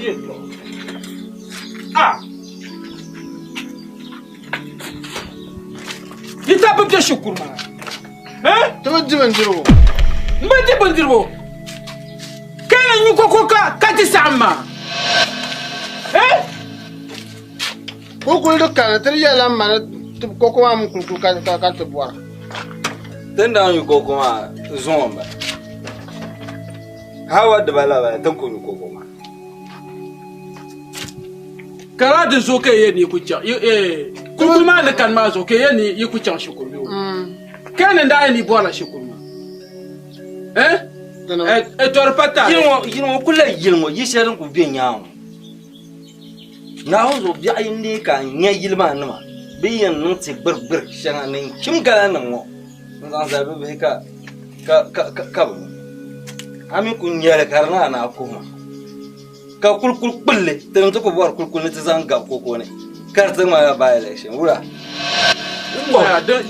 bɔri yɛltɔɣa. Ah! Yi ta bi bɛ shikuru maa. Eh? Ti bi di bindirigu. N bi di bindirigu. Ka ni nyu koko ka ka ti saɣim maa. Eh? Kuli kuli di kani ti di yɛlila m ma ni ti koko maa mini kuli kuli ka ka ka ti bɔra. Ti ni daa nyu koko maa zuŋɔ m-bala. Hawa dibala bala ti ni ku nyu koko maa. Kara di zuɣu ka yi yɛn ni yi ku chaŋ kulikuli maa ni kani maa zuɣu ka yi yɛn ni yi ku chaŋ shikuru bee? Ka ni daa yɛn ni yi bɔrila shikuru maa? Eh? Tɔri pa taali. Yili ŋɔ yili ŋɔ kuli la yili ŋɔ yi shɛli din kuli be nyaanŋa ŋɔ. Naawuni zuɣu biɛɣu yi neei ka n nya yili maa nima bɛ yi yɛn niŋ ti gbirigbiri shɛŋa ni n chim gala nim ŋɔ n zaŋ zali bɛ bihi ka ka ka ka bi a mi ku nyɛli ka di naa naa kuhi ma. Ka kulikuli kpulli ti ni ti ku bɔri kulikuli ni ti zaŋ gabi koko ni ka di ti ŋmanila by-election wula?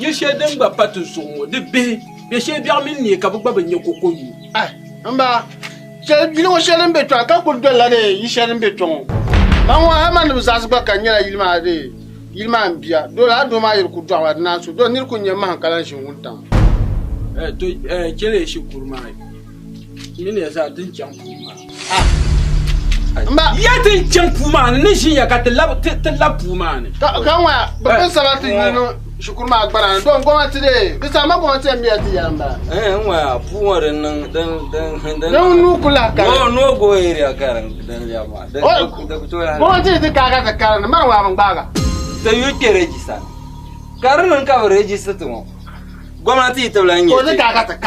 Yili shɛli din gba pa ti zuɣu ŋɔ, di bihi bɛ shee biɛɣu mini neei ka bɛ gba bi nya koko nyu. Ai, m ba, yili ŋɔ shɛli din be kpɛŋɔ ka kuli dolila dee yili shɛli din be kpɛŋɔ. Man ŋɔ hali man ni bi zaɣisi gba ka n nyɛla yili maa dee yili maa m bia. Doo lala doo maa yili ku dɔɣi ma di naan so doo niri ku nya mahim ka lan ʒini wuntaŋa. To chɛliya shikuru maa. Mini ya zaa din chaŋ puu maa. Mba. Ya din chaŋ puu maa ni ni ʒinya ka ti lab ti ti lab puu maa ni. Ka ka ŋɔ bi pun saba ti yuli niŋ shikuru maa gbana ni don gomnati dee di saha ma gomnati yɛn miya ti yɛli m-bala. Eh n ŋɔ puu ŋɔ din niŋ din din din. Din nuu ku lahi kani. No no go area ka din din lɛbi maa. Di di ku tooi lahi. Gomnati yi ti kaai ka ti karindi mani ŋɔ a bi gbaaga. Ti yuli kpe register ni. Ka di niŋ ka bi register ti ŋɔ. Gomnati yi ti lan nyɛ ti,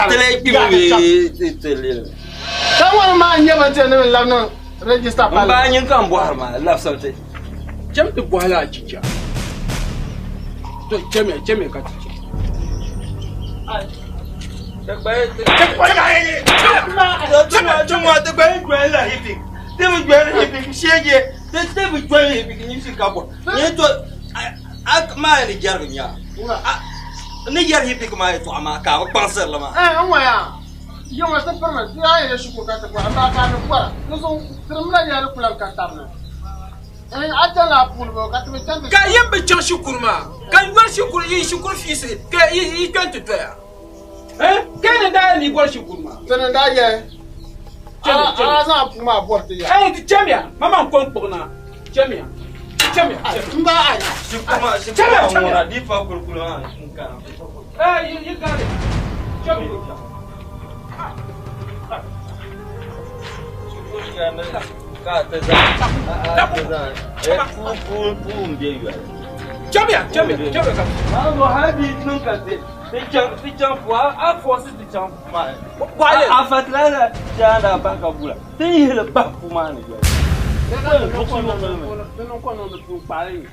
ti lee kpimi bee ti lilimi? Ka ŋɔni maa n-nyɛ bɛ ni ti yɛn ni bɛ labi niŋ register palli. M baa nyin ka m bɔhiri maa, labisimi ti. Cham ti bɔhila a chicha. To chamiya, chamiya ka ti chaŋ. Ni yɛri yi piki maa yɛltɔɣa maa ka a bi kpaŋsiri li maa. Ɛɛn n ŋɔya yi ŋɔ ti pirimi ti yaa yɛli shikuru ka ti bɔra m baa ka a ni bɔra di zuɣu tirimila ya di ku lahi ka tab ni ɛɛn a chanila a puuni bɔ ka ti bi chani ti Ka yi bi chaŋ shikuru maa ka yɔri shikuru yi shikuru fiisi ka yi kpɛn ti doya ɛɛn ka yi ni daa yɛli ni yi bɔri shikuru maa. Ti ni daa yɛli a zaŋ a puu maa bɔri ti ya. Ɛɛn ti chamiya mama n ko n kpuɣi na. Chamiya. Chamiya. N ba ai. Shikuma shikuma ŋuna di fa kulikuli maa n kana. Eh yi yi gari. Chamiya. Ka ti zaŋ ti zaŋ pu pu pu n bɛ yoli. Chamiya chamiya chamiya ka. Maa zo hali bi niŋ ka ti ti chaŋ ti chaŋ pu a a fɔsi ti chaŋ pu maa ni. A fertilizer shɛŋa daa bahi ka bula. Ti yihili bahi puu maa ni yoli.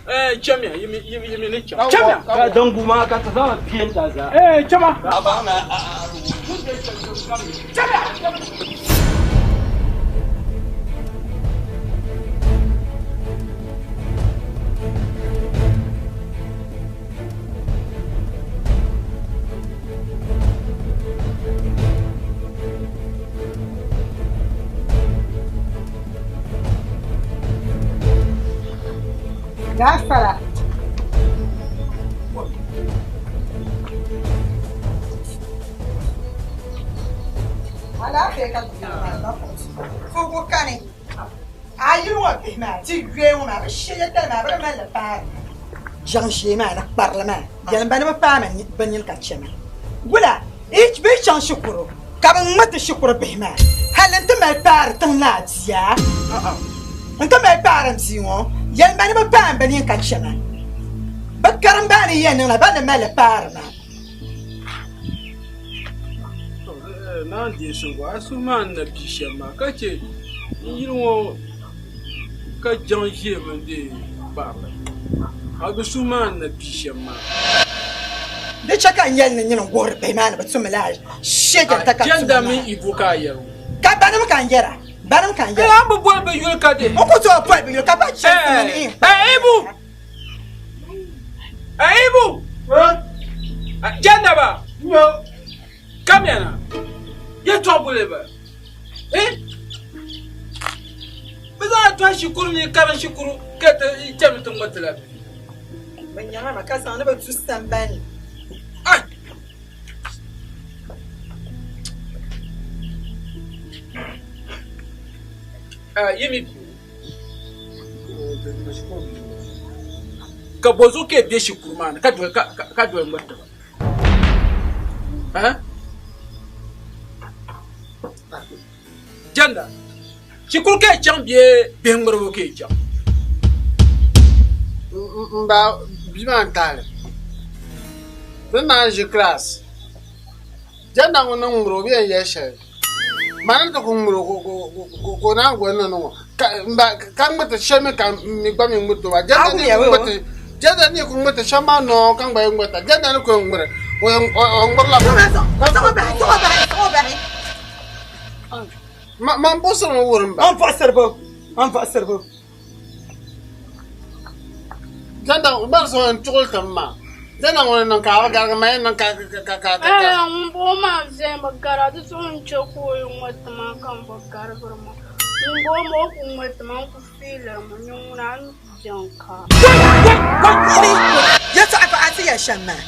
Eh, chamiya, yi mi ni chaŋ. Chamiya! Ka dingu maa ka ti zaŋ li peenta zaa. Eh, chama! Chamiya! Gafara. Alaafee ka fugu kani a yili ŋɔ bihi maa ti yɔɛ ŋɔ maa bi shɛya tali maa bi di malli paari jaŋ ʒee maa ni kparili maa yɛlim ba ni bi paai ma bi nini ka chɛ ma wula Bɛ yi chaŋ shikuru ka bɛ ŋma ti shikuru bihi maa, hali n ti mali paari tiŋ naa bia. N ti mali paari m bia ŋɔ, yɛli ma ni bɛ paai m bi nini ka chɛ ma. Bɛ karimba ni yɛn niŋla ba ni mali li paari ma. Naa Dinsuŋgu, a suhu maa ni na bia shɛm maa ka chɛ n yili ŋɔ ka jaŋ ʒiɛm n-deei kparili. A bi suhu maa ni na bia shɛm maa. Di chɛ ka n yɛli ni nyini n-guhiri bihi maa ni bɛ tummi lala shɛjɛta ka tummi Jɛnda maa. mini Ibu ka a yɛri o. Ka banim ka n yɛra, banim ka n yɛra. Ee, a bi boli bɛ yuli ka di. N ku tooi boli bɛ yuli ka ba chɛ n mini n. Ee, Ibu! Ee, Ibu! Jɛnda ba! Kamya na! Yɛtɔɣ boli ba. Ee! Bɛ zaa tɔhi pahi shikuru ni karim shikuru ka ti chɛmi ti ŋmatila bihi. Bɛ nyaŋa ma ka zaŋ ni bɛ du sambani. Ai! Yi mi bia ka bɔzuɣu ka yi be shikuru maa ni ka doli ŋmariti ba? Jɛnda, shikuru ka yi chaŋ bee bihi ŋmaribu ka yi chaŋ? M ba bia maa n-tahi li. Ti ni naan ʒi kilaasi. Jɛnda ŋun ni ŋmari o bi yɛn yɛli shɛli. Mani ni ti ku ŋmari o ka o naan goli ni niŋ o. Ka ŋmiriti shɛli mi ka m mi gba mi ŋmiriti o maa. Jɛnda ni ku ŋmiriti shɛm maa noo ka n gba yɛn ŋmirita. Jɛnda ni ku yɛn ŋmiri o ŋmirila. Man buɣisiri mi wurim ba. Man buɣisiri bo, man buɣisiri bo. Jɛnda bari so n tuɣili tim maa. Jɛnda ŋuni niŋ ka a bi garigi ma yɛn niŋ ka ka ka ka. Ɛɛ ŋun bɔŋɔ maa viɛli bi gara di zuɣu n chɛ ka o yi ŋɔ ti ma ka n bi garigiri ma ŋun bɔŋɔ maa o ku ŋɔ ti ma n ku fiiliri mi nyɛ ŋuna a ni ku jɛŋ ka. Yɛtɔɣa ka a ti yɛli shɛm maa.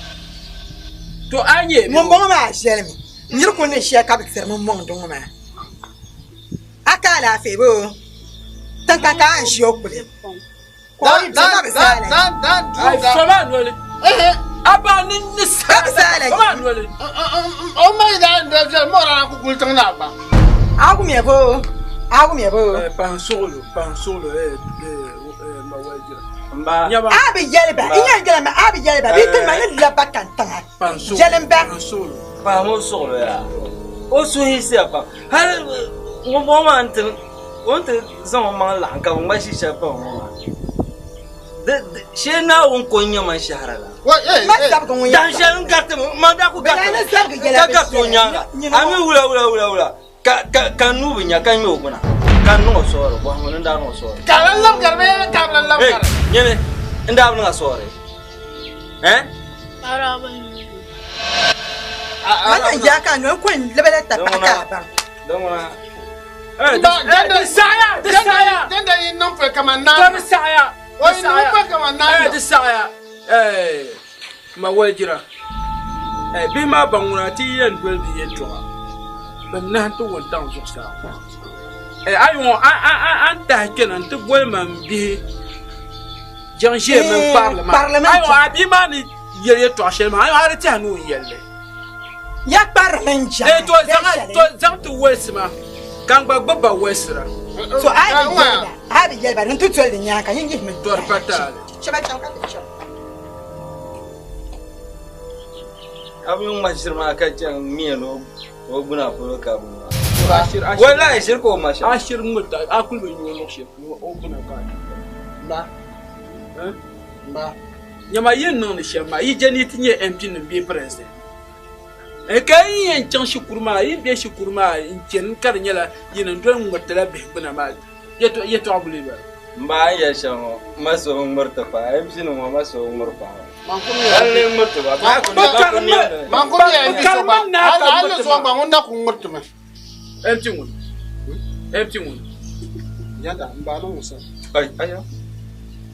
To a nyɛ ŋun bɔŋɔ maa viɛli mi niri ku ni shɛli ka bi tiri mi mɔŋdi ŋɔ maa. A ka alaafee bee tiŋ ka ka a ni ʒi o kuli ka o yi bɛ ka bi zaa la Ai fama noli. A ba ni ni sa. Ka bi zaa la Fama noli. O ma yi daa doli viɛli mɔri a ku kuli tiŋ na gba. A wumya boo a wumya boo. Pahin suɣulo pahin suɣulo ma waljira. Mba. Nyaba. A bi yɛli ba n yɛn yɛli ma a bi yɛli ba bee ti ma ni laba kantiŋa. Pahin suɣulo. Jɛlim ba. Pahin suɣulo. Pahin o suɣulo yaa. O suhuyisiya pam. Hali ŋun bɔŋɔ maa nti o ni ti zaŋ o maŋ laɣim ka bɛ ŋma ʒi shɛli pa ŋɔ maa. Shee Naawuni ko n-nyɛ man shɛhira la. Ma zabigi ŋun Dan shɛli n gariti mi, man daa ku Bɛ ni zabigi yɛla ka gariti o nyaaŋa. Nyini A mi wula wula wula wula ka ka ka n nuu bi nya ka ŋme o gbuna ka n niŋ o soori bɔhim ni n daa niŋ o soori. Ka lan lab gari bee ka bi lan lab Hey, gari? nyini n daa bi niŋ a soori. Eh? Araba ni. Man ya ka no kun lebela ta pa ka ba. Don ŋuna Di saɣaya di saɣaya. Jɛnda yi niŋ pɔi kaman To naa. di saɣaya. O yi niŋ pɔi kaman naa. Di saɣaya. Ma waljira. Bihi maa ba ŋuna ti yɛn doli bi yɛltɔɣa. Bɛ nahi ti wuntaŋ zuɣusaa. A yi ŋɔ a ni tahi kpɛna n ti boli man bihi jaŋ ʒee mini kparili maa. Kparili mini A yi ŋɔ a bia maa ni yɛli yɛltɔɣa shɛli maa a yi ŋɔ a di tɛhi ni o ni yɛli li. Ya kparili mini jaŋ. To zaŋ ti wolisi ma ka n gba gbubi ba wolisira. So a bi yɛli ba a bi yɛli ba din ti doli di nyaaŋa ka yin yihi mi. To di pa taali. Chɛba chaŋ ka ti chaŋ. A bi ŋma ʒiri maa ka chɛ n-ŋme ni o gbuna polo ka bi ŋma. Ashiri Wallahi ʒiri ka o ŋma shɛm. Ashiri ŋmirita a kuli bi nya o luɣ shɛli polo o gbuna ka a Mba. Mba. Nyama yi ni niŋdi shɛm maa yi je ni yi ti nyɛ MP nim bee president. Ka yi yɛn chaŋ shikuru maa yi be shikuru maa n-chani ka di nyɛla yi ni doli ŋmiritila bihi gbuna maa yɛtɔɣa buli bala. Mba a ni yɛli shɛm ŋɔ ma so ŋ-ŋmiriti pa MP nim ŋɔ ma so ŋ-ŋmiri pa ŋɔ. Man kum Hali ni ŋmiriti ba. Bɛ karimi Man kum yɛ MP so gba. Karimi naa ka Hali ŋmiriti so gba maa. ŋun na ku ŋmiriti mi. MP ŋun. MP ŋun. Jɛnda m ba ni ŋun sa. Ai ayo.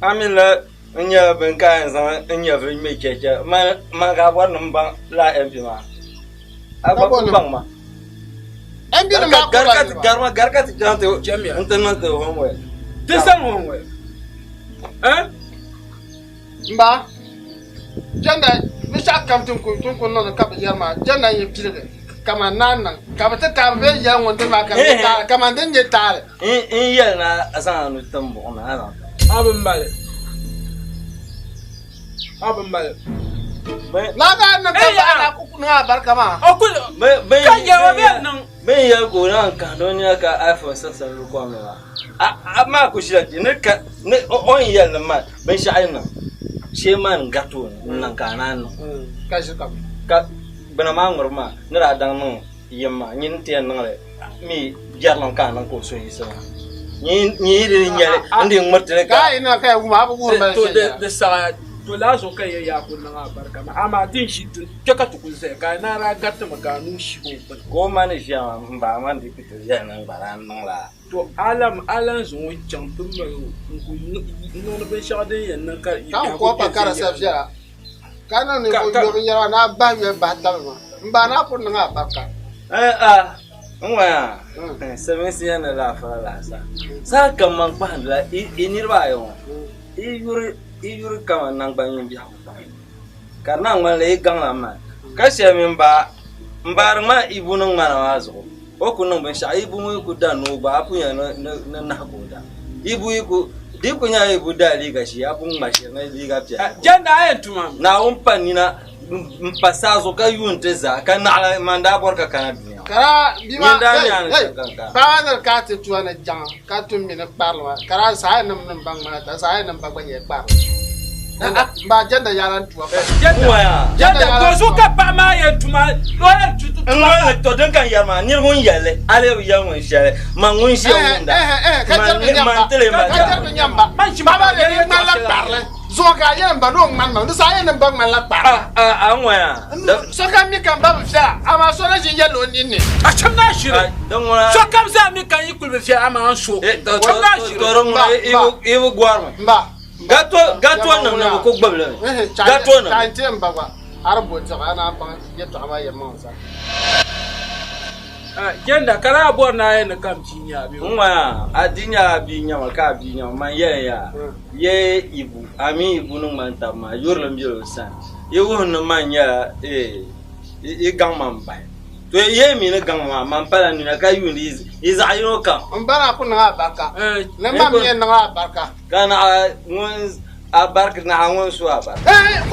A mi la n nyɛla bini ka yɛn zaŋ n nyɛvili ŋme chɛchɛ man ka a bɔri ni m baŋ lala MP maa. A gba ku baŋ ma. MP nim maa kuri ba niriba. Garima gari ka ti chaŋ ti Chamiya. n ti niŋ ti homework. Ti zaŋ homework. Eh? Mba Jɛnda binshɛɣu kam ti ni ku niŋdi ka bi yɛri maa jɛnda n-yi piligi kaman naa niŋ ka bɛ ti taai bɛ yɛli ŋun dini maa ka di nyɛ taali kaman din nyɛ taali. N yɛli ni a zaŋ a nuu tim buɣim ni a zaŋ tim. A bi mali. A bi mali. Naa ka a niŋ ka bahi na ku niŋ a barika maa. O kuli ka yɛli o bɛ niŋ. Bɛ ni yɛli ka o naan kahindi o nina ka iPhone 6 n lu kom ni maa. A maa ku ʒila kpe ni ka ni o ni yɛli ni man binshɛɣu yi niŋ shee man n gariti o ni n niŋ ka a naan niŋ. Ka ʒiri ka Ka gbuna maa ŋmiribu maa ni daa daŋ niŋ yim maa nyini ti yɛn niŋli mi jɛrilim ka a niŋ ka o suhu yiɣisi maa. Nyi yi di nyɛli n di ŋmiriti li ka. Ka a yi niŋ ka yi wum a bi wuhiri mali To shɛli. di saɣaya. To laa zuɣu ka yɛ yaa ku niŋ a barika maa amaa ti ni ʒi dini kpɛ ka ti ku zaya ka a naai daa gariti mi ka a nuu shigi o gbuni. Ka o ma ni ʒiya maa m ba man di ku tooi ʒiya niŋ gba daa niŋ laa. To a lan zaŋ o chaŋ ti mali o n-ku niŋdi binshɛɣu din yɛn niŋ ka yi Ka n biɛhigu kɔhi pa kpe ka di sa viɛnyɛla. viɛla, ka niŋ ninvuɣ yɔbu binyɛra ni a bahi yoli bahi tabili ma. M ba, a naa kuri niŋ a barika. A n ŋɔya silimiinsi yɛn ni laafara laasabu. Saha kam man kpahindila i niriba ayi ŋɔ i yuri kaman naŋgbanyin biɛhigu pam ka di naan ŋmanila yi gaŋla m-mali ka shɛli mi m baari ŋmani Ibu ni ŋmana maa zuɣu o ku niŋ binshɛɣu Ibu ŋun yi ku da ni o gba a pun yɛn ni nahi ka o da Ibu yi ku di yi ku nyɛla Ibu da liiga ʒee a pun ŋma shiri ni liiga piɛlli Jɛnda a yɛn tuma mi. Naawuni pa nina m pa saa zuɣu ka yuun ti zaa ka naɣila man daa bɔri ka kana dunia ŋɔ. Kara bia maa Nyin daa hey nyaani hey shɛm ka n kana. paɣa maa ni ka ti tuwa ni jaŋa ka tum mi ni kparili maa kara saha nim ni baŋ maa ta saha nim ba gba nyɛ kparili m ba jɛnda yaala n tuwa pa Jɛnda N-waya. jɛnda Jɛnda yaala to zuɣu ka paɣa maa yɛn tuma o yɛn tu N ŋmanli to din ka n yɛri maa niri ŋun yɛli a lee bi yɛli ŋun shɛli man ŋun ʒiya wumda eh eh ka man jɛri bi man nyamba tili ma ka jɛri bi nyamba Man ʒi paɣa maa ma ni ŋmanila kparili Zuŋɔ ka a yɛli m ba ni o ŋmani ma, di saha a yɛli ni m ba ŋmanila kparilim. A, a, a ŋɔya. Sokam mi ka m ba bi viɛla, amaa so na ʒi n-yɛli o ninni. A cham ni a ʒiri. Din ŋuna. Sokam zaa mi ka n yi kuli bi viɛla, amaa n so. To, Cham ni a ʒiri. to din ŋuna i bi gɔri mi. M ba. Gato, gato nim ni bi ku gbubi li mi. Gato nim. Chai n-ti m ba gba, a di bo diɣi a naan baŋ yɛtɔɣa maa yɛlimaŋli zaa. Jɛnda, ka daa bɔri ni a yɛn ni ka m bia nya a bee? N ŋɔya, a di nyɛla a bia nyama ka a bia nyama, man yɛli ya, ye Ibu, a mini Ibu ni ŋmani taba maa, yurilim bela o sani. Yi wuhi ni man nyɛla yi gaŋ ma m-bahi. To ye mi ni gaŋ ma maa, man pala nina ka yuundi yi zaɣ yino kam. M ba naa ku niŋ a barika, ni ma mi yɛn niŋ a barika. Ka naɣ ŋun a barika, naɣ ŋun su a barika. Yɛn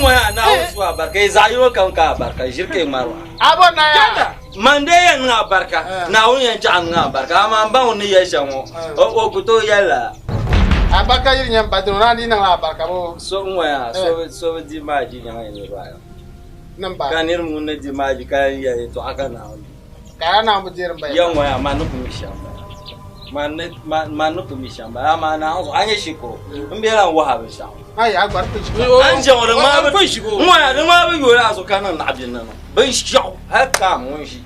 ŋɔ yaa Naawuni su a barika, yi zaɣ yino kam ka a barika, ʒiri ka yi ŋmari maa. Man dee yɛn niŋ a barika, Naawuni yɛn chaɣ niŋ a barika, amaa m ba ŋun ni yɛli shɛm ŋɔ, o ku tooi yɛli lala. So ŋ-ŋɔ yaa, so bi di maaji nyaŋ yi niriba ayi ŋɔ. Ka nir ŋun ni di maaji ka yɛn yɛli yɛtɔɣa ka Naawuni di. Yɛn ŋɔ yaa, man ni ku mi shɛm m-bala. Man ni ku mi shɛm m-bala, amaa Naawuni zuɣu, a nya shikuru, m be lan wahi a binshɛɣu. A ni ʒe ŋɔ, di ŋmaai bi, ŋ-ŋɔ yaa, di ŋmaai bi yooi a zuɣu ka niŋ naɣibihi ni niŋ binshɛɣu hal kaam ŋun ʒi.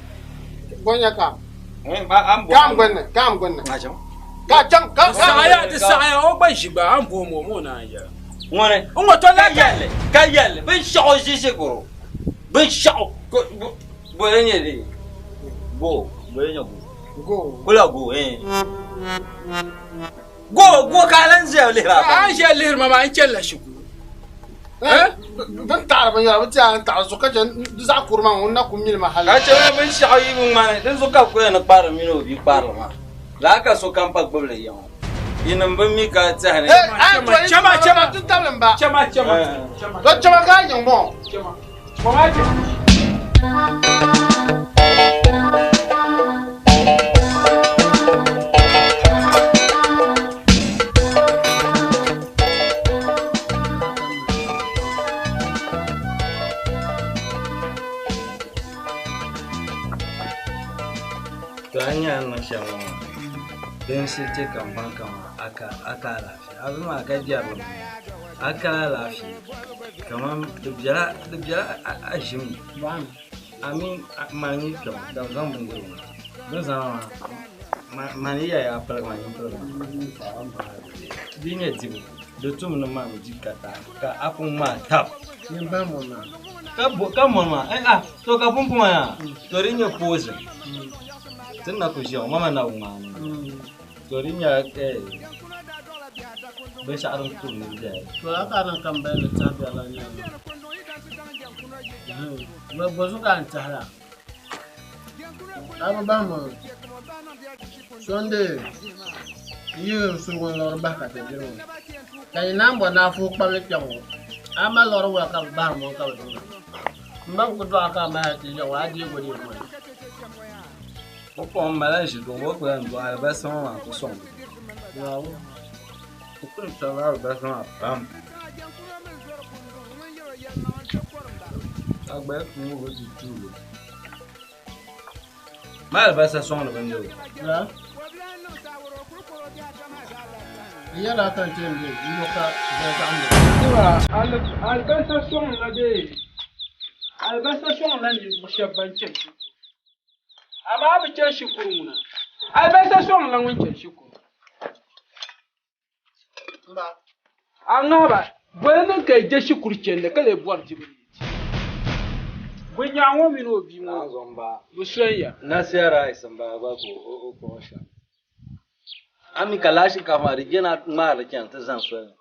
Di saɣiya o gba ʒi gba, a ni bohim o mi o naan yɛli. Ŋuni? N-ŋɔ to Ka yɛlli, ka yɛlli, binshɛɣu ʒi shikuru, binshɛɣu, bo di nyɛ di, go, bo di nyɛ go. Go. Kula go, eh. Go, go ka a lan ʒiya lihiri a A ni ʒiya lihiri ma maa, n chɛlila shikuru. Eh? Bɛ ni taɣiri binyɛra, bɛ ti a ni taɣiri zuɣu ka chɛ di zaɣ kuri maa ŋun na ku mili ma hali. Ka chɛ ma binshɛɣu yi bi ŋmani, dinzuɣu ka bɛ ku yɛn ni kparili mini o bia kparili maa. Lala ka sokam pa gbubi li ya ŋɔ. Yinim bi mi ka tɛhi ni. Eh, a to yi Chɛma, chɛma, ti tabili m ba. Chɛma, chɛma, chɛma. To chɛma ka a yiŋ bɔŋɔ. Chɛma. Chɛma chɛ. To a nya ni niŋ shɛm ŋɔ maa, din shiri chɛ ka m baŋ kaman a ka alaafee. A bi maa ka jɛrili mi, a kala alaafee kaman di bela a ʒim ni. A mi mani yi kpɛm ka bɛ zaŋ bindirigu maa, bɛ ni zaŋ maa mani yi yɛli a piligi maa nyin piligi maa. Di yi nyɛ dibu, di tum ni man di ka taai ka a ku ŋmaai tab. Ka mɔri maa, eh ah, to ka pumpɔŋɔ yaa, to di nyɛ poison. Ti ni na ku ʒiya ŋɔ, mama na bi ŋmaai ni maa. To di nyɛla eh binshɛɣu din kuri niriba bɛla. To a ka niŋ ka m bali ni tɛha biɛri la nyɛla maa. Bɔzuɣu ka a ni tɛhi la? A bi bahi ma so n-dee yi n surugu n liɣiri bahi ka ti diri ŋɔ. Ka yi naan bɔri ni a fuhi kpabili kpɛŋ ŋɔ, a mali liɣiri wula ka bɛ bahiri ma ka bɛ niŋda? M ba bi ku dɔɣi ka a mali hali ti ʒiya ŋɔ, a deegi o deei moli. O kɔŋ mali ʒi duɣu o ku lahi duɣi alibarisa ŋɔ maa ku sɔŋ O kuli tɔrila alibarisa maa pam. A gbaya ku ŋubi o ti tuugi. Ma alibarisa sɔŋdi bindirigu. N yɛla ka n chɛ n be n yo ka zali zaɣimli. Tiba, alibarisa sɔŋla bee alibarisa sɔŋla ninvuɣ shɛba ban chani shikuru. Amaa a bi chani shikuru ŋuna, alibarisa sɔŋla ŋun chani shikuru. A ŋahiba, boli niŋ ka yi je shikuru chandi ka lee bɔri dibu ni yi di. Bɛ nyaɣa ŋɔ mini o bia ŋɔ bi sonya. Nasia rice m-bala gba ka o kpuɣi shɛm. A mi ka laa shinkaafa maa di jɛna ŋmaari chani ti zani soli ni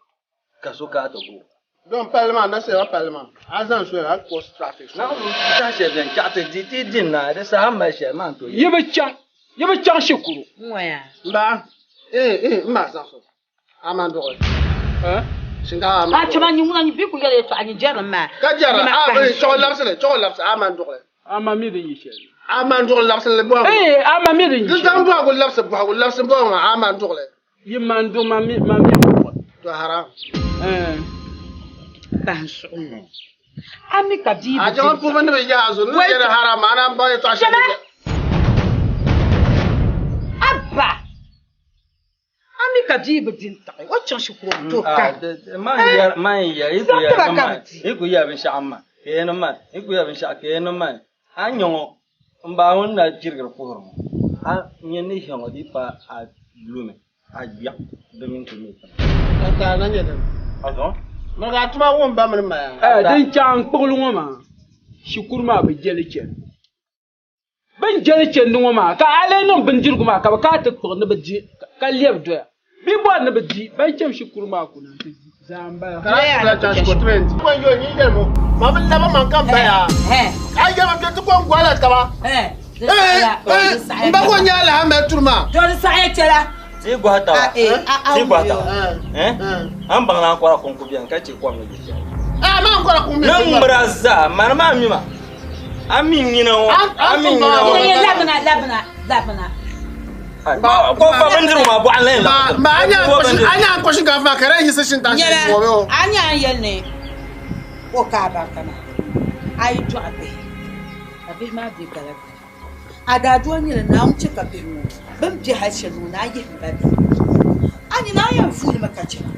ka so kana ti gu o. Don palli maa, Nasia gba palli maa, a zani soli a cross traffic soli. Naɣizu saha shɛli bɛni chaɣ ti di ti di n-naai di saha m-mali shɛli maa n-tooi Yi bi chaŋ, yi bi chaŋ shikuru. N-ŋɔya. M ba, eh eh m ma zaŋ so. A man duɣi. Shinkaafa a man A chama nyi ŋuna nyi bi ku yɛli yɛltɔɣa nyi jɛrilim maa. Ka jɛri a bi chɔɣu labisili chɔɣu labisi a man duɣi. A ma mi din yi shɛli. A man duɣi labisili bɔhigu. Ee a ma mi din yi Di shɛli. zaŋ bɔhigu labisi bɔhigu labisi bɔhigu maa a man duɣili. Yi man duɣi ma mi ma mi duɣi. To haram. Ɛɛ. Bahi suɣu ŋɔ. A mi ka bia A bi chama di pubu ni bi yaha zuɣu ni yɛli haram a naan baŋ yɛltɔɣa shɛli. Chama. Abba. A mi ka bia bi di n-taɣi o chaŋ shikuru o tooi kari. Man yɛri yi Zaŋ tiba ka bi di. yi ku yɛri binshɛɣu m ma ka yi ni man yi ku yɛri binshɛɣu ka yi ni man a ni nya ŋɔ m ba ŋun na chirigiri puhiri ŋɔ a nya ni shɛŋa ŋɔ di yi pa a lumi a gbiɛɣu di mini ti mi tiŋa. Ka taali na nyɛ dini? A zuɣu? Miri ka a tuma wum ba mini ma yaa. Ɛɛ din chaŋ n kpuɣili ŋɔ maa shikuru maa bi je li chani. Bɛ ni jɛli chandi ŋɔ maa, ka a lee niŋ bindirigu maa ka bɛ kana ti kpuɣi ni bɛ di ka lɛbi doya. Bɛ bɔri ni bɛ di, ban chani shikuru maa kuna nti di zaa m-bala. Ka a ti lahi chaŋ shikuru ti mi n-di. Kɔŋ yo nyin yɛli mo, ma bi labi man ka m baya. A yɛli mi kpe ti kɔŋ gɔhila taba. M ba ko n-nyɛ alaha mali turi maa. Di saɣiya chɛla. Ti gɔhi taba. Ti gɔhi taba. A ni baŋ ni ankɔra kɔŋko beni ka chɛ kom ni be shɛli. A maa ankɔra kuŋ mi. Niŋ mira zaa, mani maa mi ma. A mi nyina ŋɔ, a mi nyina ŋɔ. Labina, labina, labina. Ko fa bindirigu maa bɔɣu n-lahi laɣim. Ma a nya ankɔ shinkaafa maa ka di yiɣisi shintaŋ shɛli Nyɛla, ŋɔ bee o? a nya n yɛli ni o ka a barika maa, a yi dɔɣi bihi ka bihi maa be galagala. A daa doli nyɛla Naawuni chɛ ka bihi ŋɔ bɛ ni be hal shɛli ŋɔ ni a yihim ba bɛ. A ni naan yɛn vuui li mi ka chɛ ba,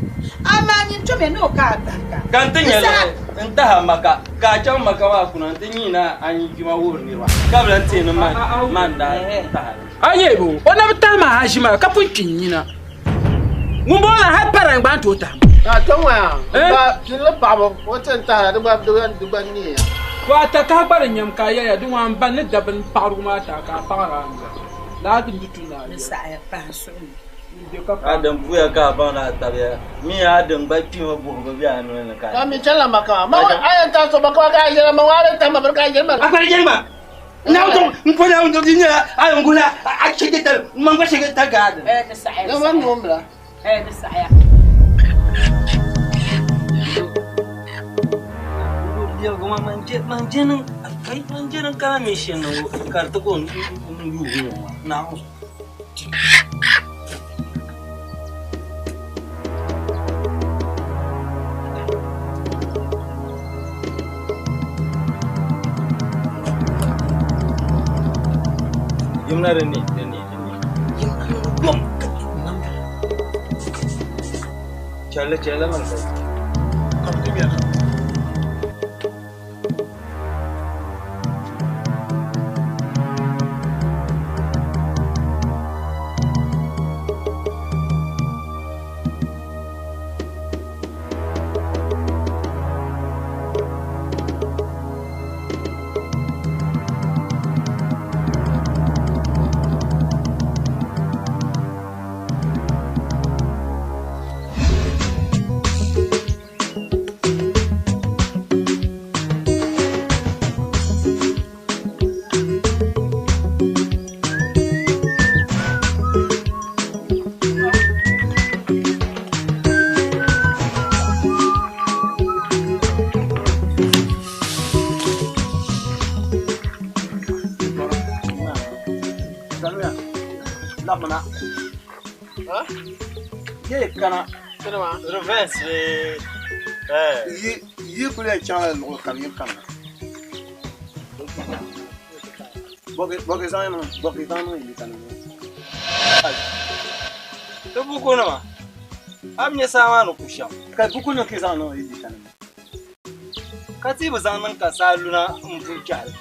amaa nyin tomiya ni o ka a barika. Ka n ti nya li n-tahi a Maka, ka a chaŋ Maka maa kuna nti nyiina a nyikpima wuhiri niriba, ka bi lan teei ni man daa tahi a li. A nyɛ bɛ o na bi tahi ma haji maa ka pun kpi n nyina. Ŋumbɔŋɔ la hal para n-gba ni tooi tahi ma. Ka a kpɛŋ ŋɔ yaa, m ba pilli paɣibu, o ti n tahi la, di gba neeya. To a takahi gba di nyam ka a yɛliya, Di ŋɔ a m ba ni da bini paɣirigu maa ti a ka a paɣir a ni laa di ni tu ni a Di yɛli. saɣiya pahi n suhu ni. N be ka A paɣi. din puya ka a baŋ ni a tabiya mi a din gba kpimi buhibu be a noli ni ka a Ka mi chanila Maka maa. Ma a yɛn tahi so Maka maa ka a yɛli ma ŋɔ a di tahi ma bini ka a yɛli ma. A gba di yɛli ma, Naawuni n po Naawuni di nyɛla a yɛn guhila a chɛchɛ tali, man gba chɛchɛ tali ka a dini. Eh, di saɣiya, di Naawuni saɣiya. noon bila. Eh, di saɣiya. Man je niŋ kai man je niŋ kana mi shɛli ni ŋɔ ka di ti ko n yuugi ŋɔ maa Naawuni. Yimna di ni di ni di ni yimna di ni chɛli chɛli man ka. Labina. Ha? Ye kana. Sini maa. Reverse. Eh. Yi yi kuli yɛn chaŋla luɣuli kam yi kamina. Bɔki bɔki zaŋ niŋ bɔki zaŋ niŋ yi kana. Ti buku nima. A mi nyɛ saa maa ni ku shɛm. Ka buku nim ka yi zaŋ niŋ yi liiga nim ni. Ka ti bi zaŋ niŋ ka saa luna n vu chahili.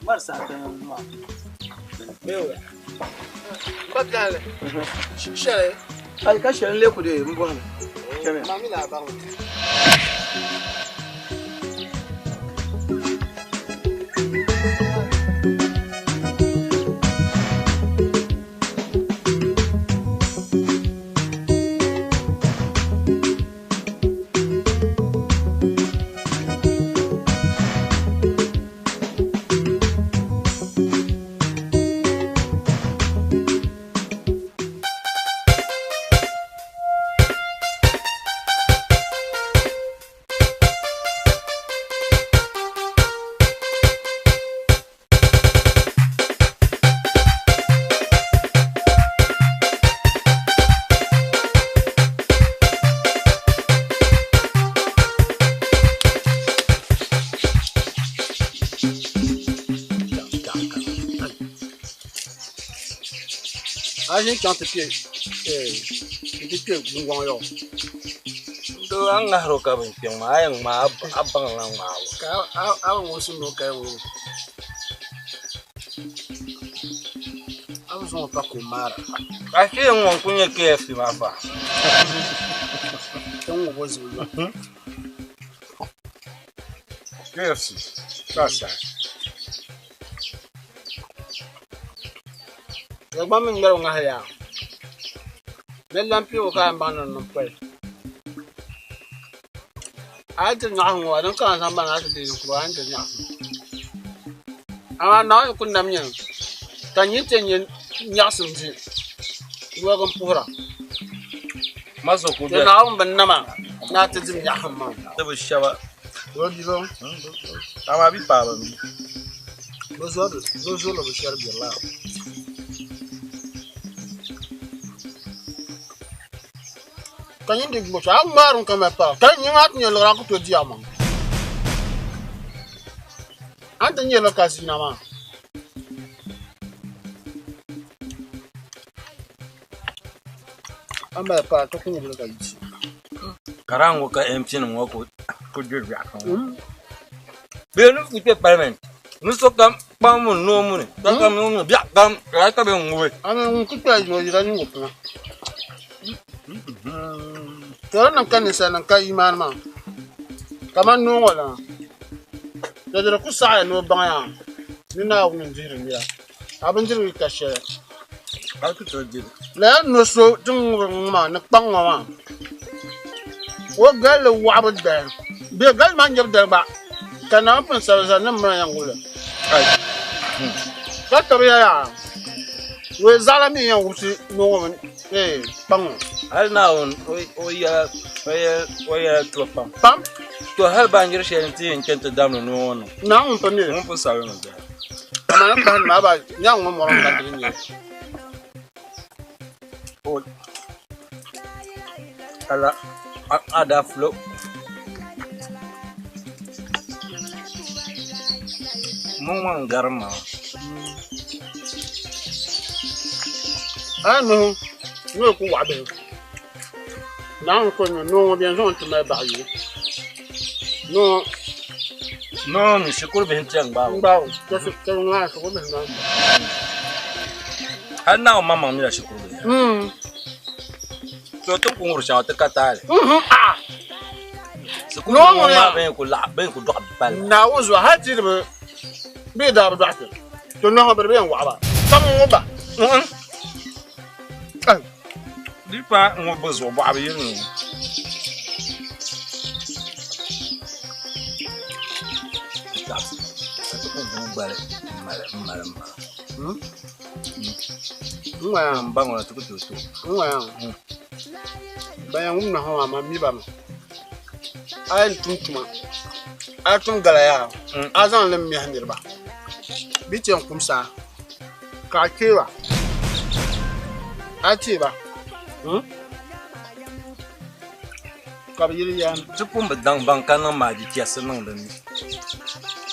Mari saa ti niŋ maa. Ba biɛhili. Shɛli. Ayi ka shɛli n lee ku dee n bɔhimi. Chɛmiya. Maa mi na baŋ. A ʒini chaŋ ti kpe nti kpe gungɔŋ yɔ. Do a ŋahiro ka bin kpɛŋ maa, a yɛn ŋmaa a baŋla ŋmaabu. Ka a bi ŋubisi noo kaya ŋɔ. A bi zaŋ o pa ka o maara. A shee ŋɔ n-ku nyɛ KFC maa fa. Ti ŋubi o zibi yɔ. KFC, saa saha. Dagbaŋ mi ŋmɛri ŋahi yaa. Ni lampiigu ka a yɛn baŋ ni niŋ pɔi. A yi diri nyaɣisim ŋɔ, din kana sambani a ti deei ninkurigu, a ni diri nyaɣisim. Amaa Naawuni ku nam nyini ka nyin ti yɛn nya nyaɣisim di woligi m-puhira. Ma so ku Ti bɛ. Naawuni bi nama ni a ti dim nyaɣisim maa. Ti bi shɛba. O di ba. Amaa bi paai ba mi. Bɛ zɔrila bɛ shɛri biri laa. Ka nyin di gbubi a ŋmaarim ka mali paɣa, ka nyin a ti nyɛ liɣiri a ku tooi di a maŋ. A ni ti nyɛ li ka zina maa. A mali paɣa ti ku ŋubili ka yi di. Karaŋ ŋɔ ka MP nim ŋɔ ku diri biɛɣu kam ŋɔ. Bee ni ku kpɛ parliament ni sokam kpaŋ muni noo muni sokam noo muni biɛɣu kam ka ka bɛ ŋubi. A mi ŋun ku kpɛla yino yira nyingo pina. To di niŋ ka ninsalinim ka imaani maa kaman noo ŋɔ lana. To di di ku saɣiya ni o baŋya ni Naawuni n-dihiri nira ka bindirigu yi ka shɛli. Hal ku tooi di li. Lala no so din ŋubiri ŋɔ maa ni kpaŋ ŋɔ maa, o galli wɔɣibu dali bee galli maa nyɛbu dali gba ka Naawuni pun sabi zali ni mini yɛn ŋubili. Ka tabiya yaa, o yi zaɣila mi yɛn wubisi noo ŋɔ mini kpaŋ ŋɔ. Hal Naawuni o yɛla to pam. Pam. To hal baanjiri shɛli nti yɛn chani ti damdi noo ŋɔ niŋ. Naawuni pun mi li. Ŋun pun sabi mi zaa. Amaa ni kpahi nima ba nyaŋ ŋɔ mɔri n-ka dili nyɛ. O ala a daa fulo. Mɔŋ maa n-garim maa. A nuhi ni o ku waɣa bihi. Naawuni ko nyɛ noo ŋɔ bɛn zaŋ ti mali baɣa yili. Noo. Noo mi shikuru bihi n-chɛ n-gbaai o. N-gbaai o. Ka ŋɔ maa shikuru bihi maa. Hali Naawuni maŋmaŋ mila shikuru bihi. To ti ni ku ŋuri shɛŋa ti ka taali. Shikuru bihi ŋɔ maa bɛn ku laɣim, bɛn ku dɔɣi palli. Naawuni zuɣu hali ti di bi bɛ daa bi dɔɣi ti. To nɔhi bɛ di bɛ yɛn waɣi ba. Ka ŋun ŋɔ ba. Di pa ŋɔ bi zuɣu bɔɣu bi yiri ŋɔ. Ka ti ku guui gbali m-mali m-mali m-mali. N-ŋmaya. M ba ŋɔ na ti ku tooi tooi. N-ŋmaya. Ban yɛn wum nɔhi maa, man mi ba mi. A yɛn tum tuma, a yi tum gala yaa, a zaŋ li m-mɛhi niriba. Bɛ ti yɛn kumsi a ka a kpee ba. A teei ba. Ka bɛ yili yɛn. Ti pun bi daŋ baŋ ka niŋ maaji chɛsi niŋ di ni.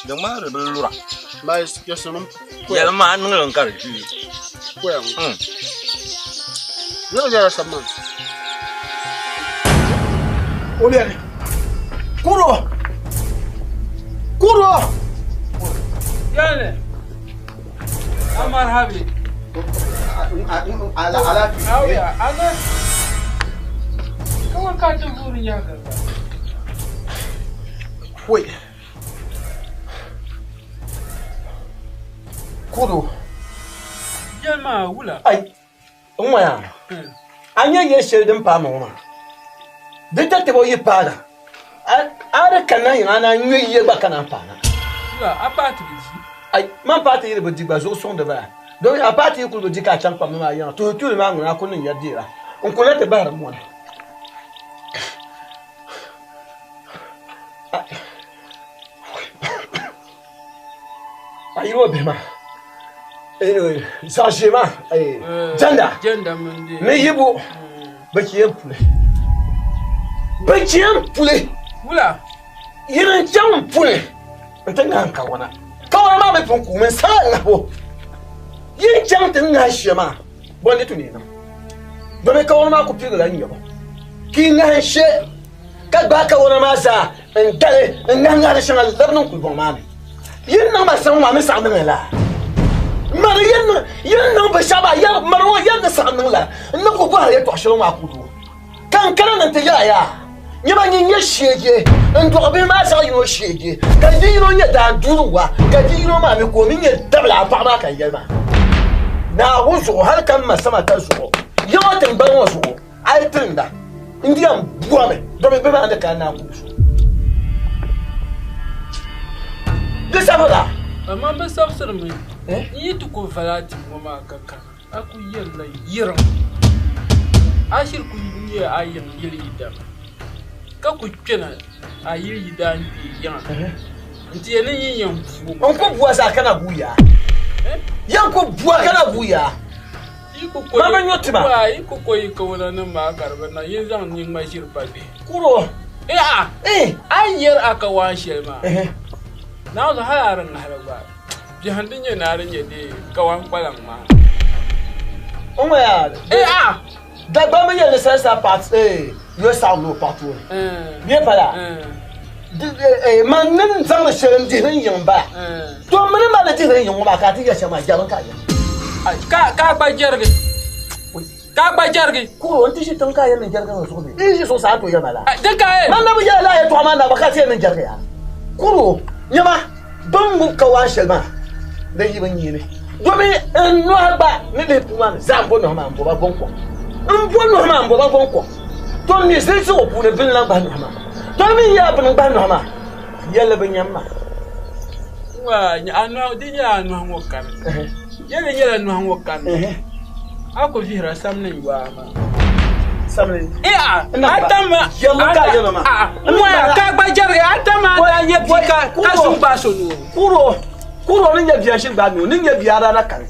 Di ŋmaari bi lura. Maaji chɛsi niŋ koya. Yɛli ma a niŋ li ka di kpi. Koya ŋɔ. Yɛli yɛla shɛm maa. O beni. Kuro! Kuro! Yɛli amarhabi. Ala ala. Awya ana. Kaman ka ti vuuri nyaaŋa gba. Wai. Kuro. Yɛli maa wula. Ai, n ŋɔya. A nyɛ yɛl shɛli din paai ma ŋɔ maa. Di tatabo yi paana, a di kanna yiŋa a naan ŋme yiya gba ka naan paana. Wula, a paai ti bi di? Ai, man paai ti yi di bi di gba zuɣu suŋdi bala. Domi a paai ti yi kuli bi di ka a chaŋ kpambi maa yiŋa, tuhi tuuli maa ŋuna a ku niŋ ya deera. N kuli ti bahiri mɔni. A yili o bihi maa zaɣ ʒiɛ maa jɛnda ni yibo bi chɛ n puli bi chɛ n puli yiri n chaŋ n puli n ti ŋahi n kawana kawana maa mi pun kuumi n saɣa ŋahibu yi n chaŋ ti ŋahi shɛ maa bɔ n di tu ni niŋ domi kawana maa ku pirigila n nyɛbo ka yi ŋahi shɛ ka gbaai kawana maa zaa n dali n ŋahi ŋahiri shɛŋa labi niŋ kulibɔŋ maa ni yi ni niŋ ma saŋ maa mi saɣim niŋ la mari yi ni niŋ binshɛɣu maa yɛli mari ŋɔ yɛli ni saɣim niŋ la n ni ku bɔhiri yɛltɔɣa shɛli maa ku doo ka n kana ni n ti yɛla yaa nyɛma nyin nyɛ sheege n dɔɣi bihi maa zaɣ yino sheege ka di yino nyɛ daanduuri wa ka di yino maa mi ka o mi nyɛ dabila a paɣa maa ka n yɛli maa Naawuni zuɣu hali ka n ma samata zuɣu yiŋɔ tiŋgbani ŋɔ zuɣu a yi tirinda n di yɛn bɔmi domi bɛ maa ni ka naan ku so di sabila. Amaa bɛ sabisirimi n yi ti ku vala a tim ŋɔ maa ka kana a ku yɛlila yiriŋ a shiri ku nyɛ a yiŋ yili yidana ka ku kpɛna a yili yidaan kpee yiŋa nti yɛn ni yi yɛn buo n ku bua zaa kana guuya yɛn ku bua kana guuya Mama nyo tima. Yi ku ko yi kawula nim maa ka di bi niŋ yi zaŋ niŋma ʒiri pa bihi. Kuro. Eh a. Eh. A yi yɛri a ka waan shɛli maa. Naawuni hali a di ŋahili gba. Biɛhim di nyɛ ni a di nyɛ dee kawaan kpalaŋ maa. O ŋɔ yaa. Eh a. Dagbamba yɛli ni salisa paɣa eh yo saɣim ni o paɣa tooni. Bɛ pala. Man ni zaŋdi shɛli n dihiri n yiŋ bala. To mini mali dihiri n yiŋ ŋɔ maa ka a ti yɛli shɛm maa jɛrim ka a yɛli. Ka a gba jɛrigi. Ka a gba jɛrigi. Kuro n ti ʒi tiŋ ka a yɛli ni jɛrigi ŋɔ zuɣu bee? N ʒi zuɣusaa a tooi yɛli ma laa. Di ka Man na bi yɛli lala yɛltɔɣa maa na gba ka a ti yɛli ni jɛrigi yaa. Kuro nyama bɛ ni ŋubi kawaan shɛli maa di yi bi nyeemi domi n nɔhi gba ni lihi puu maa ni zaa n bo nɔhi maa n bo ba gɔŋkɔŋ. N bo nɔhi maa n bo ba gɔŋkɔŋ. To mi zilisi ŋɔ puuni bini lan gbahi nɔhi maa. To mi yɛla bini gbahi nɔhi maa yɛlli bi nyam maa. Di nyɛla a nɔhi ŋɔ kani. Yɛli nyɛla nɔhi ŋɔ kani. A ku vihira samli n-yɔa maa. Samli? A tam ma ka gba jɛrigi a tam ma daa nyɛ bia ka zuŋ gbaai so nuu. Kuro kuro ni nyɛ bia shiri gbaai nuu ni nyɛ bia daa na kani.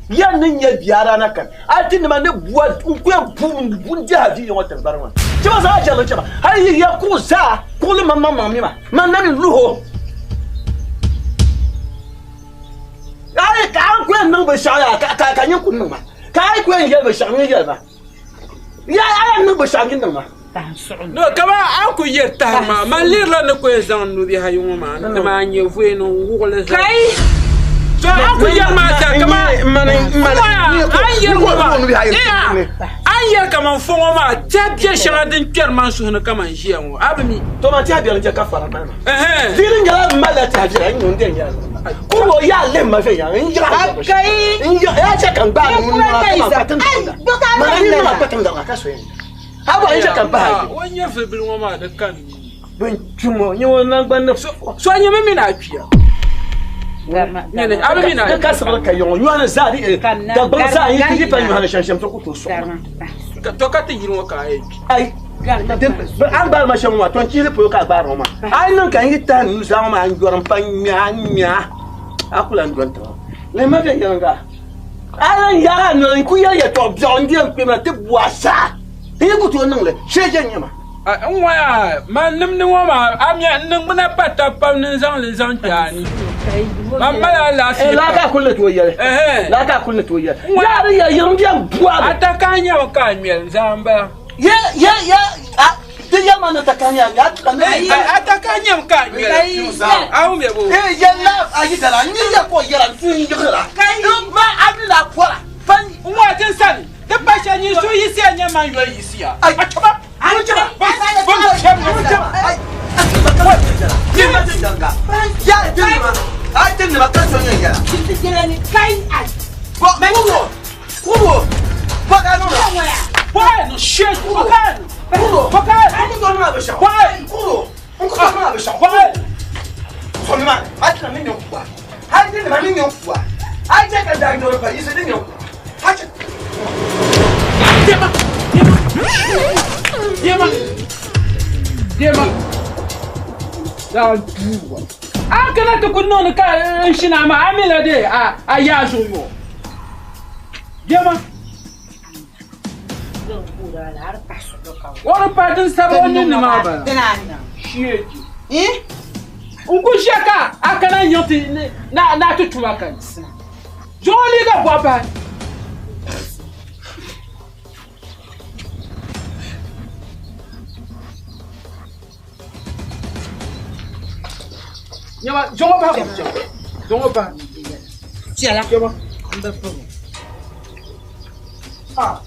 Yɛli ni nyɛ bia daa na kani. A ti nima ni bua n ku yɛn bu n dihi vi ŋɔ tiŋgbani ŋɔ ni. Chɛma zaa jɛrigi chɛma hali yi ya kuɣu zaa kuɣuli man maŋmaŋ mi ma man na mi luho. Ayi ka a ku yɛn niŋ binshɛɣu yaa ka ka ka nyin ku niŋ ma ka a yi ku yɛn yɛli binshɛɣu nyin yɛli ma ya a yɛn niŋ binshɛɣu nyin niŋ ma. No kama a ku yɛri tahiri maa man lihirila ni ku yɛn zaŋ nubihi ayi ŋɔ maa ni maa nyɛ voyi ni wuɣili zaa. So a ku yɛri maa zaa kama a yɛri ŋɔ maa a yɛri kaman fo ŋɔ maa tɛha biɛ shɛŋa din kpɛri man suhu ni kaman ʒiya ŋɔ a bi mi. To man tɛha biɛri n chɛ ka fara mali ma. Di ni nyɛla m malila tɛha biɛri n nyɛ n yɛla kuro yaa lihi ma viɛnyɛla n yiɣi yaa chɛ ka n gbaai nuu maa kaman kpatim mana ni ma kpatim daɣa ka so yɛn ha bɔhi n chɛ ka n pahi ayi. O nyɛ vilibili ŋɔ maa di kani. Bin kpi ŋɔ nyɛ o nangbani ni so nyɛ mi mini a kpiya. Nyɛni a bi mini a Di ka sibiri ka yɔŋɔ nyɔhini zaa di Dagbaŋ zaa yi ti yi pa nyɔhini shɛm shɛm ti ku tooi sɔɣi ma. To ka ti yili ŋɔ ka a yɛn kpi. Ai a ni gbaari ma shɛm ŋɔ maa to n chihili polo ka a gbaari ŋɔ maa a yi niŋ ka n yi tahi nuzaa ŋɔ maa n yɔri n pa ŋmɛ a ŋmɛ a a ku lan dɔni tiŋa lihi ma viɛnyɛliŋga a lan yaagi a noli n ku yɛli yɛtɔɣ biɛɣu n di yɛn kpɛmina ti bu a saa n yi ku tooi niŋ li shee je n-nyɛ ma. N ŋɔya man nimdi ŋɔ maa a mia n niŋgbuna pa tab pam ni n zaŋ li zaŋ kpe a ni. Man mali alaafee Laa ka a kuli ni tooi yɛli. Laa ka a kuli ni tooi yɛli. Yaa di yɛli yirim bɛn bu a mi. A ta ka a nyami ka a ŋmɛli zaa m-bala. Ye ye ye a di yɛli ma. ma na takanya ya ta ne. A takanya ka nyɛla. A wum ya bo. Eh yalla a yi dala ni ya ko yara tun yigira. Ma abila kwara. Fan N wa tin sani. Ti pa shɛli nyin so yisiya nyɛ man yoli yisiya. Ai. A chaba. Ai Chaba. Bom shɛm. Ai. Ya din ma. Ai din ma kan son yara. Ti jɛla ni kai ai. Bo kubo. Kubo. Ba ka no. Bɔyi no shit. Bɔkaani. Kubo. Bɔkaani. Ai ko ma ba sha. Bɔyi. Kubo. N ko ma ba sha. Bɔyi. Sɔmi ma. A tɛna min kuwa. Ai din ma min kuwa. Ai jɛ ka da dɔrɔn pa yisi din kuwa. Ha ce. Dema. Dema. Dema. Dema. Daa duuba. A kana ti ku niŋdi ka n shina maa a mi la de a a yaa zuɣu yɔ. Dema. O di pa din sabi o ninni maa bala. Shieji. N ku ʒiya ka a kana yiŋ ti na na ti tuma ka zuɣu liiga bɔɣu bahi. Nyama zuɣu bahi ku chaŋ. Zuɣu bahi. Tiɛla. Nyama. N bi puhi. Ah.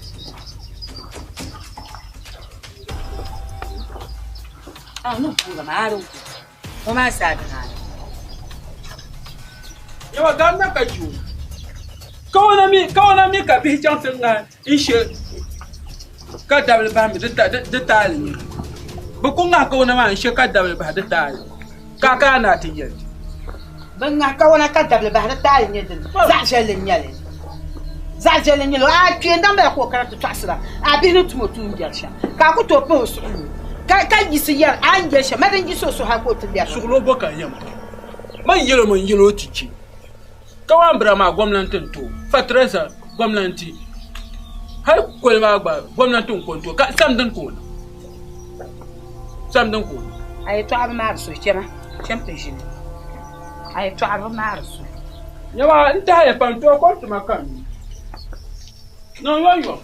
Ah, no puga maa di o maa saa di naa. Nyama gamna ka jiwo. Kawana mi kawana mi ka bihi chaŋ ti ŋahi n she ka dabili bahi mi di taali nyɛ. Bi ku ŋahi kawana maa n she ka dabili bahi di taali. Ka ka na ti yɛli. Bi ŋahi kawana ka dabili bahi di taali nyɛ dini. Zaɣ viɛlli n nyɛli. Zaɣ viɛlli n nyɛli. A kpee n bala ka o kana ti tɔɣisira. A bihi ni tum o tuun biɛri shɛm. Ka a ku tooi pahi o suhu ni. Ka ka yiɣisi yɛri a ni yɛli shɛm. Ma din yiɣisi o suhu hali ka o ti lɛri. Suɣulo bɔ ka yɛm ka. Man yɛlo man yɛlo ti chi. Kawan bira maa gomnanti n to. Fatiresa gomnanti. Hali koli maa gba gomnanti n ko n to. Ka sam din ka o niŋ. Sam din ka o niŋ. A yɛltɔɣa bi maari suhu chɛma. Chɛm ti ʒini. A yɛltɔɣa bi maari suhu. Nyama n tahi pam to kom tuma kam. Niŋ yɔn yɔn.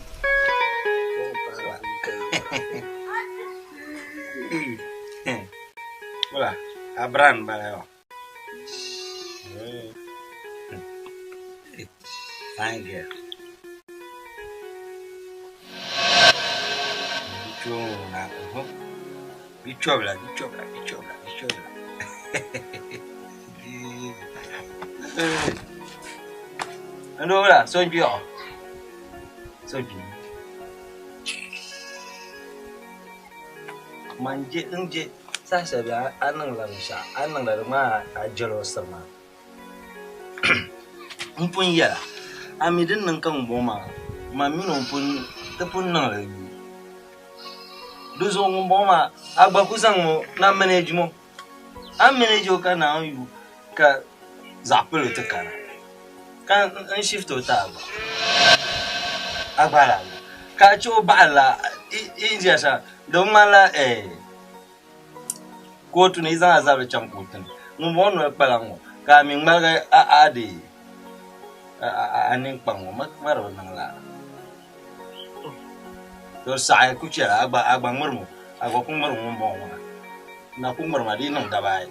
Wala, Abraham bala yo. Fine girl. Bichona, oho. Bichobla, bichobla, bichobla, bichobla. Ndo wala, sonji yo. Sonji. Manje nje sasa bi a niŋla binshaɣu a niŋla di maa a jɛli o siri maa n pun yɛla a mi din niŋ ka ŋun bɔŋɔ maa ma mini o pun ti pun niŋli yuui di zuɣu ŋun bɔŋɔ maa a gba ku zaŋ o na manage mo a manage o ka naan yu ka zaɣ pili ti kana ka n shift o ti a gba a gba la ka a chɛ o baɣali la India sa di ŋmanila kootu ni i zaŋ a zabiri chaŋ kootu ni ŋun bɔŋɔ noli kpala ŋɔ ka a mi ŋmaligi a de a ninkpaŋ ŋɔ ma di bi niŋ lala to saɣi ku chɛla a gba ŋmirimi a gba ku ŋmiri ŋun bɔŋɔ maa na ku ŋmirima di yi niŋ daba ayi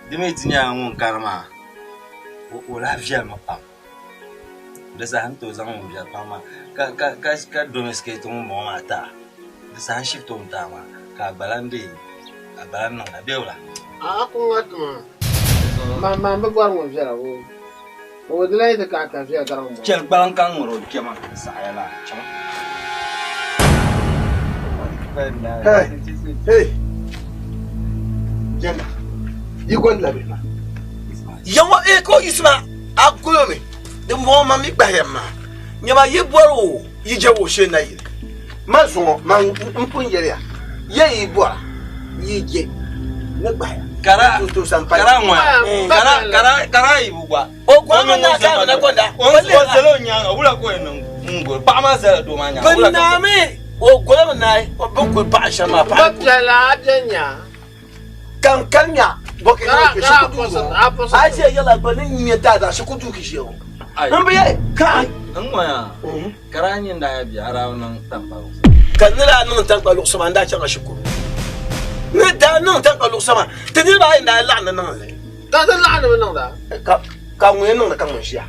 di mi ti nyɛla ŋun kani maa o lahi viɛlimi pam di saha n tooi zaŋ ŋun viɛli pam maa ka domesticate ŋun bɔŋɔ maa taa di saha n shift o mi taa maa ka a gba lan de a gba lan niŋda bee wula A ku ŋa tuma. Ma ma bi bɔri ŋun viɛla o. O di lahi ti ka ka viɛla gari ŋun bɔri. Chɛli gbaliŋ ka ŋmiri o kpɛma saɣaya laa chaŋ. Hey, hey. Jenda. Yi gondila bihi maa. Yaŋɔ e ka o yiɣisi maa a gulomi din bɔŋɔ ma mi gbahiyam maa nyɛma yi bɔri o yi je o shee na yili ma zuŋɔ ma n pun yɛliya ye yi bɔra yi je ni gbahaya Kara to san pa kara ŋɔ kara kara kara yi bu gba. O gba ma na ka na gonda. O zala o nyaanga wula ka o yɛn niŋ n goli paɣa maa zala doo maa nyaanga Bɛ wula ka naami o golomi naai o bin kuli paɣa shɛm maa Ba paɣa piɛla a bɛ nya. kan kan nya bɔkɛ Kara na kara shikudu a pɔsɔ. a ce yala ba ni nyɛ da da shikudu ki shi o Ai. n bi ye ka n ŋɔya kara nyin daa bi ara niŋ tankpaɣu ka nira niŋ tankpa luɣusi maa n daa chaŋ shikuru Ni daa niŋ taŋkpa luɣisa maa, ti niriba ayi n-daa laɣim ni niŋ li. Ka ti laɣim ni bi niŋda? Ka, ka ŋun yɛn niŋdi ka ŋun ʒiya.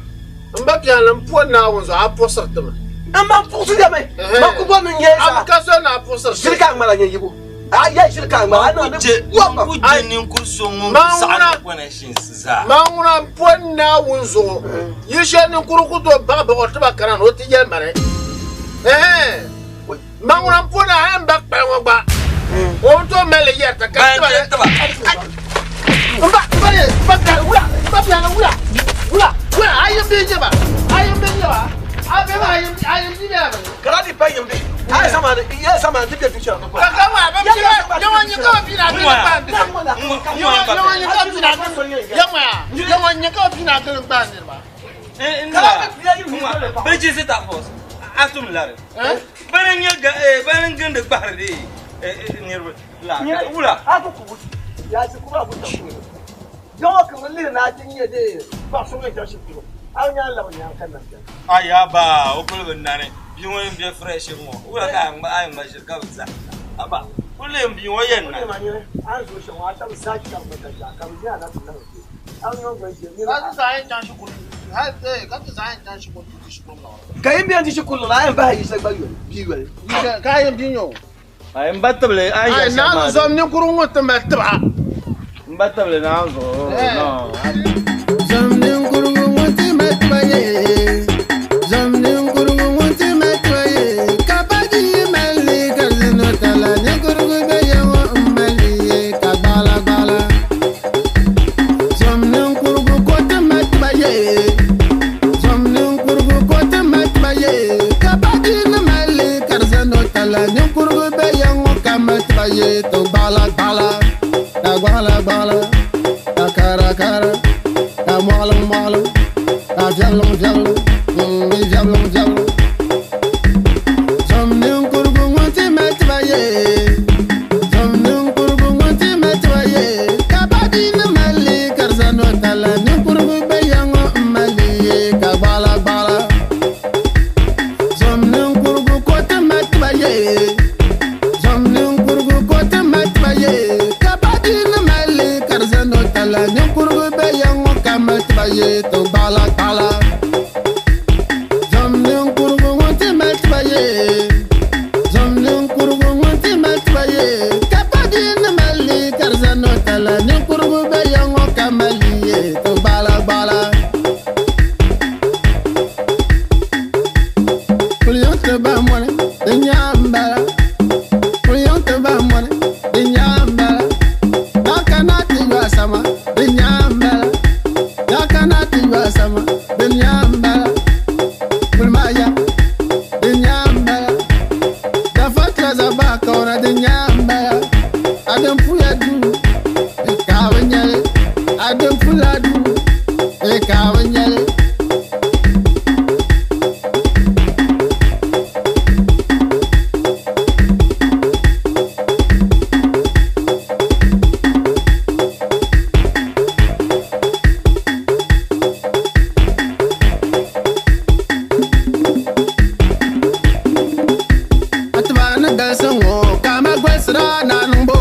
M ba piɛlli, m puhi Naawuni zuɣu, a puɣisiri ti mi. M ba, m puɣisi ya mi. Man ku bɔri ni n nya yi zaa. A bi ka soli ni a puɣisiri ti. Ʒili ka a ŋmana nyɛ yibu. A ya ʒili ka a ŋmana, a niŋ di Man ku je ninkur so ŋun bi saɣi ni connections zaa. Man ŋuna m puhi Naawuni zuɣu, yi shɛli ninkurigu ku tooi baɣi baɣi o tiba kana ni o ti yɛli ma ni. Ɛhɛn! Man ŋuna m puhi ni hali m ba kpali ŋɔ gba, o ni tooi mali li yɛri ti ka tiba ni. M ba, m ba, m ba piɛlli wula, m ba piɛlli wula, wula, wula, a yim bee n-nyɛ ba, a yim bee n-nyɛ ba, a bɛ maa a yim, a yim bia bela bini. Ka daa di pa yim bihi, a yi sama ni, ya sama ni ti be du shɛli ni Ka ka ŋɔ a bɛ bia maa, ya ŋɔ nyɛ ka o bia na gili n-gbaai niriba. Ya ŋɔ nyɛ ka o bia na gili, ya ŋɔ ya, ya ŋɔ nyɛ ka o bia na gili n-gbaai niriba. Bɛ ji sita force, a tum lari. Bani n-nyɛ ga, bani n-gindi gbahiri di niriba la, wula? A ku ku ya ti ku ba ku ta ku yaŋɔ ka bi lihi ni a ti nyɛ di paɣa so ŋun chaŋ shikuru a bi nya labi nyaŋ ka nam biɛni. A ya ba o kuli bi nani bia ŋɔ yɛn bɛ fresh ŋɔ wula ka a ŋma ʒiri ka bi za aba kuli yɛn bia ŋɔ yɛn nani. O nyɛ a ni zooi shɛm ŋɔ a shɛba zaa chaŋ mi ka chaɣ ka bi nya na ti niŋ kpɛ a bi niŋ gba ʒiya nira. Ka ti zaŋ yɛn chaŋ shikuru hali ka ti zaŋ yɛn chaŋ shikuru ti di shikuru liɣiri. Ka yin bɛn di shikuru liɣiri a yɛn bahi Yisa gba yoli bia yoli. Yisa ka a yɛn bia nyɛ o. Ai n ba tibili a ni yɛli shɛm maa. Zom ninkurigu ŋɔ ti mali tiba. N ba tibili naan zuɣu no. Zom ninkurigu ŋɔ ti mali tiba ye. Zom ninkurigu ŋɔ ti mali tiba ye. Ka pa di yi mali li ka zino tala. Ninkurigu be ya ŋɔ m mali li ye ka gbaɣila gbaɣila. Zom ninkurigu ko ti mali tiba ye. Zom ninkurigu ko ti mali tiba ye. Ka pa di ni mali li ka di zano tala. Ninkurigu be ya ŋɔ ka mali tiba ye to gbaɣila gbaɣila. Ka gbaɣila gbaɣila. Ka kara kara. Ka mɔɣiliŋ mɔɣiliŋ. Ka viɛbiliŋ viɛbiliŋ. Ni viɛbiliŋ viɛbiliŋ. Zom ninkurigu ŋun ti mali tiba ye. Zom ninkurigu ŋun ti mali tiba ye. Ka pa di ni mali li ka di zano tala. Ninkurigu be ya ŋɔ m mali li ye ka gbaɣila gbaɣila. Zom ninkurigu ko ti mali tiba ye. Zom ninkurigu ko ti mali tiba ye. Ka pa di ni mali li ka di zano tala. Ninkurigu be ya ŋɔ ka mali tiba ye to gbaɣila gbaɣila. Zom ninkurigu ŋun ti mali tiba ye. Zom ninkurigu ŋun ti mali tiba ye. Ka pa di ni mali li ka di zano tala. Ninkurigu be ya ŋɔ ka mali li ye to gbaɣila gbaɣila. Kuli yiŋ ti ba mɔni, di nyaa m-bala. Kuli yiŋ ti ba mɔni, di nyaa m-bala. Yaa kana ti yɔhi sama, di nyaa m-bala. Yaa kana ti yɔhi sama, di nyaa m-bala. Kuli maa ya, di nyaa m-bala. Dafa tiraza bahi kawana, di nyaa m-bala. A din puya duu, ka a bi nyɛli. A din pula duu, ka a bi nyɛli. A tiba ni galisi ŋɔ ka a ma gɔlisira naa niŋbu.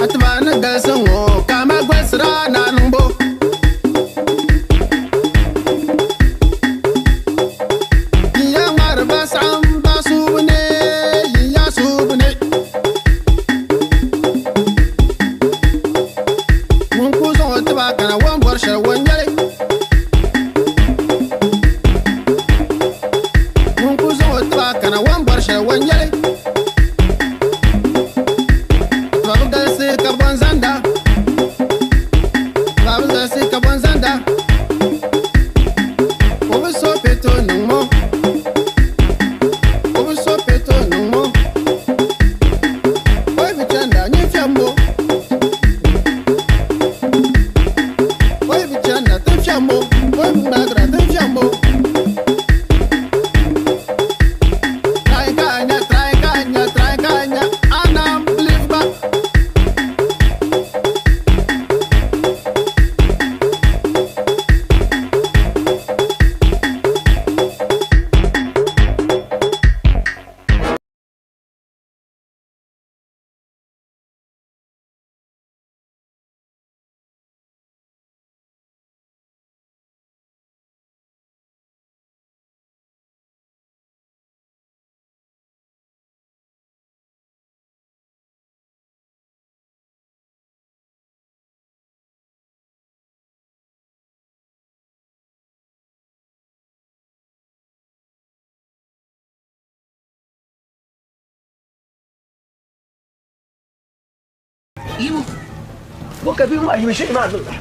A tiba ni galisi ŋɔ ka a ma gɔlisira naa niŋbu. Yiya ŋmari ba saɣim ba subu ni, yiya subu ni. Ŋun ku zaŋ o tiba kana o ni bɔri shɛli o nyɛli. Ŋun ku zaŋ o tiba kana o ni bɔri shɛli o nyɛli. Tiba bi galisi ka bɔnzanda. Tiba bi galisi ka bɔnzanda. O bi so peto niŋ mo. O bi so peto niŋ mo. O yi bi chanda nyin fiɛm bo. O yi bi chanda tin fiɛm bo. O yi bi ŋmaagira tin fiɛm bo. Try ka nya, try ka nya, try ka nya. A na believe ba. Yibu bo ka bihi ŋɔ ayi mi shee maa niŋda.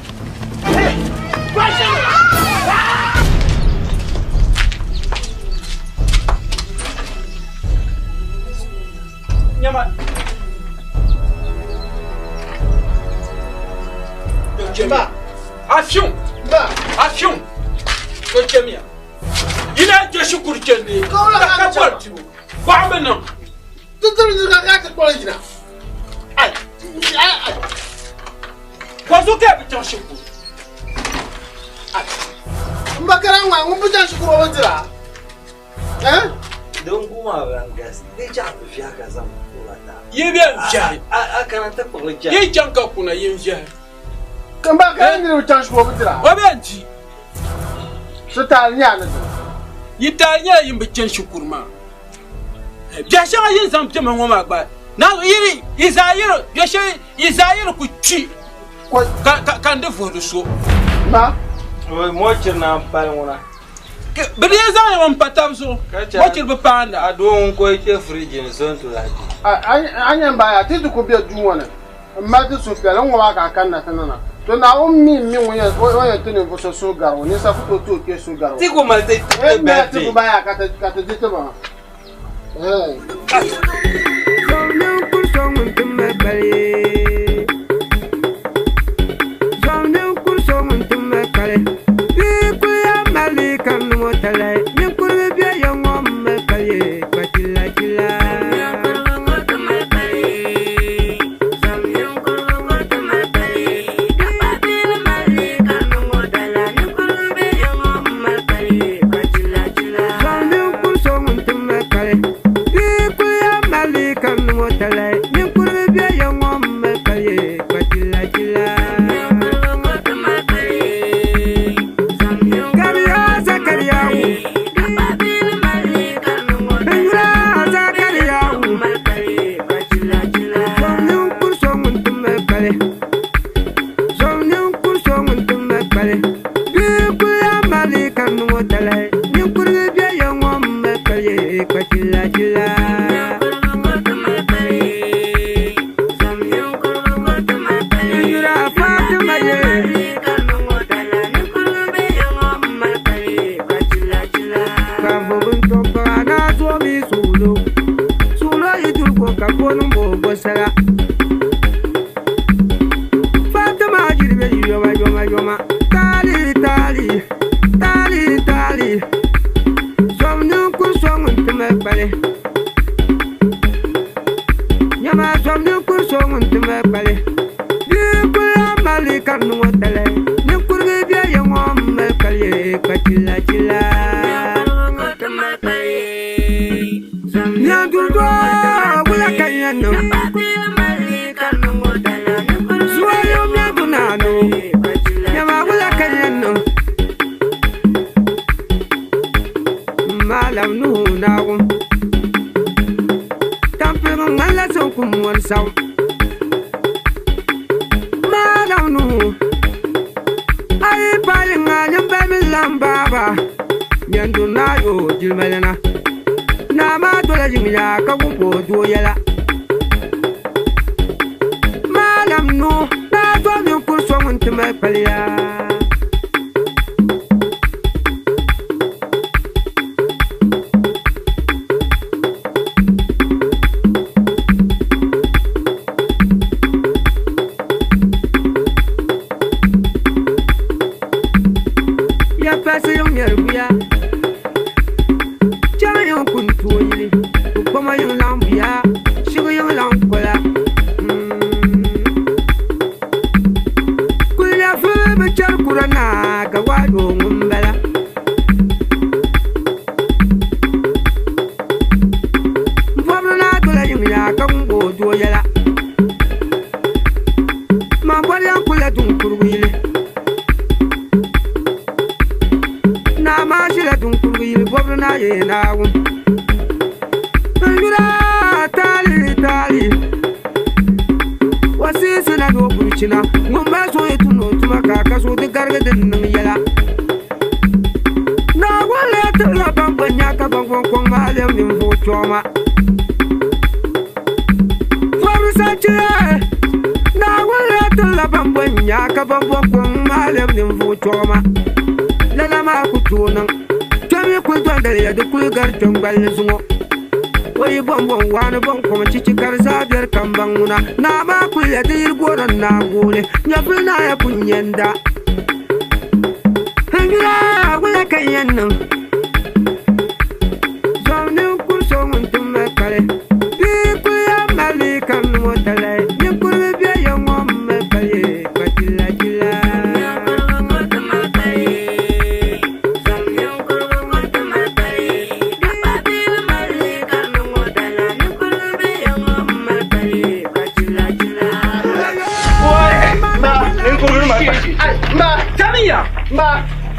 Nyama. Ba. Afiun. Ba. Afiun. To chemiya. Ina je shukuru chende. Ka ka bol tibu. Ba me nan. Tuntun ka ka ti kpɔli jina. Ai ai ai. Kwazo ka bi chan shukuru. Ai. N ba kɛra ŋma ŋun bi chan shukuru o bi dira. Eh? Don kuma ban gas. Di cha bi fiya ka zam kula ta. Ye bi an fiya. A kana ta kpɔgli cha. Ye chan ka kuna ye fiya. N ba kɛra niri bi chan shukuru o bi dira. O bi an di. So taali nyɛ ni dira. Yi taali nyɛla yin bi chan shukuru maa. Biɛ shɛŋa yin zaŋ piɛma ŋɔ maa gba na yiri yi zaa yiri biɛ shɛli yi zaa yiri ku kpi ka ka n di vuhi di so. Ma. Mochiri na pali ŋuna. Bi di yɛn zaŋ li n pa tabi zuɣu mochiri bi paanda. A doo ŋun ko chɛ firiji ni so n ti lahi kpi. A nyɛ n baaya ti ti ku bɛ duu ŋɔ ni n mali ti suhupiɛlli n ŋɔ maa ka a kanna ti ni na to Naawuni mi n mi ŋun yɛn o yɛn ti ninvuɣu so suhu gari o ninsa ku tooi ti o kpee suhu gari o. Ti ku mali ti ti birthday. Ti ku baaya ka ti di ti ba. tirila ban bo n-nya ka ban bo kom maa lɛbi ninvuɣ chɔɣima. Lala maa ku tooi niŋ. Kpe mi kuli dɔndaliya di kuli gari kpɛŋgballi zuŋɔ. O yi bɔmbɔm waa ni bɔŋkom chichi ka di zaa bɛri ka m baŋ ŋuna. Naa maa kuli ya di yili gooni n-naai gooni. Nyɛvuli naaya kuli nyɛ n-da. N yula wula ka n yɛn niŋ? Zom ninkuri so ŋun ti mali kpali. Bia kuli ya mali ka n niŋ o talahi. Ninkuriba be ya ŋɔ m mali kpali kpa jilla jilla.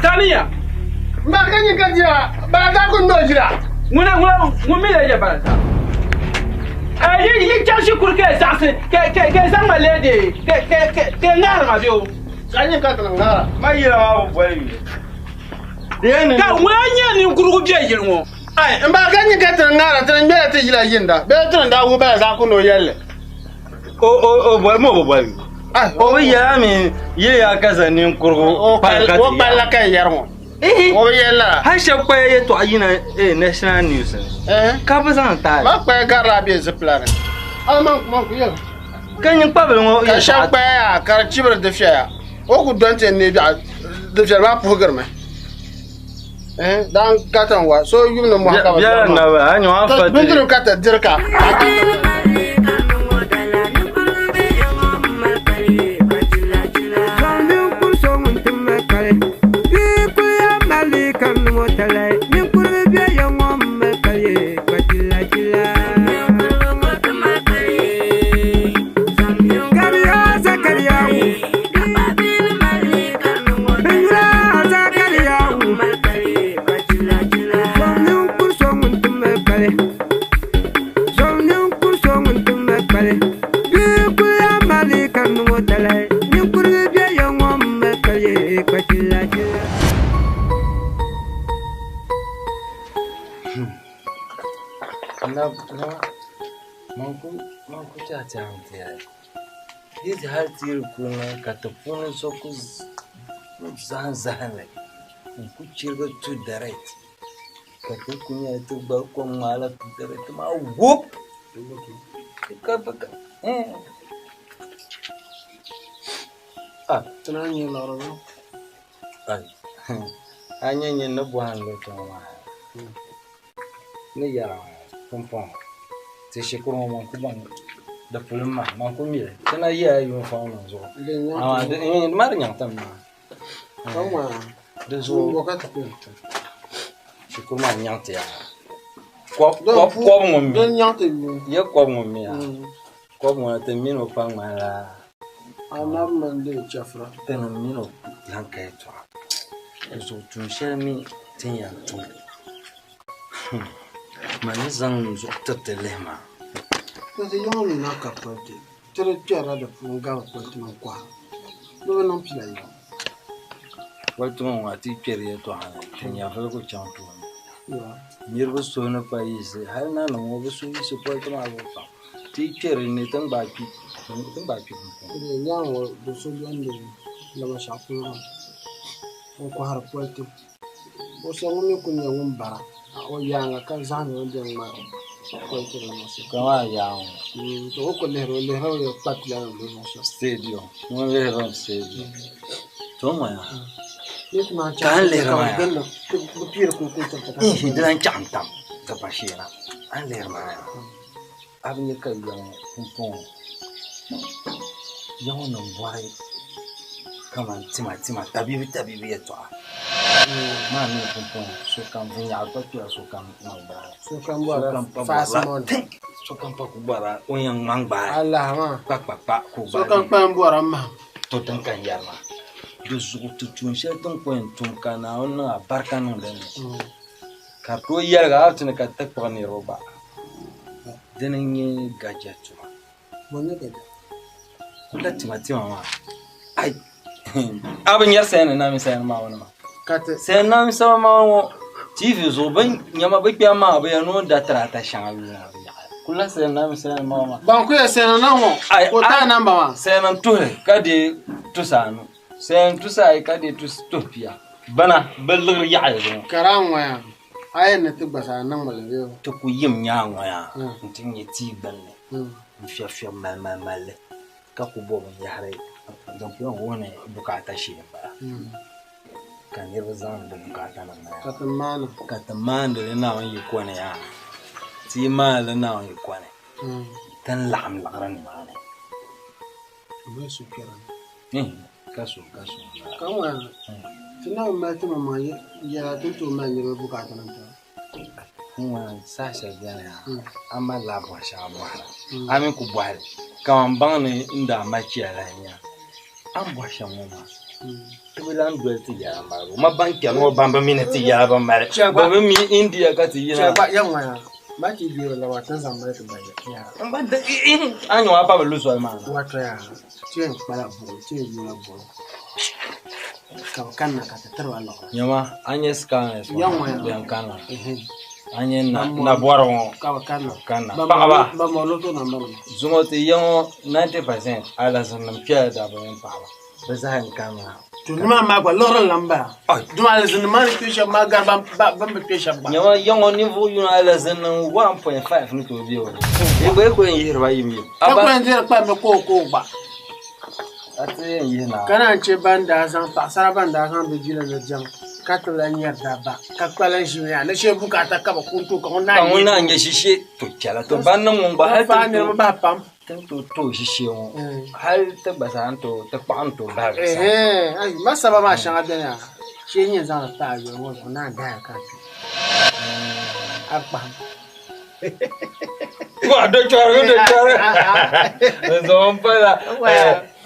Taniya. Mba ka nyin ka jira barata ku no jira. Ŋuna ŋuna ŋun mi la yɛ barata. Ɛ yi yi chaŋ shikuru ka zaɣisi ka ka ka zaŋ ma lee de ka ka ka ka ŋahiri ma bɛ o. Ka nyin ka tini ŋahira. Ma yila maa bi boli yuli. Di yɛn niŋ. Ka ŋuna nyɛ ninkurigu bɛ yili ŋɔ. Ai mba ka nyin ka tini ŋahira tini ŋmɛla ti yila yinda bee tini daa wuhi bala zaɣ ku no yɛlli. O o o boli ma o bi boli yuli. O bi yɛli a mi yili yaa ka zaŋ ninkurigu pali ka ti O kpali la ka n yɛri ŋɔ. O bi yɛli lala. Hali shɛba kpaya yɛltɔɣa yina national news ni ka bɛ zaŋ taali. Ma kpaya garila bɛ zipila ni. A man man ku yɛli. Ka nyin kpabili ŋɔ Ka shɛba kpaya yaa ka di chibiri dufɛya. O ku dɔni ti n-neei biɛɣu dufɛli maa puhigirimi. Dan ka tin wa so yum ni mɔhi ka bi Biɛla naba a nyɔ a fa ti. Bindirigu ka ti diri ka. Hali ti kuli ka ti puuni so ku zahim zahim li n-ku chirigi tu direct ka ti ku nyɛla ti gba kom ŋmaala tu direct maa wup a nya nyini ni bɔhim li tɔŋ maa ni yɛra pumpɔŋɔ ti shikuru ŋɔ man ku baŋ di puli maa man ku mi li ti na yɛla uniform nim zuɣu amaa di maa di nyaŋ tim maa di zuɣu shikuru maa nyaŋ ti yaa kɔbu ŋun mi ya kɔbu ŋun mi yaa kɔbu ŋun ti mini o pa ŋmanila ti ni mini o lan ka yɛltɔɣa di zuɣu tuun shɛli mi ti ni yɛn tum Ma ni zaŋ n zuɣu tiriti lihi maa. Ti yaŋ ni na ka politi, ti di kpɛrila di puuni gari politi mini kɔha. Di bi niŋ pila yaŋ. Politi ŋɔ ŋɔ a ti kpɛri yɛltɔɣa ni, ti nyɛvili ku chaŋ tooni. Niriba suhu ni pa yiɣisi, hali nanim ŋɔ bɛ suhu yiɣisi politi maa zuɣu pam. Ti yi kpɛri ni ti ni gbaai kpi, ti ni gbaai kpi pumpɔŋɔ. Di nyaŋ ŋɔ do so bɛn be Lamashɛɣu polo maa n-kɔhiri politi. O so ŋun mi kuli nyɛ ŋun bara o yaaŋa ka zahindi o ni bɛn ŋmari politi din ŋɔ shɛm. Kaman a yaaŋa ŋɔ. To o kuli lihiri o lihiri o kpa pila ni bɛ zuɣu shɛm. Stadium. Ŋun lihiri mi stadium. To ŋɔ yaa. Ka a ni lihiri ma yaa. Bɛ piiri kuli kuli tiriti ka. Ihi di lan chaɣim tam ti pa sheena. A ni lihiri ma yaa. A bi nya ka ya ŋɔ pumpɔŋɔ ya ŋɔ nim bɔri kaman tima tima tabiibi tabiibi yɛltɔɣa maa mi pumpɔŋɔ sokam vinnyaɣi pa kpɛra sokam ŋman gbaai Sokam bɔrila fast money. Sokam pa ku bɔrila o ni yɛn ŋman gbaai Alaha maa. kpa kpa kpa ka o gbaai Sokam kpalim bɔrila mahim. To din ka n yɛri maa di zuɣu ti tuun shɛli ti ni ku yɛn tum ka Naawuni niŋ alibarika niŋ din ni ka di tooi yɛliga hali ti ni ka ti kpuɣi niriba gba. Dini n-nyɛ gaja tuma. Bɔ n-nyɛ gaja? Kula tima tima maa. Ai! A bi nyari sayani naami sayani maa ŋɔ nima. Ka ti. Sayani naami sama maa ŋɔ TV zuɣu bɛ nyama bɛ kpɛma maa bɛ yɛn niŋ da tirata shɛŋa yuuna bɛ yaɣa. Kula sɛn mi sɛn ma ma. Ban ku yɛ sɛn na ŋɔ. O taa namba maa. Sɛn n tuhi ka deei tusa anu. Sɛn tusa ayi ka deei tuhi pia. Bana bi liɣiri yaɣaya zuŋɔ. Kara ŋɔya a yɛn ni ti gba saa niŋ mi li bee? Ti ku yim nyaa ŋɔya nti nyɛ tia gbunni n fiɛbi fiɛbi mali mali mali li ka ku bo binyahari din ku yɛn wuhi ni bukaata shee m-bala ka niriba zaŋdi bɛ bukaata nim na Ka ti maani. Ka ti maandi li Naawuni yi kɔni yaa. Ti yi maani li Naawuni yi kɔni ti ni laɣim liɣiri nimaani. Ka so ka so. Ka ŋɔya ti na bi mali ti maŋmaŋ yɛla ti ni tooi mali niriba bukaata nim taba. Ŋɔya saha shɛli beni yaa a malila a bɔri shɛŋa bɔhira a mi ku bɔhili kaman baŋ ni n daa mali chiya la n-nya a ni bɔhi shɛm ŋɔ maa ti bi lan doli ti yɛla malibu ma ban kpɛri ŋɔ ban bi mi ni ti yɛla bi mali bɛ bi mi India ka ti yina. Chɛ gba ya ŋɔya ma ti deeri la wa ti ni zaŋ mali ti ba yaa. N gba a nya a pa bi lu soli maa ni. Wato yaa ti yɛn kpala buɣim ti yɛn yoola buɣim ka bɛ kanna ka ti tiri ba liɣiri. Nyama a nya scammers Ya ŋɔya. ŋɔ bɛn kanna a nya nabɔri ŋɔ Ka bɛ kanna. kanna paɣaba Ban bɔri loto namba nima. zuŋɔ ti ya ŋɔ 90% alizinnim kpɛla dabba mini paɣaba bɛ zaa yɛn kanna. To nimaani maa gba liɣiri n-lan bala. Dama alizinnim maa ni kpe shɛba maa gari ban bi kpe shɛba gba. Nyama ya ŋɔ ninvuɣ yino alizinnim 1.5 ni tooi be o ni. Bɛ gba yi ku yɛn yihiri ba yimyim. Ka ku yɛn dihiri kpalimmi kookoo gba. A ti yɛn yihi naa. Ka naan chɛ ban daa zaŋ paɣisara ban daa zaŋ bɛ jila ni diɛm ka ti lan nyari dabba ka kpa lan ʒimi yaa ni shee bukaata ka bɛ ku n-tooi ka ŋun naan nyɛ shishee to chɛla to ban niŋ ŋun gba hali Ban faai niriba bahi pam. Ti ni tooi tooi shishee ŋɔ hali ti gba zaa ni tooi ti kpaɣi n-tooi bahi bɛ sani. Ɛhɛn, ayi, masaba maa shɛŋa beni yaa shee nyɛ zaŋ li paai a yuli ŋɔ zuɣu naan dahaya ka a kpi. A kpahim. Wa do chɔri do chɔri. N zaŋ n pala.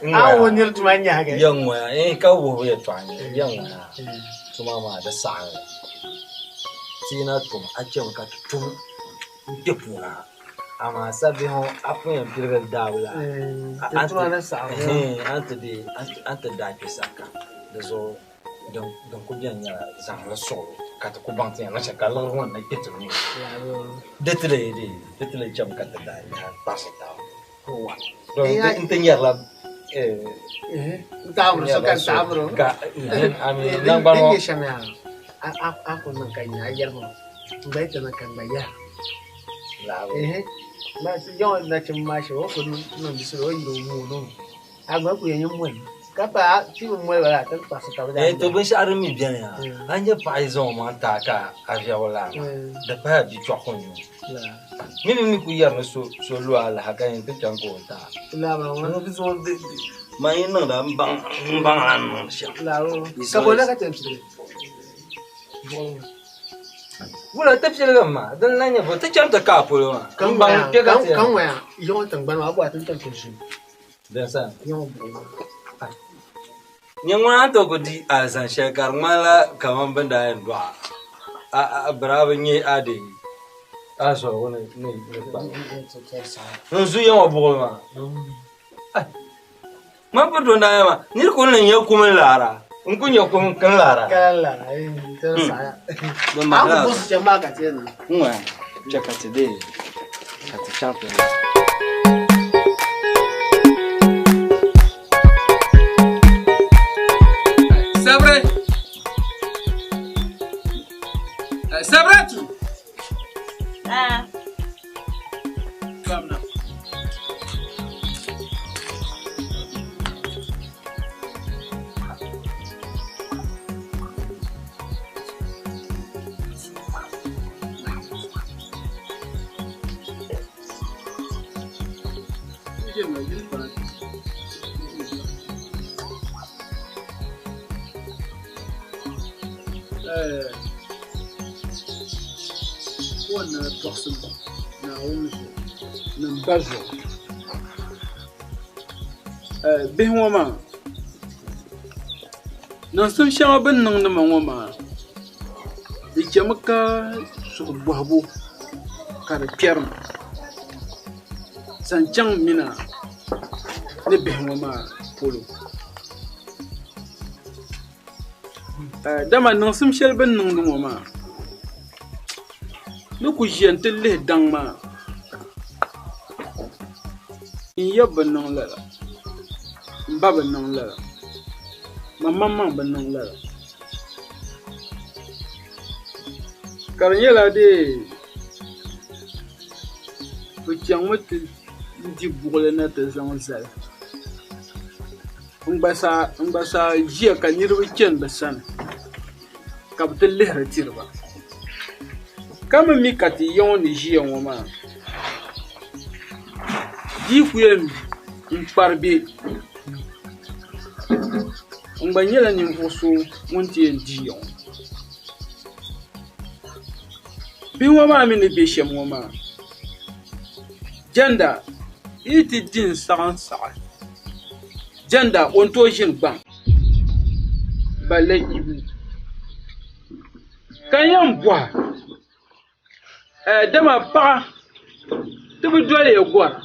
A wuhi niri tuma nyahigi. Ya ŋɔya, eh ka wuhibu yɛltɔɣa n-nyɛ ya ŋɔya tuma maa di saɣim ti yi na tum a chɛmi ka ti tum n-kpe puuni ha amaa sabihi ŋɔ a pun yɛn piligi daabu la a ni ti daai kpe saka di zuɣu din ku beni nyɛla zaŋli suɣili ka ti ku baŋ ti yɛn niŋ shɛli ka liɣiri ŋɔ ni na kpe ti nuu ni. Di ti lee chɛmi ka ti daa nya kparisi taba. N ti nyɛrila Nangbani ŋɔ shɛm yaa a ku niŋ ka nya a yɛrimi n gba yi ti niŋ ka n gba yɛra nachimba maa shɛba o ku niŋ bisili o yiri o mooni o a gba ku yɛn nyɛ moli ka pa ti bi moli ba ti kpaɣisi ka bi Eh, to binshɛɣu din mi beni yaa a ni nyɛ paɣa yi zaŋ o maŋ taai ka a viɛbu laa maa di paya bia chɔɣu ku nyu mi mi mi ku yɛri ni so so lu alaha ka yɛn ti chaŋ ka o taai man yi niŋda n baŋ n baŋ a ni niŋdi shɛm wula ti piligim ma din lan nyɛ bo ti chaŋ ti ka a polo maa n baŋ kpe ka ti yɛn Nyɛ ŋuna a ni tooi ku di alizan shɛli ka di ŋmanila kaman bɛ ni daa yɛn dɔɣi a bɛ daa bi nya a di a zɔhigu ni kpa n zu ya ŋɔ buɣili maa. Ŋmani piri to n-daa nya ma, nir ku ni nya kum n-laara, n ku nya kum n laara. Ŋ-ŋɔ chɛ ka ti deei ka ti chaŋ ti Sabre. Sabratu. Ah. Come now. Kowanne tɔɣisim Naawuni zuɣu ni m ba zuɣu. Bihi ŋɔ maa, niŋsim shɛŋa bɛ ni niŋdi ma ŋɔ maa, di chɛmi ka suhu bɔhibu ka di kpɛri ma zaŋ chaŋ m mina ni bihi ŋɔ maa polo. Dama niŋsim shɛli bɛ ni niŋdi ŋɔ maa ni ku ʒiya nti lihi daŋ maa, N ya bi niŋ lala, m ba bi niŋ lala, man maŋmaŋ bi niŋ lala. Ka di nyɛla dee bɛ chaŋmi ti di buɣili na ti zaŋ zali. N gba saa ʒiya ka niriba chani bɛ sani ka bɛ ti lihiri tiri ba. Ka mi mi ka ti ya ŋɔ ni ʒiya ŋɔ maa, di yi ku yɛn n-kpari bɛ, n gba nyɛla ninvuɣ so ŋun ti yɛn di ya ŋɔ. Bihi ŋɔ maa mi ni be shɛm ŋɔ maa, jɛnda yi ti di n-saɣi n-saɣi, jɛnda o ni tooi ʒini gbaŋ balle Ibu. Ka n yɛn bɔhi, dama paɣa ti bi doli ya gɔra,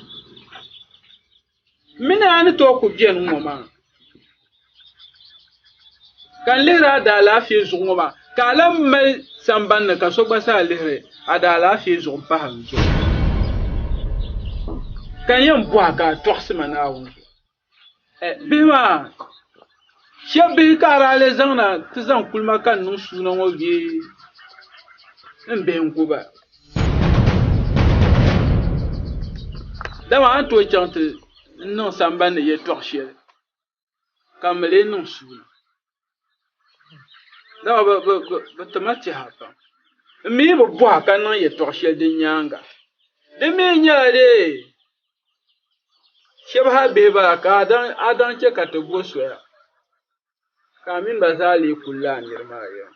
m mi ni a ni tooi ku beni ŋ-ŋɔ maa, ka n lihiri a daalaafee zuɣu ŋɔ maa, ka a lan mali sambani ni ka so gba zaa lihiri a daalaafee zuɣu m-pahi n zuɣu. Ka n yɛn bɔhi ka a tɔɣisi ma Naawuni zuɣu. Bihi maa, shɛba bihi ka a daa lee zaŋ na ti zaŋ kuli ma ka n niŋ suuna ŋɔ bee n bihi n-ku ba? Dama a ni tooi chaŋ ti niŋ sambani ni yɛtɔɣ shɛli ka m mi lee niŋ suuna. Dama bɛ ti ma tɛha pam. M mi yi bi bɔhi ka niŋ yɛtɔɣ shɛli din nyaaŋa, di mi nyɛla dee shɛba hal bihi bala ka a daŋ chɛ ka ti bo soya ka a mini ba zaa lee kul la a nir maa yɛm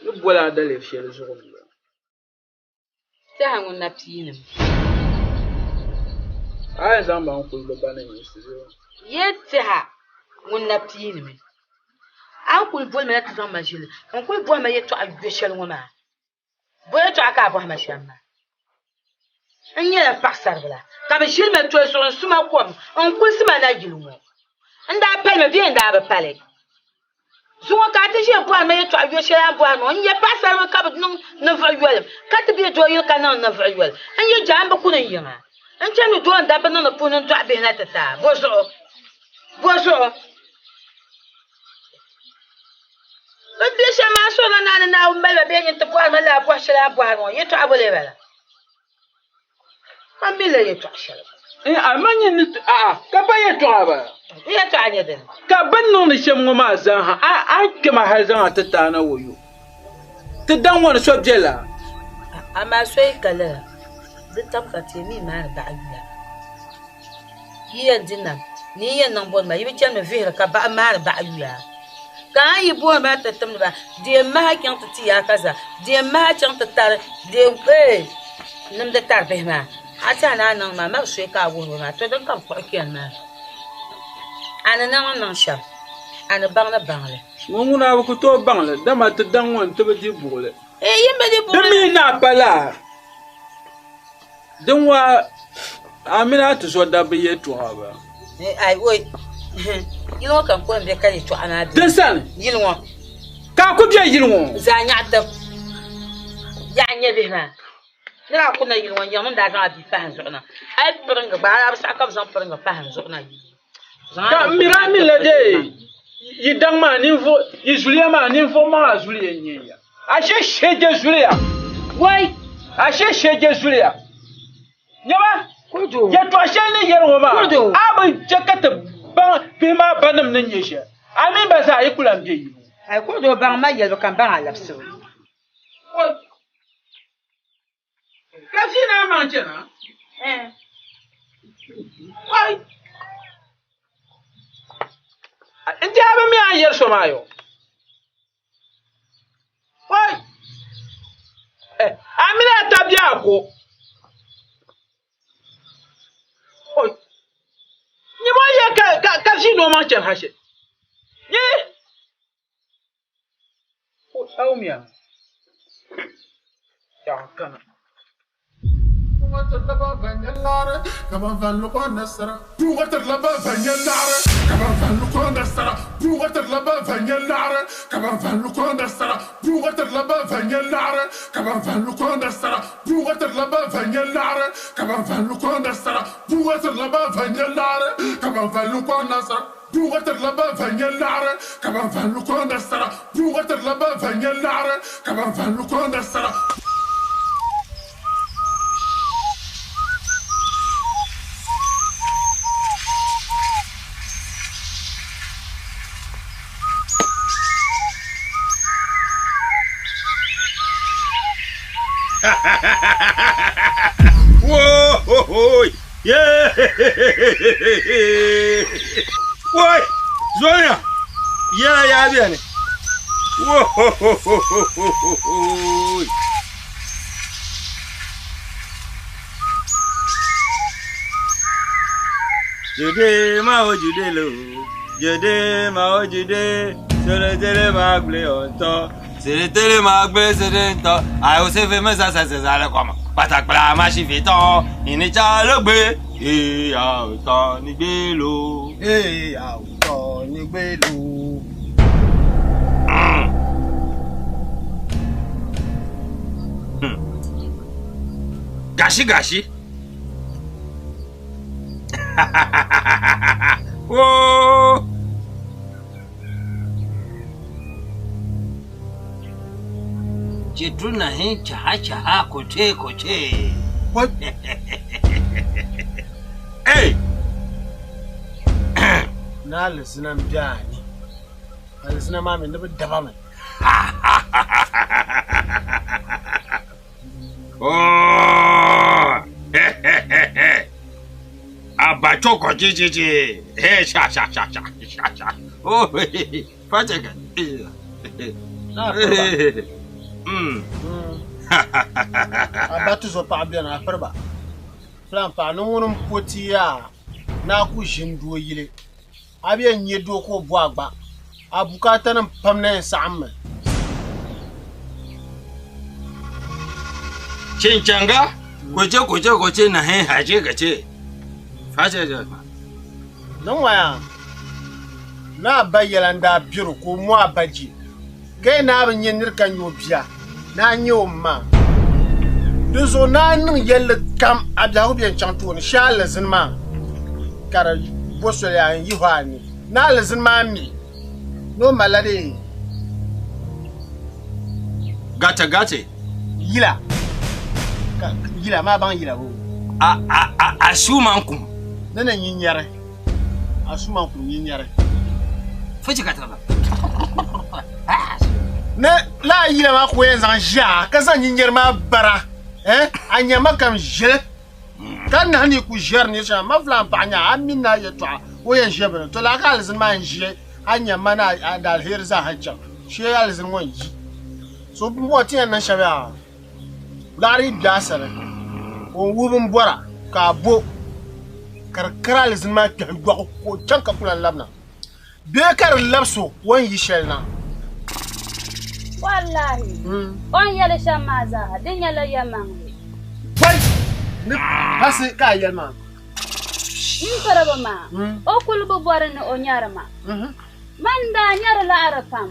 ni boli a daliri shɛli zuɣu m-bɔŋɔ. Tɛha ŋun na piinimi. A yɛn zaŋ ba n-kuli bɛ ba ni yinsi bee? Ye tɛha ŋun na piinimi. A ni kul boli ma na ti zaŋ ma ʒili, n kul bɔhi ma yɛtɔɣa yo shɛli ŋɔ maa. Bo yɛtɔɣa ka a bɔhi ma shɛm maa? N nyɛla paɣisaribila, ka bɛ ʒili ma toli zuɣu n-su ma kom n-kulisi ma na yili ŋɔ. N daa palimi bee n daa bi pali? Zuŋɔ ka a ti ʒe bɔhiri ma yɛtɔɣa yo shɛli a ni bɔhiri ma ŋɔ, n nyɛ paɣisaribila ka bi niŋ ninvuɣ yoli, ka ti be doo yili ka niŋ ninvuɣ yoli. N yi jaamba kuni n yiŋa, n chani doo n dabba niŋdi puuni n-dɔɣi bihi na ti ti a. Bɔzuɣu? Bɔzuɣu? Bɛ ni be shɛm maa suhirila naa ni Naawuni mali ba bee nyin ti bɔhiri ma lala bɔhi shɛli a ni bɔhiri ma ŋɔ, yɛtɔɣa bɔ lee bala? Man mi la yɛtɔɣ shɛli. A ma nyin ni a'a ka pa yɛtɔɣa bala. N yɛtɔɣa nyɛ dini? Ka bɛ ni niŋdi shɛm ŋɔ maa zaa ha, a ni kpɛma hal zaŋ a ti taai na o yo. Ti daŋ ŋɔ ni so bela? Amaa so yi ka lala, di tam ka ti mi maani baɣa yuya. Yi yɛn di nam ni yi yɛn niŋ bɔni maa, yi bi chanimi vihiri ka baɣa maani baɣa yuya. Ka a yi booni ba ti timdi ba, deem maha chaŋ ti ti yaakaza, deem maha chaŋ ti tari, deem eei nimdi tari bihi maa. A tɛha ni a niŋ maa, mali suya ka a wuhiri ba maa, to din ka bɛ kpuɣi chani maa, a ni niŋ ni niŋ shɛm, a ni baŋ ni baŋ li. Ŋɔ ŋuna a bi ku tooi baŋ li, dama ti daŋ ŋɔ nti bi di buɣili. Ee, yi mi di buɣili. Di mi ni a pa laa, din waa a mini a tizɔdabba yɛtɔɣa ba. Ai oi, yili ŋɔ ka n kuli be ka yɛtɔɣa maa be. Din sani. Yili ŋɔ. Ka a ku be yili ŋɔ. Zaa nyaɣi tib. Yaɣa n-nyɛ bihi maa. Ni daa kuna yili ŋɔ, n yiŋ mini daa zaŋ a bia pahi n zuɣu na. A yi piringi gba, a daa bi saɣi ka bɛ zaŋ piringi pahi n zuɣu na yili ŋɔ. Ka m miri a mi la dee yi daŋ maa ninvuɣ, yi zuliya maa ninvuɣ maŋa zuliya n-nyɛ ya. Ashe sheje zuliya. Wai! Ashe sheje zuliya. Nyama, yɛtɔɣ shɛli ni yɛri ŋɔ maa, a bi chɛ ka ti baŋ bihi maa banim ni nyɛ shɛli. A mini ba zaa yi ku lan be yili ŋɔ. Ai Kudu, baŋ ma yɛlibu ka m baŋ a labisibu. Ka vi naa maŋ chana? Wai! N ti a bi mi a ni yɛri so maa yo. Wai! A mini a tabi a ko. Oi! Nyɛ yɛ ka vi noo maŋ chani ha shɛli. Nyɛ! Awumiya, yaɣa kana. Whoa! Yeah! Woi! Zoya! Yeah, yeah, yeah. Whoa! Jude ma o jude lo. Jude ma o jude. Sele tele ma gble onto. Sele tele ma gble sele nto. Ayo se fe me sa sa sa le koma. Pàtàkì má ṣe fi tán ìníjà ló gbé ìyá òótọ́ ní gbé lò. Ìyá òótọ́ ní gbé lò. Gàṣí gàṣí. Wóó. Jitu nahi chaha chaha koche koche. What? Hey! Na listen mjani. Listen mami ndibe daba me. Oh! Abacho koche che. Hey sha sha sha sha sha sha. Oh, fache ka. Na. Abatu zo paɣa bɛni a piriba filan paɣa ni ŋuni n poti yaa naa ku ʒini doo yili a bɛ yɛn nyɛ doo ka o bo a gba a bukaata nim pam na yɛn saɣam mi. Chinchanga koche koche koche na he haje gache fache ja niŋ waya naa ba yɛla n daa biro ka o mo a ba ji ka naa bi nyɛ niri ka nyɛ o bia naa nyɛ o ma di zuɣu naa niŋ yɛlli kam a biɛhigu bɛn chaŋ tooni shee alizini maa ka di bo soli a n yihi a ni naa alizini maa mi ni o malila de gata gate yila ka yila maa baŋ yila bo a a a a su man kum ne na nyinyɛri a su man kum nyinyɛri fochi ka taba ne la yila maa ka o yɛn zaŋ ʒia ka zaŋ nyinyɛri maa bara a nyɛma kam ʒili ka nahi ni ku ʒɛri ni shɛŋa ma filan paɣa nya a mini na yɛltɔɣa o yɛn ʒɛ bini to laa ka alizini maa n ʒi a nyɛma na a daaliheri zaa ha chaŋ shee alizini ŋɔ n yi so bɔŋɔ ti yɛn niŋ shɛm yaa laɣari yi bɛ a sani ka o wuhi bin bɔra ka a bo ka di kari alizini maa kpɛhi yɔɣu ka o chaŋ ka ku lan labina bee ka di labisi o o ni yi shɛli na. Wallahi. On yɛli shɛm maa zaa di nyɛla yɛlimaŋli. Wai! Ni pasi ka a yɛli maa. N piriba maa, o kuli bi bɔri ni o nyari ma. Man daa nyari laɣiri pam.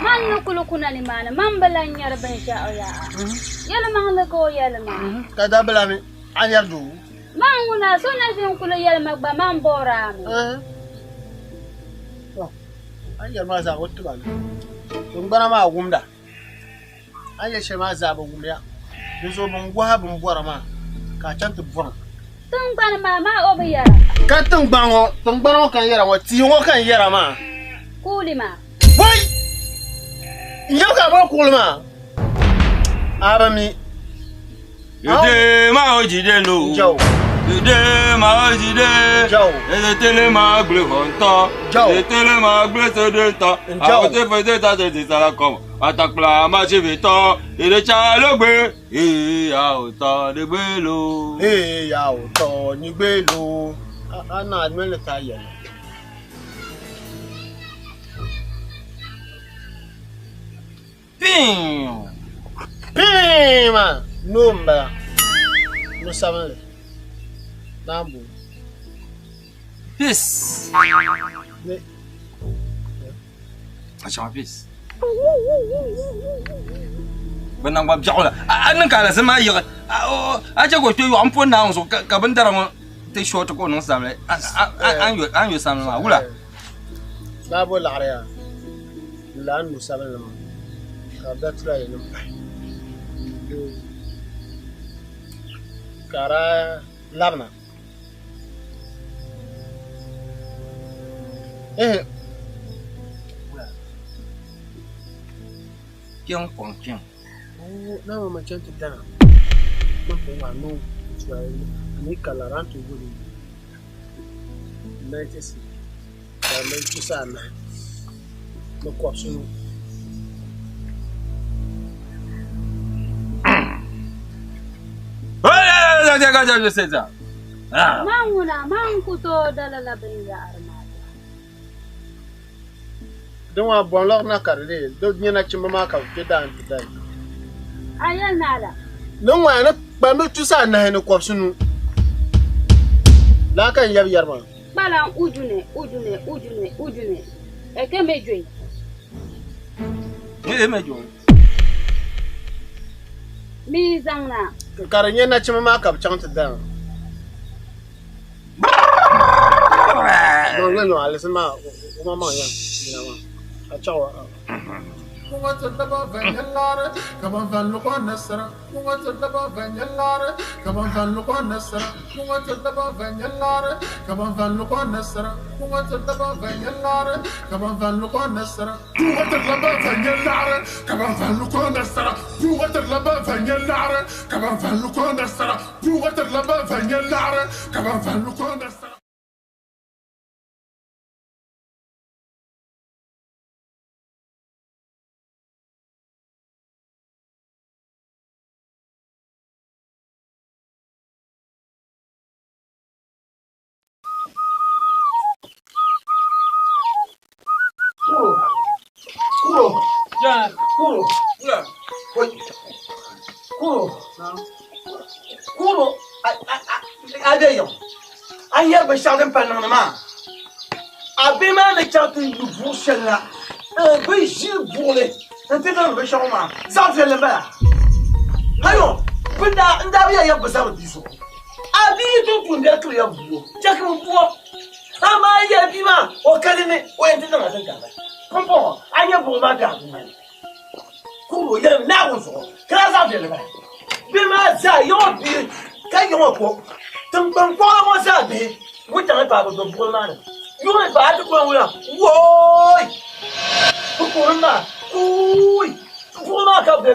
Man ni kuli kuna nimaani, man bi lan nyari binshɛɣu yaa. Yɛlimaŋli ka o yɛli maa. Ka daa bi lan a nyari doo? Man ŋuna so na ʒini kuli yɛli ma gba man bɔri a mi. A ni yɛli maa zaa o tiba ni. Tingbana maa wumda a ni yɛli shɛli maa zaa bi wumya di zuɣu bin goha bin bɔra maa ka a chaŋ ti bɔri. Tingbani maa maa o bi yɛra. Ka tingbani ŋɔ ka n yɛra ŋɔ tia ŋɔ ka n yɛra maa. Kuuli maa. Wai! N yɛli ka a bɔri kuɣuli maa a bi mi. Jude ma o jide lo. Jude ma o jide. Eze tele ma gble xɔntɔ. Eze tele ma gble sodetɔ. Awote fete ta tete sara kɔmɔ. Atakpla ma tsi fi tɔ. Ìdè ló gbé. Ìyá òótọ́ ni gbé lo. Ìyá òótọ́ ni gbé lo. A na adumɛ ta yɛlɛ. Pín. Pín ma n'o n bala. Nu sabinli. Naambo. Peace. Ne. A chaŋ peace. Bɛ naŋgban biɛɣu la a niŋ ka alazim maa yiɣi a chɛ ka o kpe yɔɣu m-po Naawuni zuɣu ka bindara ŋɔ ti shɔɔti ka o niŋ samli a ni yo samli maa wula? Daa bo laɣiri yaa n-la a ni nu sabinli maa ka di da tulaale nim pahi ka a daa labina. Ehe. Kpiɔŋ kɔŋ kpiɔŋ. Na ma ma chaŋ ti dana ma ko ŋa no tulaale ni ka laɣiri a ni tooi bo li 90 cedi ka di mali tusa anahi ni kɔbisinu. Man ŋuna, man ku tooi da lala binyahari maa. Din maa bɔŋ lɔɣiri na ka di leei di nyɛ nachimba maa ka bɛ kpe daa nti dali. A yɛli ni a la? Ni ŋɔya ni kpambi tusa anahi ni kɔbisinu laa ka n yab yɛri maa. Kpalan ujune, ujune, ujune, ujune, eke mejoi. Eke mejoi. Mi zaŋ na. Ka di nyɛ nachimba maa ka bɛ chaŋ ti dali. Kuro, kuro, Wula. kuro, kuro, a bɛ yiŋ a yɛri binshɛɣu din pa niŋdi maa a bihi maa ni chaŋ ti yu buɣ shɛli la bɛ ʒili buɣili n-ti niŋdi binshɛɣu maa zaɣ viɛlli m-bala hayo n daa bi yɛli yɛbu bi zabiri bia zuɣu a bia yi tum tuumbiɛri kiri yɛbu buo chɛ ka bɛ buo amaa a yɛli bia maa o ka di ni o yɛn ti niŋ a din gari pumpɔŋɔ a nya buɣim maa biɛhigu ŋmani kuri o yɛlimi Naawuni zuɣu ka daa zaɣ viɛlli bala bihi maa zaa yiŋɔ bihi ka yiŋɔ ko tiŋgbani kɔɣila ŋɔ zaa bihi wuntaŋ ni paai bi gbubi buɣili maa ni yuŋ ni paai ti kuli wula wooi bi kuhiri maa kuui buɣili maa ka bi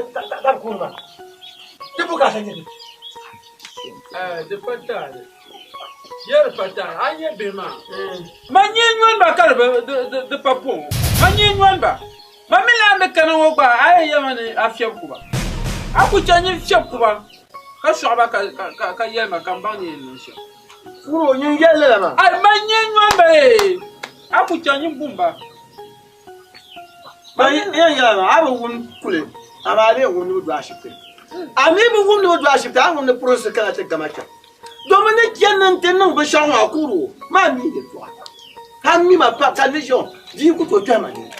kuhiri maa di bukaata nyɛ di. Di pa taali yɛli pa taali a nyɛ bihi maa ma nyɛ nyɔni ba ka di pa pɔŋ ma nyɛ nyɔni ba ma mi lahi ni kana ŋɔ gba a yɛn yɛlima ni a fiɛbi ku ba a ku chɛ nyin fiɛbi ku ba ka sɔɣi ba ka yɛli ma ka n baŋ ni yɛn niŋ shɛm. Kuro nyin yɛli lala maa. Ai ma nyɛ nyɔni ba ee a ku chɛ nyin bum ba. Ma yɛn yɛla maa a bi wum kuli amaa a lee wum ni bi do ashibiti a mi bi wum ni bi do ashibiti a wum ni purinsi kana ti gama chaŋ domin ni chani ni n-ti niŋ binshɛɣu ŋɔ a kuuri o maa mi yɛltɔɣa ka mi ma pam ka ni ʒiya ŋɔ bia ku tooi kpɛhi ma nini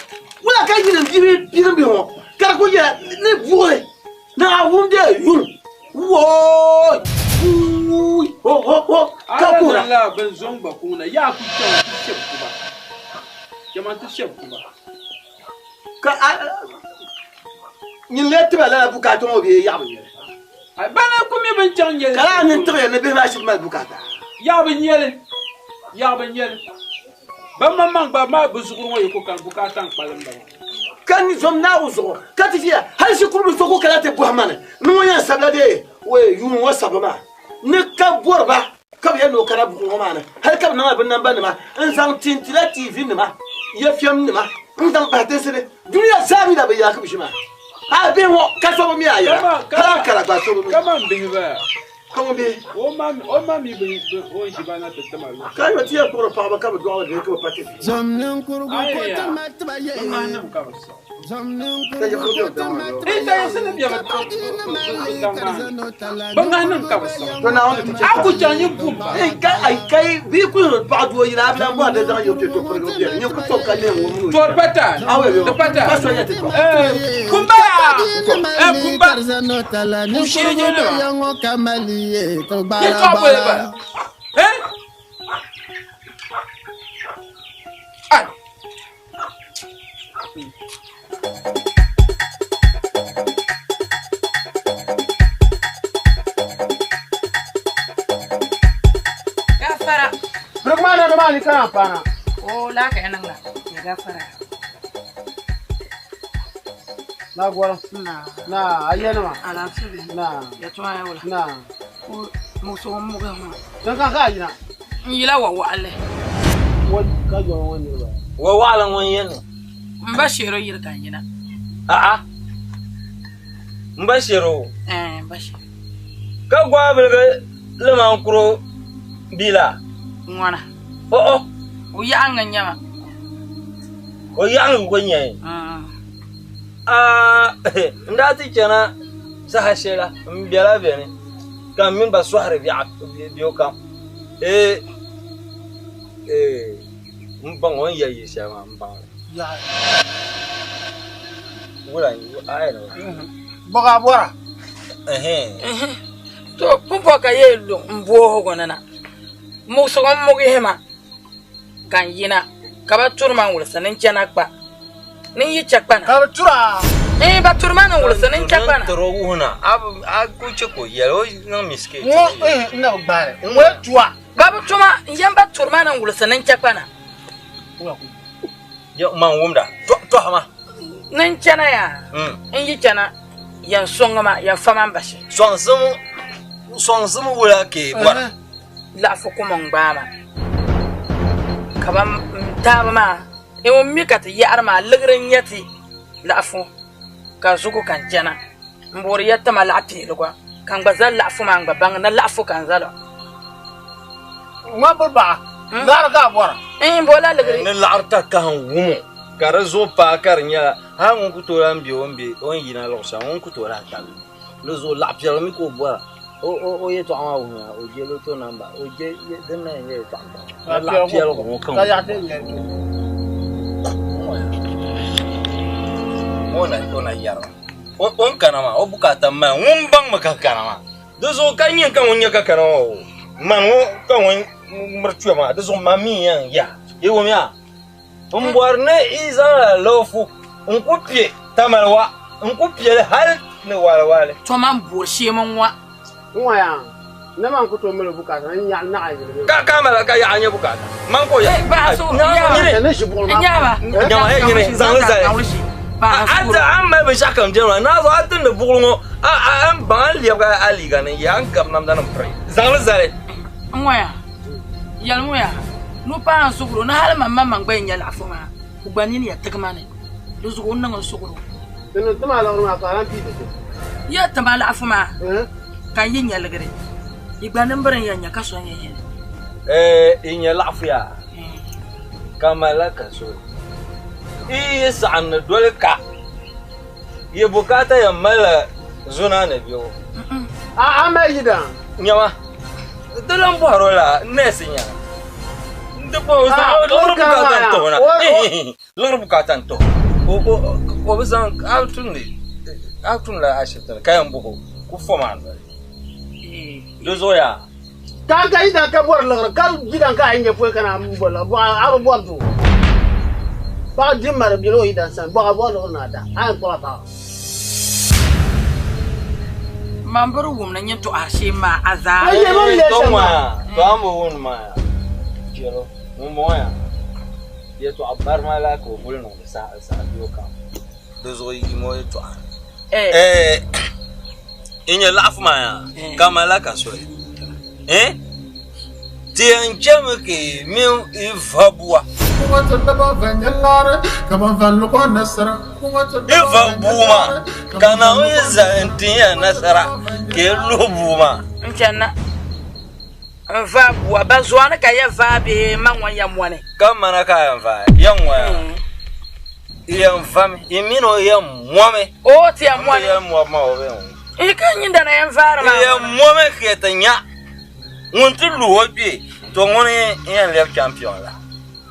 wula ka yinim birim bihi ŋɔ ka di kuli nyɛla ni buɣili ni a wum dee yuŋ wooi wuui ho ho ho ka kuhira. A la bin zoŋ gba kuŋ na yaa ku chaŋ ti shɛbi kuba chama ti shɛbi kuba. Ka a nyin lee tiba lala bukaata ŋɔ bee yaɣa bi nyɛli? Bana ku mi bin chaŋ nyɛli. Ka lala nini tiɣiya ni bihi maa shiri mali bukaata? Yaɣa bi nyɛli, yaɣa bi nyɛli. Ban maŋmaŋ gba maa bi zuɣuri ŋɔ yi ku kani bukaata n-kpalim ba maa. Ka ni zom Naawuni zuɣu ka ti ʒiya hal shikuru bi so ku kana ti bɔhi ma ni ni ŋun yɛn sabila dee yuun ŋɔ sabbu maa ni ka bɔri ba ka bɛ yɛli ni o kana buku ŋɔ maa ni hal ka bɛ niŋla bɛ nambanima n-zaŋ tintila TV nima FM nima n-zaŋ bahi tinsi ni dunia zaa mi na bi yaagi bi ʒi maa. A bihi ŋɔ ka so bi mi a yɛla hal a kara gba so bi mi. Kaman bihi baya. Kɔŋ bihi. O ma o ma mi bi o ʒi ba na ti tima luɣu. Ka yi ti yɛn kpuɣiri paɣaba ka bi dɔɣiri bihi ka bi pa ti bihi. Zom ninkurigu ko ti mali tiba ye. Zom ninkurigu ko ti mali tiba ye. Ka paɣa yi ni mali ka di zani o tala. Bi ŋahinim ka bi sɔŋ. To Naawuni ti chɛ A ku chaŋ yi bum ba. Ka ai kai bi ku yɛn paɣa doo yili a bi lan bɔri di zaŋ yili ti to pirigi o biɛri. Nyɛ ku tɔb ka neen ŋun To di pata. Awe yo. Di pata. Pa so yɛ ti tɔ. Kumba ya. Kumba. Ka di zani o tala. Kun shee Ninkurigu je be nima. ya ŋɔ ka mali ye ti Yi gbara tɔɣa boli gbara. ba. Eh? Ai. Gafara. Birikuma na dama ni kana pana. O la ka yanan la. Ya gafara. Na gɔrɔ. Na. Na ayenima. Alaafee bɛ. Na. Ya tɔn ya wala. Na. Ko muso muga ho. Dan ka ka yina. N yila wa waɣali. Wo ka jɔ ŋɔ niriba. Wa waɣali ŋun yɛn ni. N ba sheero yiri ka n yina. A'a. N ba sheero. Ɛɛ n ba sheero. Ka gwaabiligi liman kuro bila. Ŋwana. O o. O yaɣaŋa nyɛma. O yaɣaŋa ko nyɛ. Aa n daa ti chana saha shɛli n bela beni ka n mini ba sɔhiri biɛɣu biɛɣu kam. Ee ee n baŋ o ni yɛli yili shɛli maa n baŋ li. Wula a yɛli Bɔga bɔra. To pumpɔ ka ye lu n boohigu ni na. Muɣusigu n muɣihi ma ka n yina ka ba turi ma n wulisi ni n chana kpa. Ni n yi chɛ kpa na. Ka bi tura. Ee ba turi ma ni n wulisi ni n chɛ kpa na. Tiri o wuhi na a a ku chɛ ka o yɛli o niŋ mistake. Ŋɔ eh n na bi gbaari. N wala tuwa. Ba bi tuma n yɛn ba turi ma ni n wulisi ni n chɛ kpa na. Yɛ man wumda tɔha ma. Ni n chana yaa. N yi chana yɛn sɔŋ ma yɛn fa ma n bashi. Sɔŋsim sɔŋsim wula ke bɔra. Laɣafu kum n gbaai ma. Ka ba n taaba maa ŋun mi ka ti yaɣari maa ligiri n nyɛ ti laɣafu ka zugu ka n chana n boori ya tima laɣa peeliga ka n gba zali laɣafu maa n gba baŋ ni laɣafu ka n zali. Ŋɔ bi baɣa. Laɣari ka a bɔra. N bɔla ligiri. Ni laɣari ta kahim wumo ka di zuɣu paai ka di nyɛla hali ŋun ku tooi lan be o ni be o ni yina luɣu shɛli ŋun ku tooi lahi tabi di zuɣu laɣa piɛlli mi ka o bɔra o o o yɛltɔɣa maa wuhiya o je loto namba o je din na yɛn nyɛ yɛltɔɣa maa laɣa piɛlli ŋɔ ka Ka yaɣa ti nyɛ. O na o na yɛri ma o ni kana maa o bukaata mali ŋun baŋ mi ka kana maa di zuɣu ka nyɛ ka ŋun nyɛ ka kana maa o man ŋɔ ka ŋun miri tuya maa di zuɣu man mi yɛn ya yi wumya n bɔri ni i zaŋla loofu n ku piɛ tamali wa n ku piɛli hali ni waali waali. To man boori shee min ŋɔ. N ŋɔ yaa ne man ku tooi mali bukaata n nyaɣa naɣa yili. Ka ka mali ka yaɣa nyɛ bukaata man ko ya. Baɣa so nyini. Ne ʒi buɣuli maa. Nyaaba. Nyama e nyini zaŋli zali. A ti an mali binshaɣu kam jɛma naa zuɣu a timdi buɣuli ŋɔ a a n baŋ a lɛbigi a liiga ni ya n gabi namda nim piri zaŋli zali. N ŋɔ yaa yɛli ŋɔ yaa nu paa n suɣuro ni hali man man gba yɛn nyɛ laɣafu maa o gba nini ya tigi ma ni di zuɣu o niŋ n suɣuro. Ti niŋ tima liɣiri maa ka a lan pii ti ti. Yɛ tima laɣafu maa ka n yi nyɛ ligiri i gba nimbiri n yɛn nyɛ ka so n yɛn nyɛ. Ɛɛ i nyɛ laɣafu yaa ka malila ka so i yi saɣim ni doli ka yi bukaata yɛn malila zuna ni biɛɣu. A a mali yidan. Nyama di lan bɔhiri o la nɛɛsi nyɛla. Di bɔhi o zaŋ liɣiri bukaata n tɔhi na liɣiri bukaata n tɔhi o o o bi zaŋ a tumdi a tumla ashibiti ni ka yɛn bɔhi o ku fo maa noli di zuɣu yaa. Ka ka yidan ka bɔri liɣiri ka yidan ka a yi nyɛ pɔi ka na bɔri liɣiri bɔɣa a bi bɔri doo. Paɣa di mari bela o yidan sani bɔɣa bɔri liɣiri na da a yɛn kpuɣi paɣa. Man biri wum ni nyɛ tɔɣa shee maa a zaa. Ayi, man lɛ To shɛm ŋɔ maa. yaa to an bi wuni maa yaa chɛro ŋun bɔŋɔ yaa yɛltɔɣa barima la ka o boli niŋdi saha saha biɛɣu kam di zuɣu yimo yɛltɔɣa. Ɛɛ i nyɛ laɣafu maa yaa ka malila ka soli ti yɛn chɛmi ka mini i va bua Yi va bua maa ka Naawuni zali n-tin ya nasara ka yi luhi bua maa. N chani na n vaai bua, ba zɔɣu ni ka ya vaai bee ma ŋɔ ya mɔni? Ka mana ka a yɛn vaai ya ŋɔ ya? Yi yɛn vami, yi mini o yɛn mɔmi. O ti yɛn mɔni. N bi yɛli mɔbu maa o bi yɛn wum. N ka nyindana yɛn vaari maa. Yi yɛn mɔmi ka yi ti nya ŋun ti luhi o kpee, to ŋuni n-yɛn lɛbi champion la.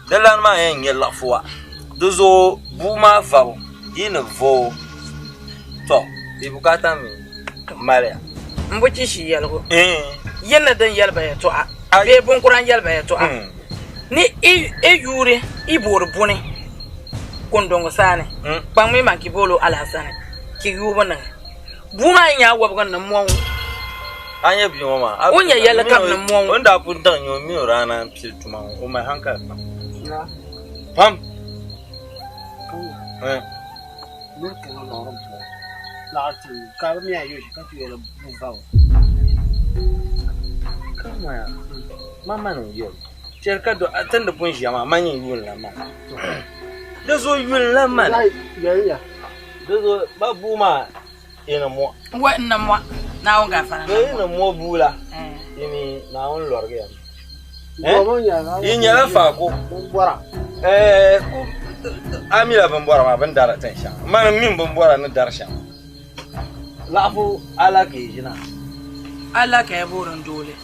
Di lani maa yɛn nyɛ liɣifuwa. Di zuɣu bua maa vabu yi ni va o, tɔ yi bukaata mi maliya. M bi chishi yɛligu. Yi ni din yɛli ba yɛtɔɣa bee binkura n-yɛli ba yɛtɔɣa ni i yuuri i boori buni kundɔŋ saani kpaŋmi man ki boolo Alhassani ki yuubu niŋ. Bua maa yi nya a wɔbigu ni mɔŋ o. A nya bia ŋɔ maa, O nya yɛlli kam ni mɔŋ o. O ni daa pun daŋ nya o mi o daa naan pili tuma ŋɔ, o mali hankali pam. Pam. Chɛli ka do ti ni pun ʒiya maa, man yɛn yuuni la man. Di zuɣu yuuni la man. Di zuɣu ba bua maa yi ni mɔ. Wa n ni mɔ Naawuni gaafara. Yi ni mɔ bua la, yi mi Naawuni lɔrigi ya mi. Yi nyɛla faako. A mila binbɔra maa bini dari tin shɛŋa. Mani m mini binbɔra ni dari shɛm. Laɣifu ala ka yi ʒina. Ala ka ya boori n dooli.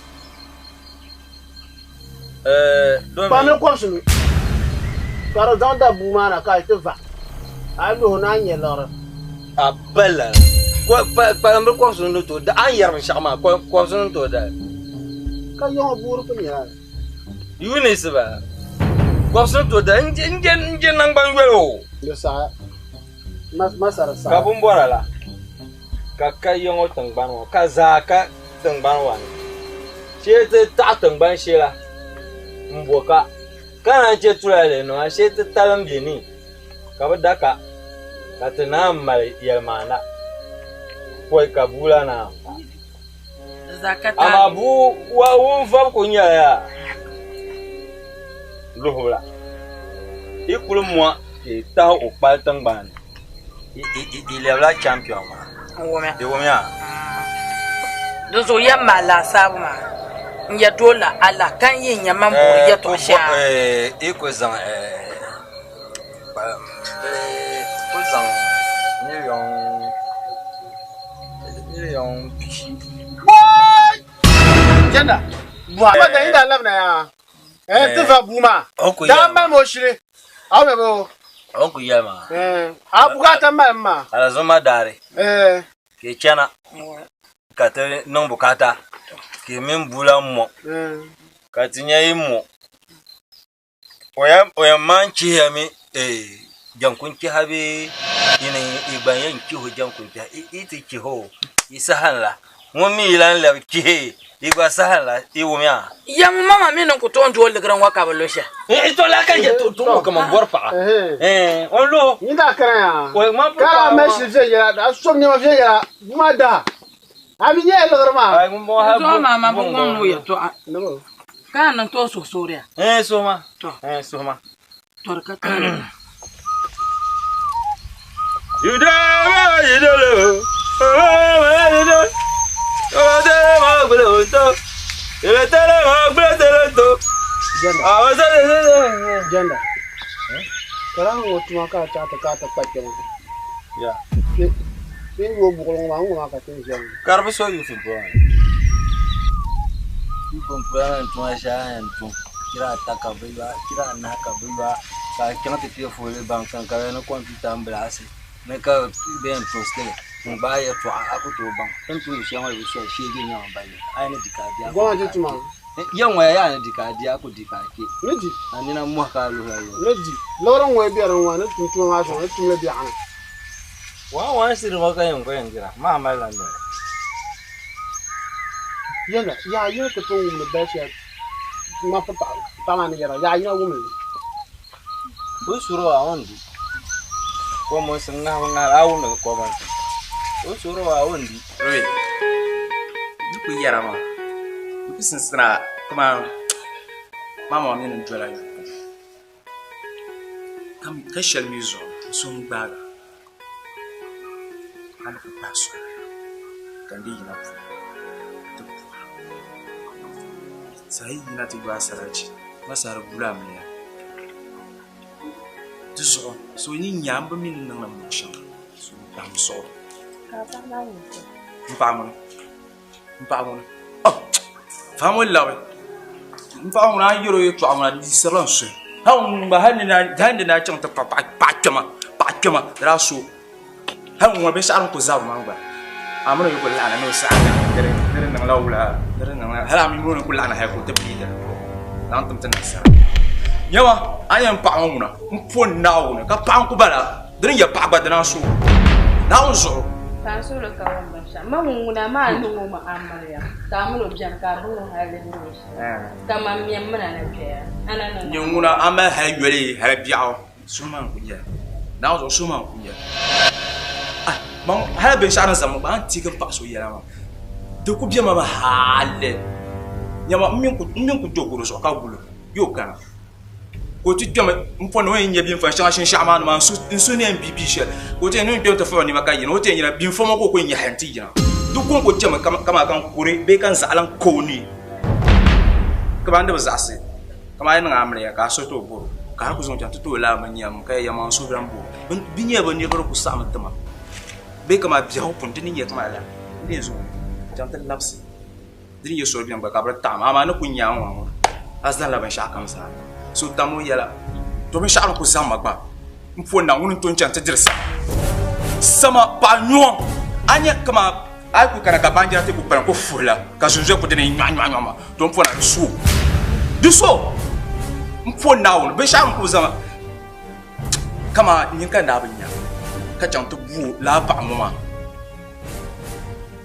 Kpami kɔbisimi ka di zaŋ da bua maa na ka a ti va a yi luhi o ni a ni nya liɣiri. A pali kpalimbil kɔbisimi ni tooi da a ni yɛri binshɛɣu maa kɔbisimi ni tooi dali. Ka yiŋɔ buuri ku nyɛla. Eunice ba kɔbisimi ni tooi dali n je naŋgban yoli o. Di saɣi masara saɣi. Ka bimbɔra la ka ka yiŋɔ tiŋgbani ŋɔ ka zaa ka tiŋgbani wa ni. Shee ti taɣi tiŋgbani shee la m-bo ka, ka naan che tulaale nima shee ti talim bɛ ni ka bɛ da ka, ka ti naan mali yɛlimaana pɔi ka bua la naan fa. Amaa bua wa ŋun vabu kuli nyɛla yaa luhibu la, yi kuli mɔ ka yi tahi o kpali tiŋgbani ni, yi lɛbila champion maa. Di wumya. Di zuɣu yɛm maa laasabu maa n yɛ doo la Allah ka n yi nya man boori yɛtɔɣ shɛŋa. Yi ku zaŋ ku zaŋ miliyɔn pishi. Jɛnda, buɣa ma da yi daa labina yaa, ti va bua maa, daa mali ma o shili, a mi bo. O ku yɛli maa. A bukaata mali maa. Alizuma daari. Ka yi chana ka ti niŋ bukaata ka yi mini bua la mo ka ti nya yi mo. O yɛn maan chihiya mi jaŋkun chiha bee yi gba yɛn chihi o jaŋkun chiha yi ti chihi o yi saha n-la ŋun mi yi lan lɛbi chihi yi gba saha n-la yi wumya. Yɛm mama mi ni ku tooi n-dooi liɣiri ŋɔ ka bi lu shɛli. To la ka yɛ to ŋɔ kaman bɔri paɣa. O lu. Nyin daa kana yaa ka daa mali shili viɛnyɛla daa som nɛma viɛnyɛla bua maa daa a mi nyɛla liɣiri maa. Zuɣu maa ma bi ŋɔŋ ni o yɛltɔɣa ka a niŋ tooi suhusuuriya. Suhuma. Suhuma. To di ka taali. Jɛnda ka ŋɔ tuma ka a chaɣ ti ka a ti kpa kpɛma Ti ni yooi buɣili ŋɔ maa, ŋ-ŋɔ maa ka ti ni ʒiya ŋɔ. Ka di bi so Yusuf polo ni. Yi pun pula ni tuma shɛli a ni yɛn tum, chira ata ka bɛ yɔa, chira anahi ka bɛ yɔa, ka a chaŋ ti kpe fooli bank ka bɛ ni kɔmputa m-bilaasi ni ka bɛ yɛn tosti li n-gbaai yɛltɔɣa a ku tooi baŋ. Ti ni tuuni shɛli ŋɔ di bi soli shee bɛ nyaŋ ba yi a yi ni di ka a di a ku Gɔŋ di ti ka a tuma. kpe. Ya ŋɔ ya yaa ni di ka a di a ku di ka a kpe. Ni di. A nina mɔhi ka a luhila luhi. Ni di. Liɣiri ŋɔ yi be di ŋɔ, ni tum tuma maa sɔŋ, ni tumli biɛɣuni. Wan wan siri ŋɔ ka yɛn ko yɛn dira, maa mali la noli. Yɛla, Yaɣa yini ti pun wumdi bali shɛli ŋmafi paɣa maa ni yɛra, yaɣa yina wumli li. O suri o a o ni di. Kɔmɔnsi ŋahibu ŋahili a wumdi li kɔmɔnsi. O suri o a o ni di. Oi, yi ku yɛra maa, yi ku sinsina kaman mama mini n dola yubu. Ka shɛli mi zuɣu n suhu n-gbaag a, a ni ku kpahi soli ka n di yina puli ti puhi a. Saha yi yina ti yo a sarachi, ma saha di guul amiliya. Di zuɣu so yi nya m bi mi ni niŋdi m luɣ shɛŋa, so n kpahim suɣuri. M paɣa ŋuni? M paɣa ŋuni? Oh! Fahi ŋɔ labi. M paɣa ŋuni a ni yɛr o yɛtɔɣa ŋuna di yiɣisirila n suhu. Hal ŋun gba hal ni naa chaŋ ti kpa paɣa kpɛma, paɣa kpɛma di daa so hal ŋun ŋɔ binshɛɣu din ku zabiri maa gba a mini o yi ku laɣina ni o saɣim ni di niŋla wula ni di niŋla hal a mini o ni ku laɣina hal ka o ti biidira zaŋ tim ti nasara. Nyama a ni yɛn paɣi ŋɔ ŋuna m po Naawuni ka paɣa n-ku bala di ni yɛ paɣa gba di naan so Naawuni zuɣu. Ka n suhuri ka wum binshɛɣu. Ma ŋun ŋuna maa niŋ o mi amiliya ka a mini o beni ka a bi niŋ hali di ni nyɛ shɛli. Ka man mɛmmina na kpɛya, a na niŋ. Nyin ŋuna a mali hali yoli hali biɛɣu suhu maa n-ku nyɛli. Naawuni zuɣu suhu maa n-ku nyɛli. Ah, man hali binshɛɣu din zami gba a ni teegi m-paɣi so yɛla maa di ku be ma mi hali. Nyama m mi n-ku do garo zuɣu ka guli o, yi o kana. Ka o ti kpɛmi m-po ni o yɛn nya binfa shɛŋa shinshɛɣu maa ni maa n suhu ni yɛn bii bii shɛli ka o ti yɛn ni o kpɛmi ti fa o nɛma ka yina o ti yɛn nyɛla binfa ŋɔ ka o ku yɛn nya hali nti yina di kɔŋko chɛmi kaman ka n kuri bee ka n zaɣa lan ka o ni kaman di bi zaɣisi kaman a yi niŋ amiliya ka a suhu ti o bɔro ka hali ku zaŋ chaŋ ti ti o laa mi nyam ka yɛn yɛma n suhu lan bo bɛ nyɛla bɛ niriba di ku saɣimi ti ma bee kaman biɛhigu puni di ni nyɛ kaman lala n dee zaŋ o chaŋ ti labisi. Di ni nyɛ soli beni gba ka bɛ di taɣim amaa ni ku nya ŋɔ ŋɔ a zanila binshɛɣu kam zaa so tam o yɛla to binshɛɣu din ku zaŋ ma gba m po na ŋuni n-to n-chaŋ ti diri sama sama paɣa nyuɣu a nya kaman a yi ku kana ka baanjira ti ku kpalim ku fuhi la ka zunzuya ku dini nyɔɣu nyɔɣu nyɔɣu ma to m po na di so di so m po Naawuni binshɛɣu din ku zaŋ ma kaman nyin ka n daa bi nya ka chaŋ ti bu lala paɣa ŋɔ maa.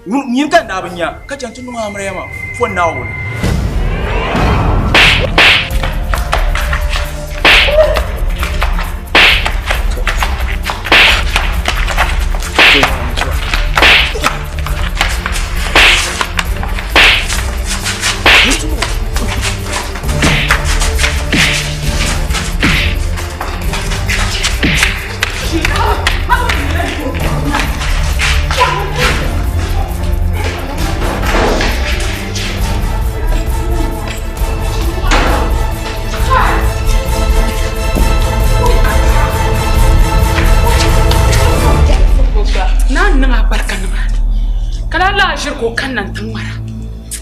Nyini ka n daa bi nya ka chaŋ ti niŋ amiliya maa po Naawuni. Naa niŋ a barika nimaani ka lala laa ʒiri ka o kanna n-ti ŋmara.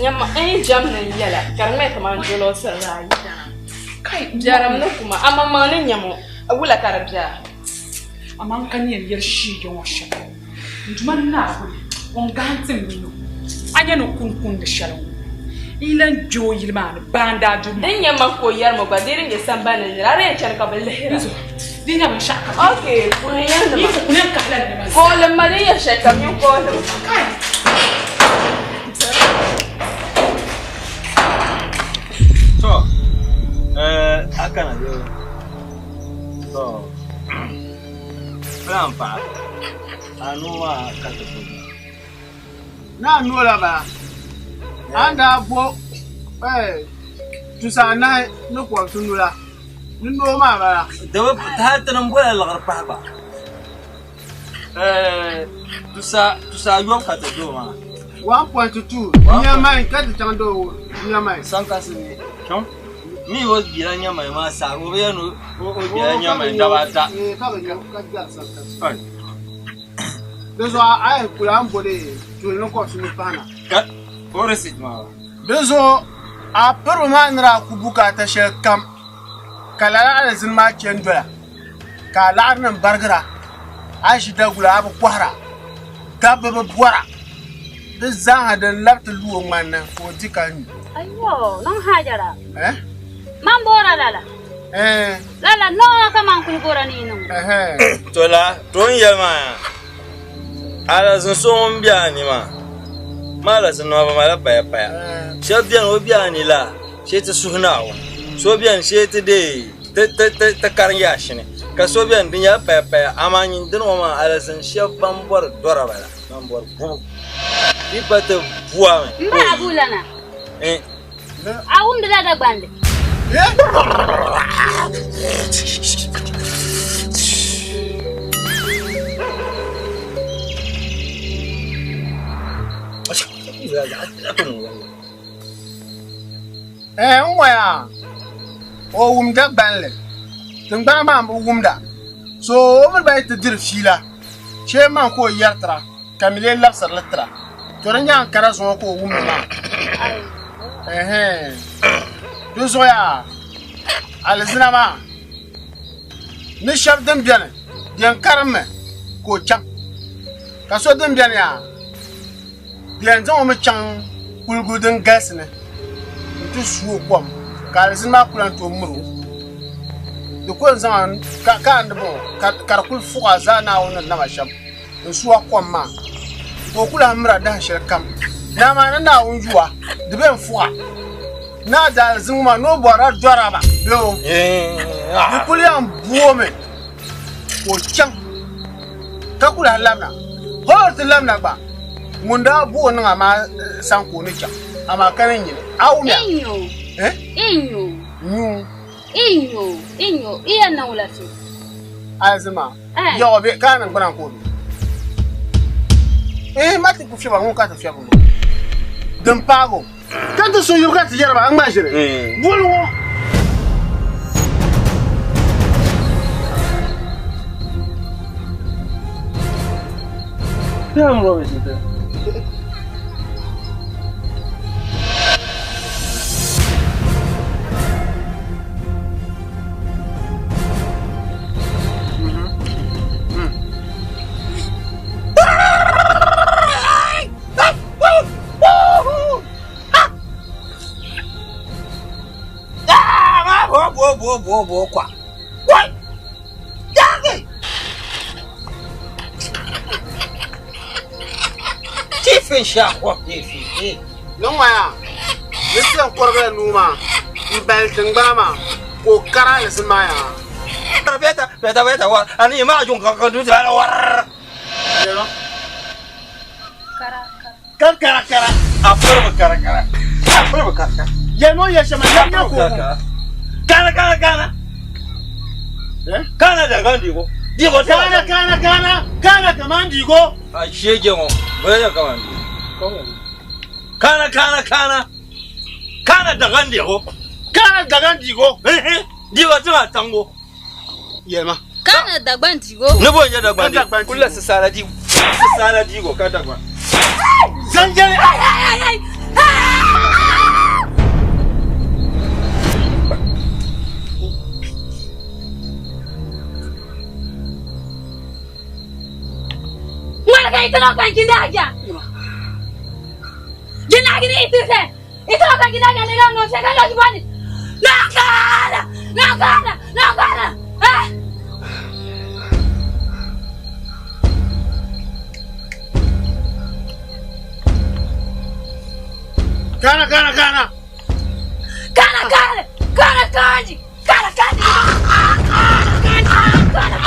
Nyama n yi jɛm ni n yɛla ka di ŋmani kamani jolɔsiri la a yidana. Biɛrim ni kuma amaŋmaŋ ni nyam o. Wula ka di be a? Amaa n ka ni yɛn yɛli shiiga ŋɔ shɛm, n Duuma Naawuni ŋun gahim ti min o, a nya ni kuni kundi shɛli ŋɔ, n yi lan kpe o yili maa ni baa n-daa du ma. Din nyɛ ma ka o yɛri ma gba, di din nyɛ sambani ni nira, a di yɛn chani ka bɛ lihira. Di nyɛ binshɛɣu kam. Ok, puhi ya nima. Yi ku kuli yɛn kahila nima zaa. Koolim ma din yɛ shɛli kam, nyin koolim ma. Kai! To, a kana bee? To, filan paɣa, a nuu maa ka ti bo. Naa noo la bala, a ni daa bo tusa anahi ni kɔbisinu la, ni noo maa bala. Di bi hali ti ni bola liɣiri pahi gba. Tusa ayɔbu ka ti doo maa. 1.2 Nyamai ka ti chaŋ doo Nyamai. Sankasi ni mi o bela Nyamai maa saha o bi yɛli ni o bela Nyamai daba ata. Ka bi nyɛ ka gari Sankasi. Di zuɣu a yi kuli a ni bo di tuuli ni kɔbisinu pahi na. Ka o receipt maa. Di zuɣu a piribu maa ni daa ku bukaata shɛli kam ka lala alizini maa chɛ n-doya. Ka a laɣirinim barigira, a yi ʒi dagula a bi kɔhira, dabba bi bɔra, di zaaha din labi ti lu o ŋmani ni ka o di ka nyu. Ayo, niŋ Hajara. Eh? Man bora lala. Eh. Lala noo ka man kuli bora ni niŋ. Eh. To la, to n yɛli maa ya. Alazin so ŋun be a ni maa, ma alazin nima bi mali paya paya. Shɛba beni o be a ni la, shee ti suhi Naawuni. So beni shee ti deei ti karim yaashini. Ka so beni di nyɛla paya paya amaa nyin dini ŋɔ maa alizin shɛba ban bɔri dɔraba la ban bɔri bubu di pa ti bua mi. M ba Abu lana, a wumdila Dagbandi? la zaɣ tila ka ŋun yɛli. Ɛɛ n ŋɔya o wum Dagbanli tiŋgbana maa m-bi wumda so o mini ba yi ti diri fiila shee man ka o yɛri tira ka mi lee labisiri li tira to di nyaaŋa kana zuŋɔ ka o wumdi maa ɛhɛn di zuɣu yaa alizina maa ni shɛba din beni di yɛn karimmi ka o chaŋ ka so din beni yaa Bɛ yɛn zaŋ o mi chaŋ kuligu din galisi ni nti su o kom, ka alizini maa ku lan tooi miri o. Di ku yɛn zaŋ a ka a ni bɔŋɔ ka di kul fuɣ a zaa Naawuni ni nama shɛm n-su a kom maa, ka o ku lahi mir a dahin shɛli kam. Ni amaa ni Naawuni yu a, di bɛ n-fuɣ a. Ni a daalizini ŋɔ maa ni o bɔrila dɔraba bee o di kul yɛn bu o mi ka o chaŋ ka ku lahi labina. Hol ti labina gba, ŋun daa bu o niŋ a maa sani ka o ni chaŋ, amaa ka ni nyini. A wumya? Inyo. Eh? Inyo. Nyu. Inyo. Inyo. Iya niŋ la so. Alizima. Eh. Yaɣ o be ka a niŋ gbana ka o be. Eh, ma ti ku fiɛba ŋun ka ti fiɛbi ŋɔ. Din paagi o. Ka ti so yuri ka ti yɛri ba, a ŋma ʒiri. Boli ŋɔ. Niŋmaya ni ti yɛn kɔrigila nuu maa m-bali tiŋgbana maa ka o kari alizini maa yaa. Kara kara kara. A piri bi kara kara. A piri bi kara kara. Yɛlimi o yɛli shɛm maa yɛli ka o wum. Kana kana kana. Kana daga digo. Digo kana kana kana kana kaman digo. A shege ŋɔ. Bɛ yɛ kaman digo. Kana kana kana. Kana daga digo. Kana daga digo. Digo ti ma tango. Yɛlima. Kana Dagban digo. Ne bo nyɛ Dagban digo. Kula sisara digo. Sisara digo ka Dagban. Zanjali. Ay ay ay ay. Ŋmaligi itino kan jindaja. Jinagini itise. Itino kan jindaja ni no se kan loji bani. Nakala! Nakala! Nakala! Eh! Kana kana kana. Kana kana! Kana kanji! Kana kanji! Kana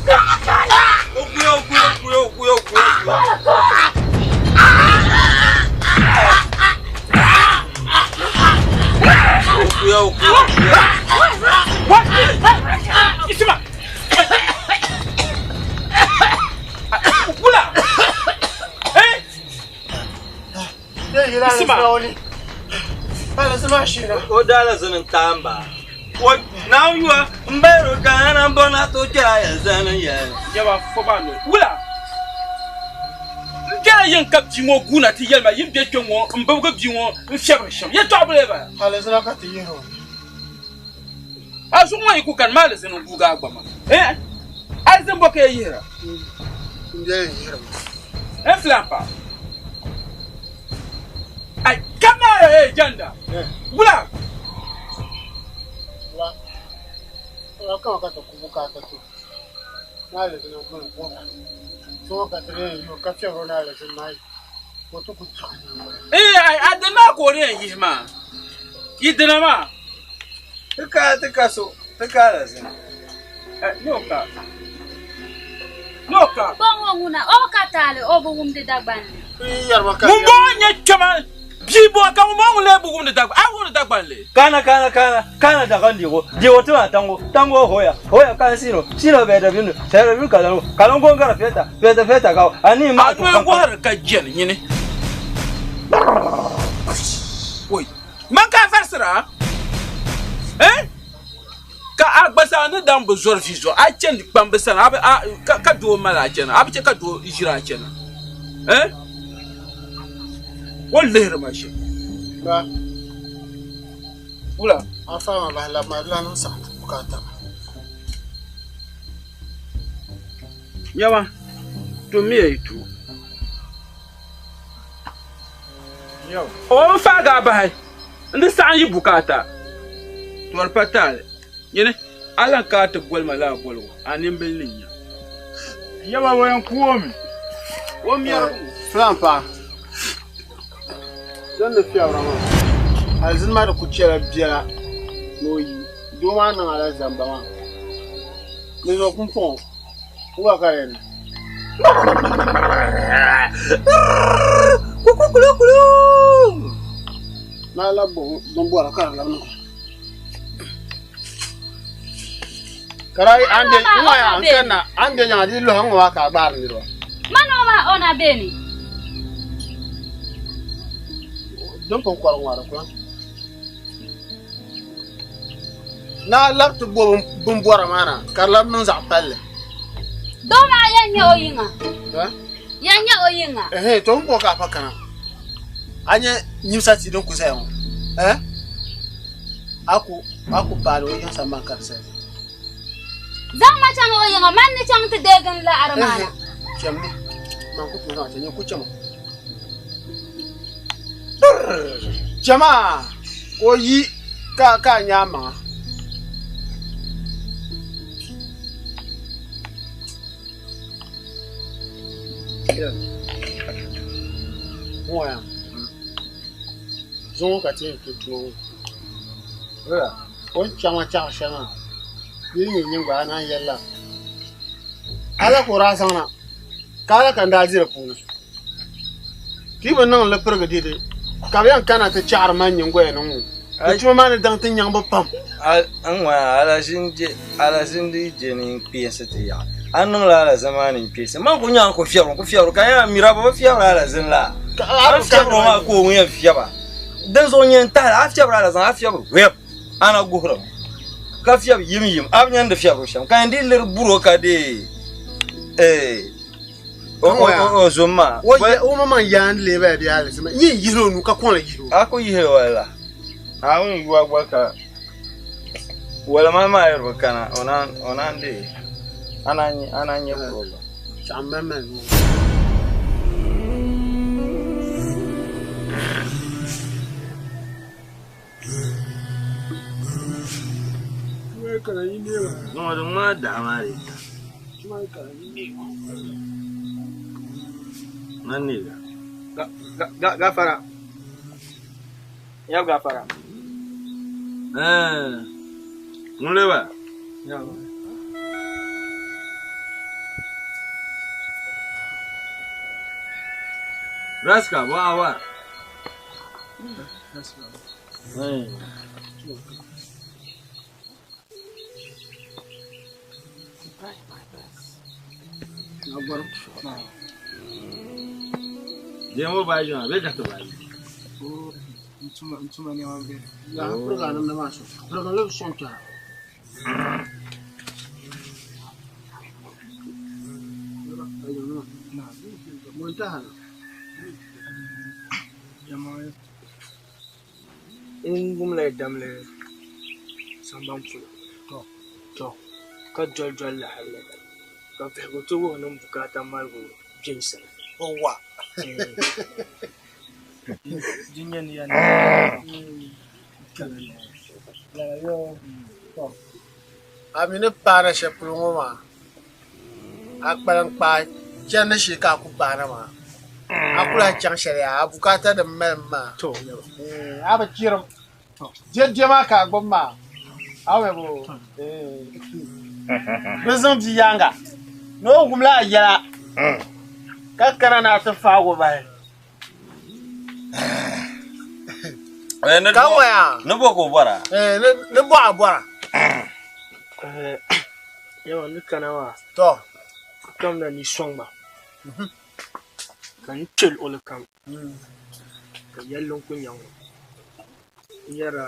kana kana! Okuya okuya okuya okuya okuya. Kana kanji! Okuya okuya okuya. Isima. Kula. Eh? Isima. O daala zini n-taamba. O naawuni yuwa m bayiri o kana m bɔri na ti o kpɛra ya zani ya. Yaba fɔba no. Wula. N kɛla yin ka bia ŋɔ guuna ti yɛli ma yin be kpe ŋɔ m bibigi bia ŋɔ n fiɛbiri shɛm. Yɛtɔɣa bula bala. Alizina ka ti yihi o. A zuɣu ŋɔ yi ku kani ma alizini n guugi a gba maa. Eh? Alizini bɔ ka ya yihira? M bela n yihiri ma. N filan pa. Ai, kama eh janda. Wula. Wula. Wula kama ka ti ku bukaata to. Na alizina gbuni bɔra. So ka ti yɛn yihi o ka fiɛbiri o ni alizini maa yi. Ka o ti ku chaɣi nyingoli. Eh, ai, a dini maa ka o ni yɛn yihi maa. Yi dina maa. Ti ka ti ka so ti ka alizini. Eh, no ka. No ka. Bɔŋɔ ŋuna o ka taali o bi wumdi Dagbanli. Ŋun bɔŋɔ nyɛ kpɛma bia bɔŋɔ ka ŋun bɔŋɔ ŋun lee bi wumdi Dagban a wumdi Dagbanli. Kana kana kana kana daga digo digo ti ma tango tango hoya hoya kan sino sino bɛda binu bɛda binu kalango kalango ngara feta feta feta ka ani ma A noli wɔhiri ka jɛli nyini. Oi, man ka varisira? Eh? Ka a gba zaa ni daŋ bi zɔri vi zuɣu, a chani kpambi sani, a bi, a, ka, ka doo mali a chana, a bi chɛ ka doo ʒiri a chana. Eh? O lihiri ma shɛm. Ba. Wula? A fa ma bahi labi ma, di lan niŋ saɣim ti bukaata maa. Nyama, tummiya yi tuma. O ni faagi a bahi n-di saɣim yi bukaata. Tɔri pa taali. Nyini, a lan ka a ti boli ma lala boligu, a nimbili ni nya. Yaba o yɛn ku o mi. O mɛrigu. Filan paɣa, din ni fiɛbira maa, alizini maa di ku chɛla biɛla ni o yi. Doo maa niŋ a la zamba maa. Di zuɣu pumpɔŋɔ, wula ka di yɛn niŋ? Naa labi bo bin bɔra ka di labi niŋ. Ka daa yi an be ŋɔ ya n kanna an be nyaŋa di lɔha ŋɔ maa ka a gbaari niriba. Mani o maa o na beni. Din pun kɔri ŋɔ di kula. Naa labi ti bo bin bɔra maa na ka di labi niŋ zaɣ palli. Doo maa yɛn nyɛ o yiŋa. Ha? Yɛn nyɛ o yiŋa. Ɛhɛn, to n bɔ ka a pa kana. A nyɛ nyimsa tia din ku zaya ŋɔ. Eh? A ku, a ku paali o yiŋ samban ka di zaya. Zaŋ ma chaŋ o yiŋa, man ni chaŋ ti deegi n laɣiri maa na. Chɛmmi, man ku tooi zaŋ chɛ, nyɛ ku chɛma. Chɛma, ka o yi ka ka a nya a maŋa. Ŋɔ ya, zuŋɔ ka ti yɛn kpe tuma ŋɔ. O ni chaŋ ma chaɣ shɛli maa, di yi nyɛ nyiŋgo a naan yɛli la. Ala ka o daa zaŋ na, ka ala ka n daa di di puuni. Ti yi bi niŋ li pirigi dede, ka bɛ yɛn kana ti chaɣiri man nyiŋgoya ni ŋɔ. Di tuma maa ni daŋ ti nyaŋ bɛ pam. N ŋɔ ya, alazindi yi je ni n kpeensi ti yaɣi. A niŋla alazini maa ni n kpeensi. Man ku nyaŋ ku fiɛbiri, ku fiɛbiri, ka yaa mira bɛ bi fiɛbiri alazini la. A ni fiɛbiri o maa ka o ŋun yɛn fiɛba. Dinzuɣu nyɛ n tahili, a fiɛbiri alazini, a fiɛbiri wɛb, a na guhiri mi. Ka fiɛbi yim yim, a bi nyandi fiɛbiri shɛm. Ka yɛn dii liri buro ka dee, ee, o zom maa. O maŋmaŋ yaandi lee bala bee alizama? N yɛn yihili o nuu ka kɔŋ li yihi o. A ku yihili wala. A wun yuwa gba ka wala maa maa yiri bi kana, o naan dee. A naan nyɛ problem. Chaɣ mali mali nuu. Ŋɔ di ŋmaa daa maa di. Man ne ga. Gafara. Ya gafara. Eh. Ŋun le ba? Ya. Raska, bo awa. Eh. Demo baaji maa, bɛ ka ti baaji. Ntuma nɛma bɛ. Ya piriga namda maa so. Piriga li sɔŋ kpɛra. N wumla damli samban polo to ka doli doli li halli ka vihigu ti wuhi ni n bukaata malibu bɛ n sani. Wa. Di nyɛ ni yan A mi ni paana shɛli polo ŋɔ maa, a kpalim kpaai chandi shee ka a ku paana maa. A ku lahi chaŋ shɛli yaa, a bukaata din mali maa. A bi chirim. Diɛdiɛ maa ka a gbubi maa. A wɛ bo. Bɛ zaŋ bia yaaŋa ni o wumla a yɛla ka kana ni a ti faagi o bahi. Ka ŋɔya. Ni bɔ ka o bɔra? Ni bɔ a bɔra. Yawa ni kana maa. To. Kamina ni sɔŋ ma. Ka n kpe luɣili kam. Ka yɛlli n-ku nya ŋɔ. N yɛra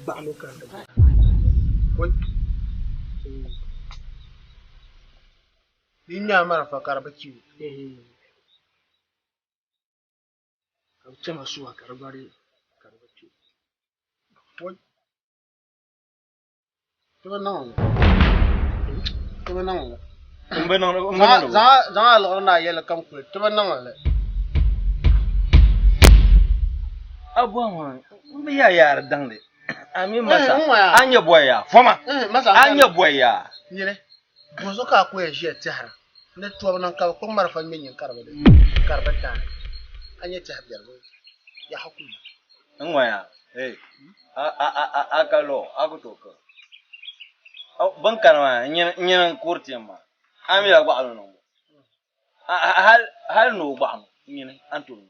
gbaɣino ka n ti bɔra. Yi nya a marafa ka di bi chi o. Ka bɛ chɛ ma suwa ka di gba di ka di bi kpe. Ti bi niŋ li. Ti bi niŋ li. N bi niŋ li. Zaŋ a liɣiri ni a yɛlli kam kuli. Ti bi niŋ li. A bɔhi ma n bi yaa yaari daŋdi. A mi masa a nyɛ bɔyi yaa foma a nyɛ bɔyi yaa. Nyini bɔzuɣu ka a ku yɛn ʒiya tɛhira ni tɔbu niŋ ka bɛ kpuɣi marafa ŋme nyin ka di bi daai a nyɛ tɛhi biɛri bee yaha ku ya. N ŋɔya hey a a a a ka lɔ a ku tooi kiri bin kani maa nyini n kuri ti maa a mi la gbaɣano niŋbu hali ni o gbaɣano nyini a ni tooi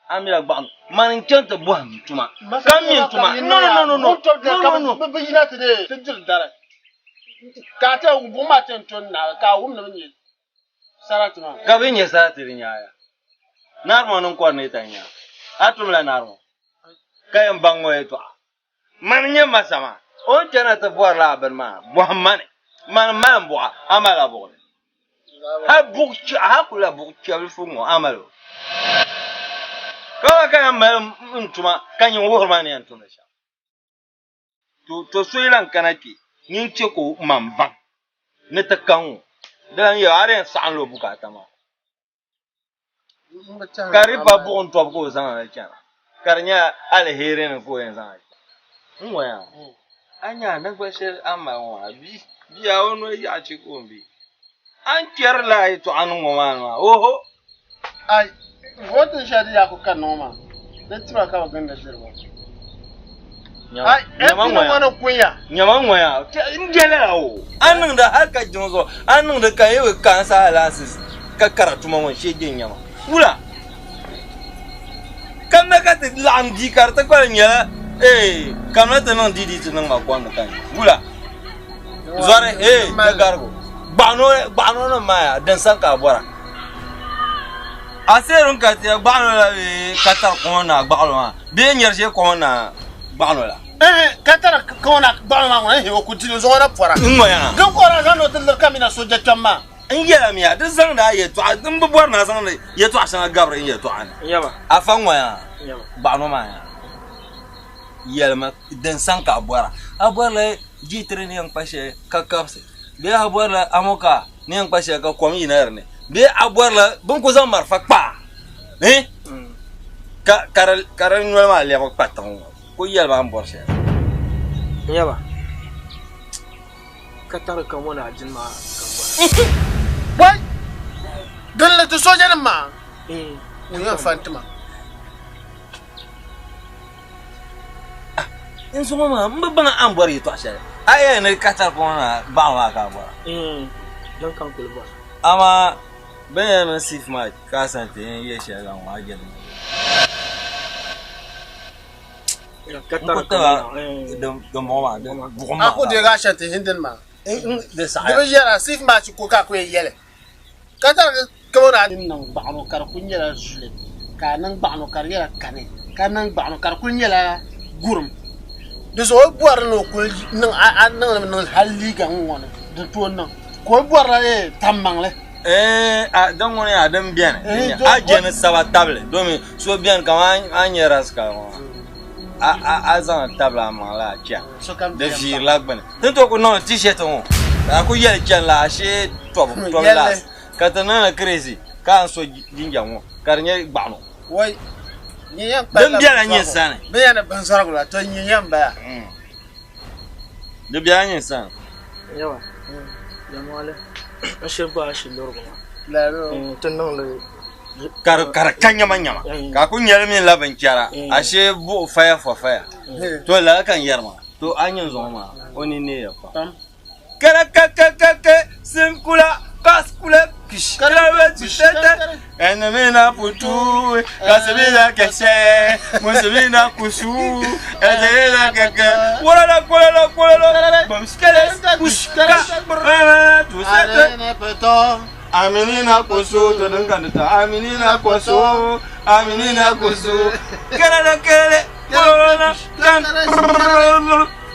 a mi la gbaɣano mani n chaŋ ti bɔhim tuma ka mi n tuma no no no no no no no bi yina ti ti diri dari ka a ti buɣum maa ti yɛn to n naagi ka a wum ni bi nyɛ sarati maa ka bi nyɛ sarati di nyaaya Naari ŋɔ niŋ kɔrinɛta n-nya a tumla naari ŋɔ ka yɛn baŋ ŋɔ yɛtɔɣa. Mani n-nyɛ masa maa, o ni chana ti bɔrila a bini maa, bɔhim ma ni, mani m-mali m buɣa, a malila buɣili? Hal kuli la buɣ chɛbilifu ŋɔ a mali o? Ka gba ka yɛn mali n tuma ka nyin wuhiri ma ni yɛn tumdi shɛm. To so yi lan kana kpe, nyin chɛ ka o maŋ baŋ ni ti ka ŋɔ, di lan yɛl o, a di yɛn saɣimla o bukaata maa. Ka di pa buɣim tɔbu ka o zaŋ li chana, ka di nyɛla aliheri ni ka o yɛn zaŋ li chana. N ŋɔya, a nya a ni gba shɛli a ni mali ŋɔ maa, bia o noli yaɣi chɛ ka o ni be. A ni kpɛri lala yɛtɔɣa ni ŋɔ maa ni maa, oho! Ai, voting shɛli di yaa ku kanna ŋɔ maa, di tiba ka bɛ gindi ʒiri ba. Ai, MP nim ŋɔ ni kunya. Nyama ŋɔya, n je lala o. A niŋdi hali ka jiŋ zuɣu, a niŋdi ka yi bi kansa allowances ka kara tuma ŋɔ shee je nyama. Wula? Kamina ka ti laɣim di ka di ti kpalim nyɛla ee kamina ti niŋ DD ti niŋ ma kom ni ka nya. Wula? Zɔri ee di garigu. Gbaɣino nim maa yaa din sani ka a bɔra. A seerim ka ti gbaɣino la bee ka tari kɔŋ na gbaɣino maa bee nyɛri shee kɔŋ na gbaɣino la. Ehe ka tari kɔŋ na gbaɣino maa ŋuna ehe o ku dili zuɣu na pɔra. N ŋɔya. Din kɔra zaŋ ni o ti liri kamina soja kpɛm maa. N yɛla miya di zaŋdi a yɛltɔɣa n bi bɔri ni a zaŋdi yɛltɔɣa shɛŋa gabiri n yɛltɔɣa ni. Afa ŋɔya gbaɣino maa yaa yɛlima din sani ka a bɔra. A bɔrila G3 ni yɛn kpa shɛli ka kabisi bee a bɔrila amoka ni yɛn kpa shɛli ka kom yina di ni bee a bɔrila bɛ ni ku zaŋ marafa kpa a eh? ka ka di ka di noli maa lɛbigi kpa tiŋ ŋɔ ku yɛli ma a ni bɔri shɛli. N yaba, ka tari ka ŋɔ ni a dini maa ka n bɔra. Wai! Din li ti soojanim maa ŋun yɛn fa n-ti ma. N zuŋɔ maa m bi baŋ a ni bɔri yɛtɔɣ shɛli. A yɛli ni ka tari kɔŋ na baɣa maa ka a bɔra. Din ka n kuli bɔra. Amaa bɛ ni yɛn niŋ siif maa ka a sani ti yɛn yɛ shɛli la ŋɔ a je di Ka N tari ku taba dimbɔŋɔ maa buɣim maa. A ku deegi a shɛli ti Hindin maa. Di saɣiya. Di bi yɛra siif maa chi ko ka a ku yɛn yɛli. Ka tari ka o daa niŋ gbaɣino ka di kuli nyɛla zuli, ka a niŋ gbaɣino ka di nyɛla kani, ka niŋ gbaɣino ka di kuli nyɛla gurim. Di zuɣu o bɔri ni o kuli niŋ a niŋ li mi niŋ hali liiga ŋ-ŋɔ ni di tooi niŋ ka o bɔrila tam maŋli. A din ŋuni yaa din beni a je ni saba tabili domi so beni kaman a ni nyɛ rascal ŋɔ maa a zaŋ li tabili a maŋ la a chana di viirila gbuni. Ti ni tooi ku niŋdi t-shirt ŋɔ ka a ku yɛli chani la ashee tɔbu tɔbu laasi ka ti niŋdi crazy ka a ni so jinjam ŋɔ ka di nyɛ gbaɣino. Din bela nyin sani. Di bela nyin sani. Ka di ka nyama nyama ka a ku nyɛli mini la binchɛra ashee buɣu faya fɔ faya to lala ka n yɛri maa. To a nyin zuɣu maa o ni neeya pam. Kɛrɛkɛkɛkɛkɛ sinkula kaskula kish kɛrɛbɛtitɛtɛ ɛnimina putu kasimina kɛsɛ musimina kusu ɛdɛyɛla kɛkɛ wɔlɔlɔ kɔlɔlɔ kɔlɔlɔ bamsikɛlɛ kush ka tusɛtɛ. Aminina koso to din ka ta aminina koso aminina koso kerele kerele korona kan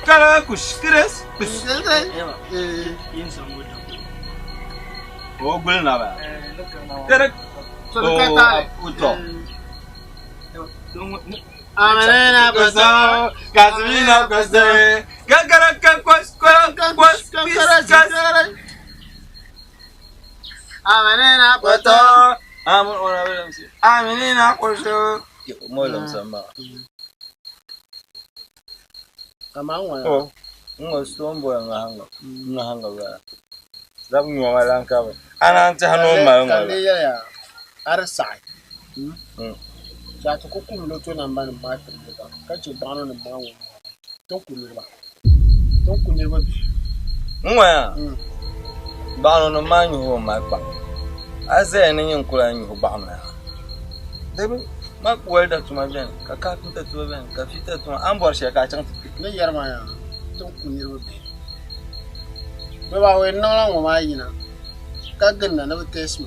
kara kush kres kus o gul na ba tere o to Aminina koso kasmina koso kakara kakos kakos kas Aminina koso amun ora belamsi aminina koso mo lamsamba Kaman ŋɔ Oh, ŋɔ stone boy ŋa hanga ŋa hanga ba zab nyɔma lan ka bi ana n tiɛhi ni o mali ŋɔ Ka la di yɛliya a di saɣi Ka ti ku kum loto namba nim maa tiri niriba ka chɛ gbaɣino nim maa ŋɔ tin ku niriba tin ku niriba bihi. N ŋɔya gbaɣino nim maa nyuhi o mali kpa a zaya ni nyin kula nyuhi gbaɣino yaa di ma welda tuma bɛni ka kapinta tuma bɛni ka fita tuma a ni bɔri shɛli ka a chaŋ ti kpe. Ni yɛri maa yaa tin ku niriba bihi bɛ baa o yɛn niŋla ŋɔ maa yina ka ginda ni bɛ tɛsi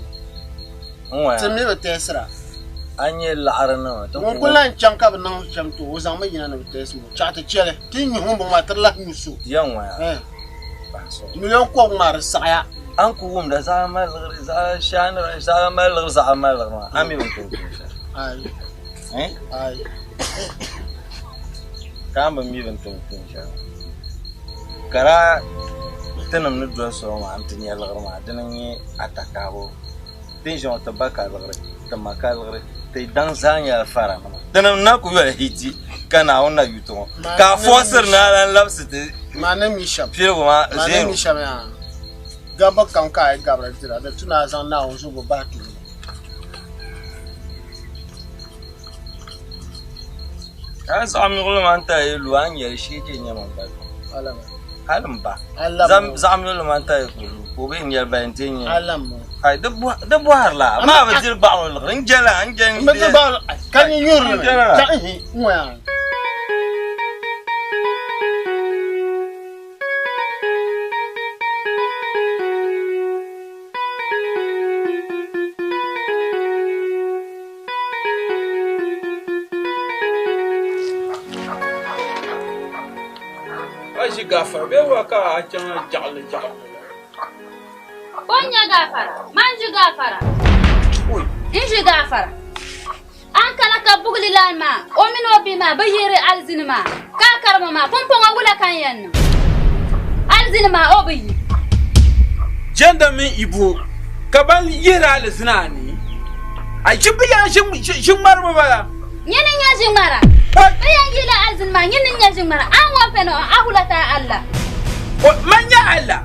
ma ti mi bi tɛsira. A nyɛ laɣiri nima. Ŋun kuli lahi chaŋ ka bi niŋ shɛm ti o, o zaŋmi yina ni bi tɛsi ma. Chaɣ ti chɛli ti yi nyuhi ŋun bɔŋɔ maa ti di lahi nyu so. Ya ŋɔya. Million kɔbigu maa di saɣiya. A ni ku wumda zaɣa mali liɣiri zaɣa shaanira zaɣa mali liɣiri zaɣa mali liɣiri maa a mi bi tooi tum shɛli. Ayi. Ayi. Ka a ni bi mi bi ni tooi tum shɛli ka daa tinim ni doli soli maa n-ti nya liɣiri maa dini n-nyɛ atakaabo. Ti ni ʒiya ŋɔ ti ba ka liɣiri, ti ma ka liɣiri, ti daŋ zaa nyɛla faranima. Tinim na ku yoli hiti ka Naawuni na yu ti ŋɔ, ka a fɔɔsiri ni a lan labisi ti piligu maa Maa ni zero. mi shɛm yaa, gabbu kam ka a yi gabiri dira, di tu ni a zaŋ Naawuni zuɣu bahi tooni. Ka a zaɣ miɣili maa n-ti a yi lu, a ni nyɛli shee je nyama m-ba zuɣu. Hali m ba. Zaɣ miɣili maa n-ti a yi ku lu, ka o bee n-nyɛli ba n-ti nyɛ. Ai, di bɔhiri la, maa bi diri gbaɣino liɣiri, n jɛla, n jɛ n jɛ. Ka nyɛ nyuri li mi, ka n hi n ŋɔ yaa. A ʒi gafara bee wa ka a chaŋ jaɣili jaɣili la? Ko n nya gafara, man ʒi gafara. N ʒi gafara. An kana ka bugli lan maa, o mini o bihi maa bi yihiri alizini maa, ka a karima maa, pumpɔŋɔ wula ka n yɛn niŋ? Alizini maa o bi yi. Jɛnda mini Ibo ka ban yihiri alizini a ni, a ʒi bɛ yɛn ʒi ŋmariba bala. Nyini n-nyɛ ʒi ŋmara. Bɛ yɛn yihila alizini maa, nyini n-nyɛ ʒi ŋmara. A ŋɔ pɛni o, a hula ti a Allah. Man nyɛ Allah.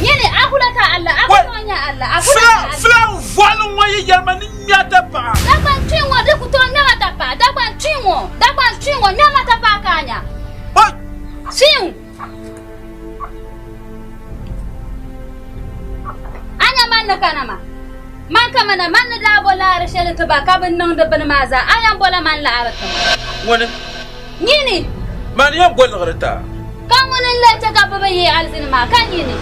Nyini, a hula ti a Allah, a pɛni o nyɛ Allah, a hula ti a Allah. Filaŋ vɔli ŋɔ yi yɛli ma ni ŋmɛ tapaɣa. Dagbaŋ kpi ŋɔ di ku tooi ŋmɛma tapaɣa. Dagbaŋ kpi ŋɔ, Dagbaŋ kpi ŋɔ ŋmɛma tapaɣa ka a nya. Fiu! A nya man ni kana maa? Man kamana man ni daa bo laɣiri shɛli ti ba ka bɛ niŋdi bini maa zaa, a yɛn bola man laɣiri ti ma? Ŋuni? Nyini! Man yɛn bo liɣiri ti a. Ka ŋuni n-lee chɛ ka bɛ bi yihi alizini maa? Ka nyini!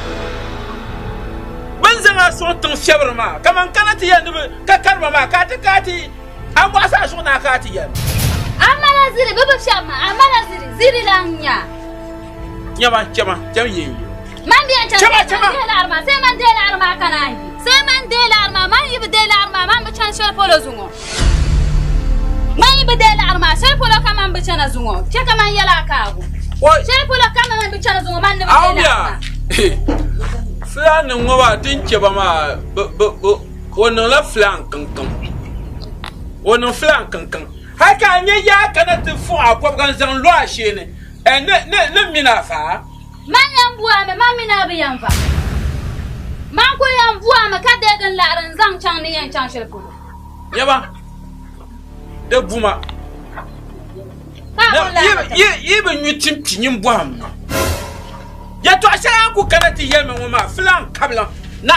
Bɛ ni zaŋ a sɔŋ tiŋ fiɛbiri maa, kaman kana ti yɛli ni bɛ ka kariba maa, ka a ti ka a ti a mɔɣisi a zuɣu ni a ka a ti yɛli. A mala ziri, bɛ bi fiɛbi ma, a mala ziri, ziri la n-nya. Nyama, chama, cham yen yi. Man bɛ yɛn chaŋ Chama, man chama! deei laɣiri maa, sai man deei laɣiri maa ka naan yi. Sai man deei laɣiri maa, man yi bi deei laɣiri maa, man bi chani shɛli polo zuŋɔ. Man yi bi deei laɣiri maa, shɛli polo ka man bi chana zuŋɔ. Chɛ ka man yɛli a kaagu. Shɛli polo ka man bi chana zuŋɔ, man ni bi deei laɣiri maa. Fulaannima ŋɔ maa ti ni chɛ ba maa o niŋla fulaan kiŋkiŋ. O niŋ fulaan kiŋkiŋ. Hali ka a nya yaa kana ti fuɣi a kɔbiga n-zaŋ lo a shee ni, ni m mini a vaa. Man yɛn bu a mi, man mini a bi yɛn va. Man kul yɛn bu a mi ka deegi n laɣiri n-zaŋ chaŋ ni yɛn chaŋ shɛli polo. Nyama, di bu ma. Ka a kul lahi bi tim. Yi bi nyu tim kpi nyin bɔhim ma. Yɛtɔɣ shɛli a ni ku kana ti yɛli ma ŋɔ maa, filaŋ kabila na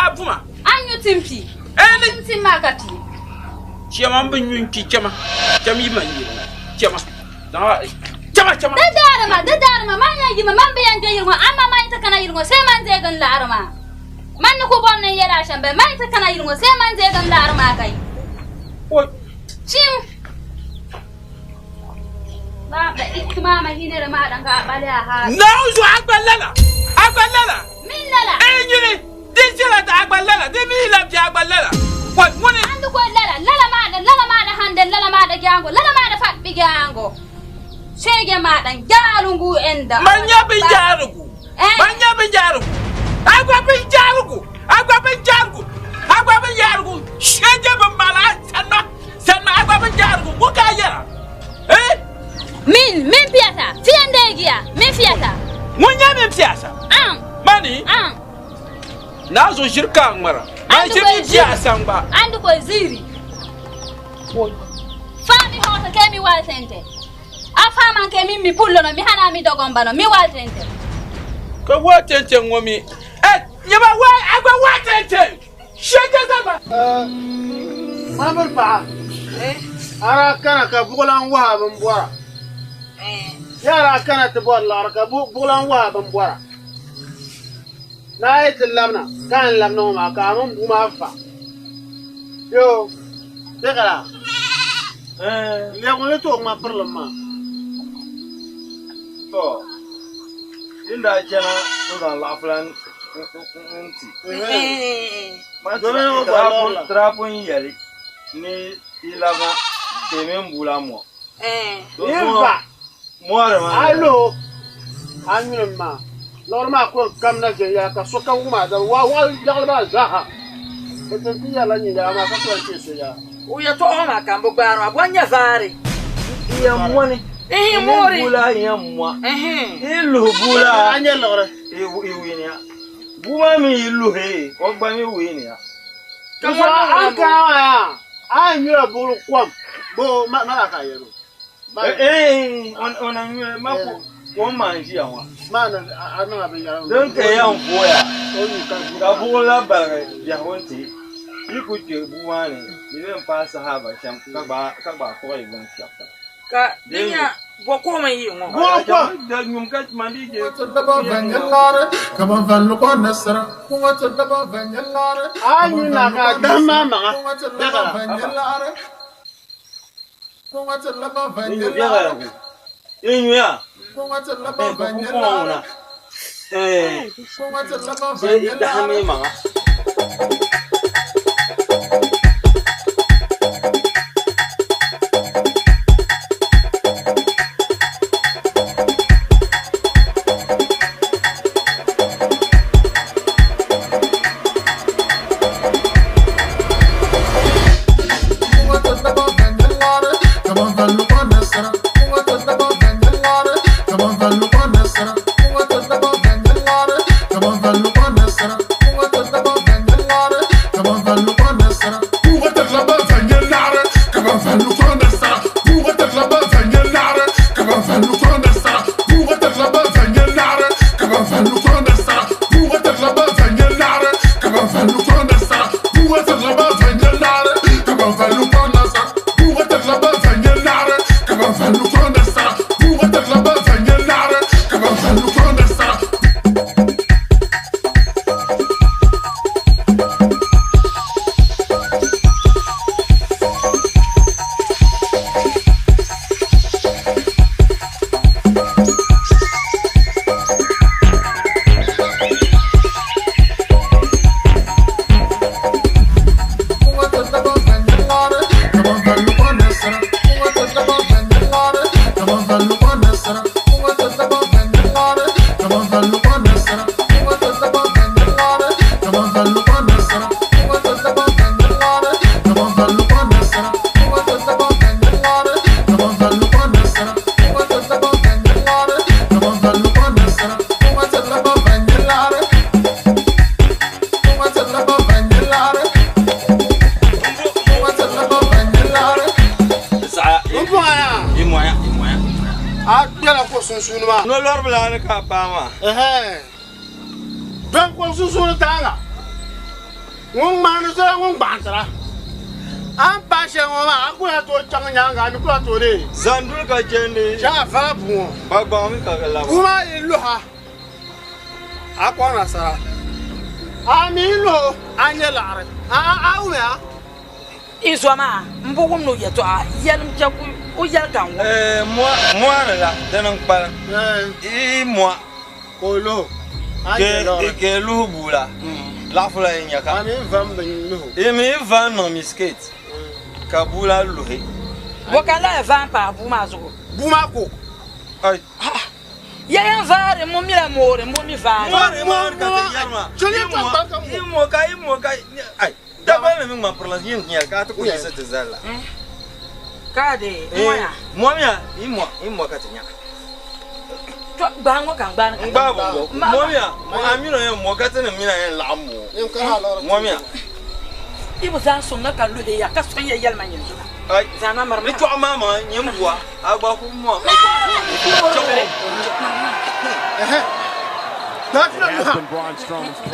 a bu ma. A ni nyu tim kpi? Tim tim maa ka kpi. Chɛma m bi nyu n-kpi, chɛma, chɛm yi man yirina, chɛma. Chama, chama. Di daari ma, di daari ma, man yɛn yimi, man bi yɛn gbe yili ŋɔ, amaa man yi ti kana yili ŋɔ, sai man deegi n laɣiri maa. Man ni ku bɔri ni n yɛl a shɛm bɛ, man yi ti kana yili ŋɔ, see man deegi n laɣiri maa ka yi. Chim! Ba ituma ma hinere ma dan ka bale a ha. Naawuni zuɣu a gba lala, a gba lala. Min lala. Ee nyini, di chɛla ti a gba lala, di mi yi labi a gba lala. Kɔi ŋuni. Andi ko lala, lala ma da, lala ma da hande, lala ma da gyango, lala ma da fat bi gyango. Shege ma dan gyalungu enda. Man nya bin jarugu. Man nya bin jarugu. Agba bin jarugu. Agba bin jarugu. Agba bin jarugu. Shege bin mala sanna. Sanna agba bin jarugu. Ko ka yara. Eh? Min piata. Fiende gia. Min fiata. Mun nya min piasa. An. Mani? An. Na zo shirka mara. Ma Andu shi ko min piasa ba. Andu ko ziri. Fami hota ke mi waltente. A faman ke min mi pullo no mi hana mi dogon bano mi waltente. Ka watente ngomi. Eh, nyaba wa agba watente. Shege zaba. Mamur paɣa ara kana ka buɣulan waha bin bɔra yara kana ti bɔri laɣiri ka buɣulan waha bin bɔra naa yi ti labina ka n labina ŋɔ maa ka a mini bua maa fa yo bɛkala lɛbi ni tooi ŋma pirilim maa. To, din daa chana n zaŋ laɣafu lan n ti. Domin o bɔri laɣiri la. Tirapu n yɛli ni i labina teemi n bua la mɔ. Yin va. Mɔri maa. Alo, a nyuli maa. Lɔri maa ko kam na viɛnyɛla ka sokam wum a daba waa waɣa yaɣali maa zaaha. Bi ti ti yɛrila nyin yɛla maa ka ku lan chɛ so yaa. O yɛltɔɣa maa ka n bi gbaari maa, bɔ n-nyɛ vaari. Iya mɔni. Ihi moori. Bua iya mɔ. I luhi bua la. A nyɛ liɣiri. I wiiniya. Bua maa mi yi luhi, o gba mi wiiniya. Ka so a kana maa yaa, a nyula buɣuli kom. Bo ma la ka yɛli o. Eh, o na nyuli ma ko kom maa n ʒiya ŋɔ. Ma na a niŋ a binyɛra. Din ka yɛn booya O nyu ka ka buɣuli la baligi biɛhigu n-ti yi ku kpe bua maa ni di bɛ n-paai sahaba shɛm ka gbaai kpuɣi yi binshɛɣu. Ka di nya bɔ kom n yi ŋɔ. Buɣuli kom. Da nyum ka man di je. A nyu na ka dahim maa maŋa. Bɛkala. I nyuya. Eh, ka ku kɔŋ ŋuna. Eh, sai i dahim i maŋa. No lɔri bila ni ka paa maa. Dɔn ko sunsuuni taaŋa ŋun ŋmaani sola ŋun gbaɣantira a ni paai shɛli ŋɔ maa a ku lahi tooi chaŋ nyaanga a mi ku lahi tooi dee. Zanduli ka chandi. Chaŋ a fala bua ŋɔ. Gbagbaŋ mi ka di laba. Bua maa yi luha a kɔŋ nasara. A mi luhi a nyɛ laɣari. A a wumi a. I zo maa n bi wum ni o yɛltɔɣa yɛlim chɛ ka o yɛli ka n wum. Mɔɣuni la dini n kpalim. I mɔɣ. Ka o luhi a nyɛ laɣari. Ke luhi bua la. Laɣafu la yi nya ka. A mi va m bin luhi. I mi va n niŋ mistake ka bua la luhi. Bo ka n lahi va n pahi bua maa zuɣu? Bua maa ko. Ai. Ya yɛn vaari m mila moori m mi vaari. Moori moori ka ti yɛri maa. I mɔ ka i mɔ ka ai. Dabba ni mi ŋma pirila yin nyɛli ka a ti ku yiɣisi ti zali la. Ka de mɔya. Mɔmiya i mɔ i mɔ ka ti nya. To gbaai ŋɔ ka n gbaai ni ka. N gbaai bɔŋ bɔ. Mɔmiya a mini o yɛn mɔ ka ti ni mina yɛn laɣim mɔ. Mɔmiya. I bi zaŋ sɔŋ na ka luhi ya ka sɔŋ ya yɛli ma nyini zuɣu. Ai. Zaŋ ma miri Ni tɔɣu maa maa nyini bua a gba ku mɔ. Has been Braun Strowman's for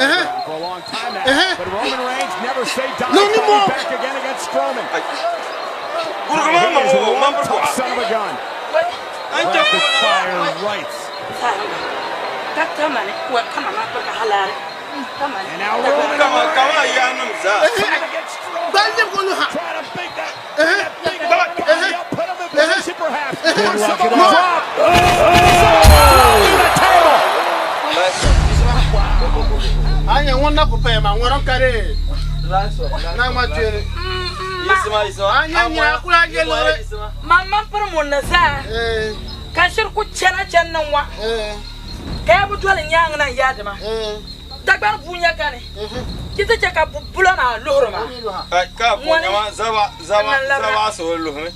a long time now. But Roman Reigns never say die. Back again against Strowman. He is one tough son of a gun. Rapid fire rights. And now Roman Trying to big that big body up, put him in position perhaps. For some of the drop. Oh! Through the table. A nyɛ ŋun na ku paya maa ŋɔrim ka di na ŋma tuuli. A nyɛ nyina kuli a nyɛ liɣiri. Man man piri ŋun ni zaa ka shiri ku chana chani ni ŋɔ ka ya bi doli nyaaŋa na n-yaadi ma. Dagbani bua nya kani ti ti chɛ ka bulo maa luhiri ma. Ka bu nyama zaba zaba zaba so luhimi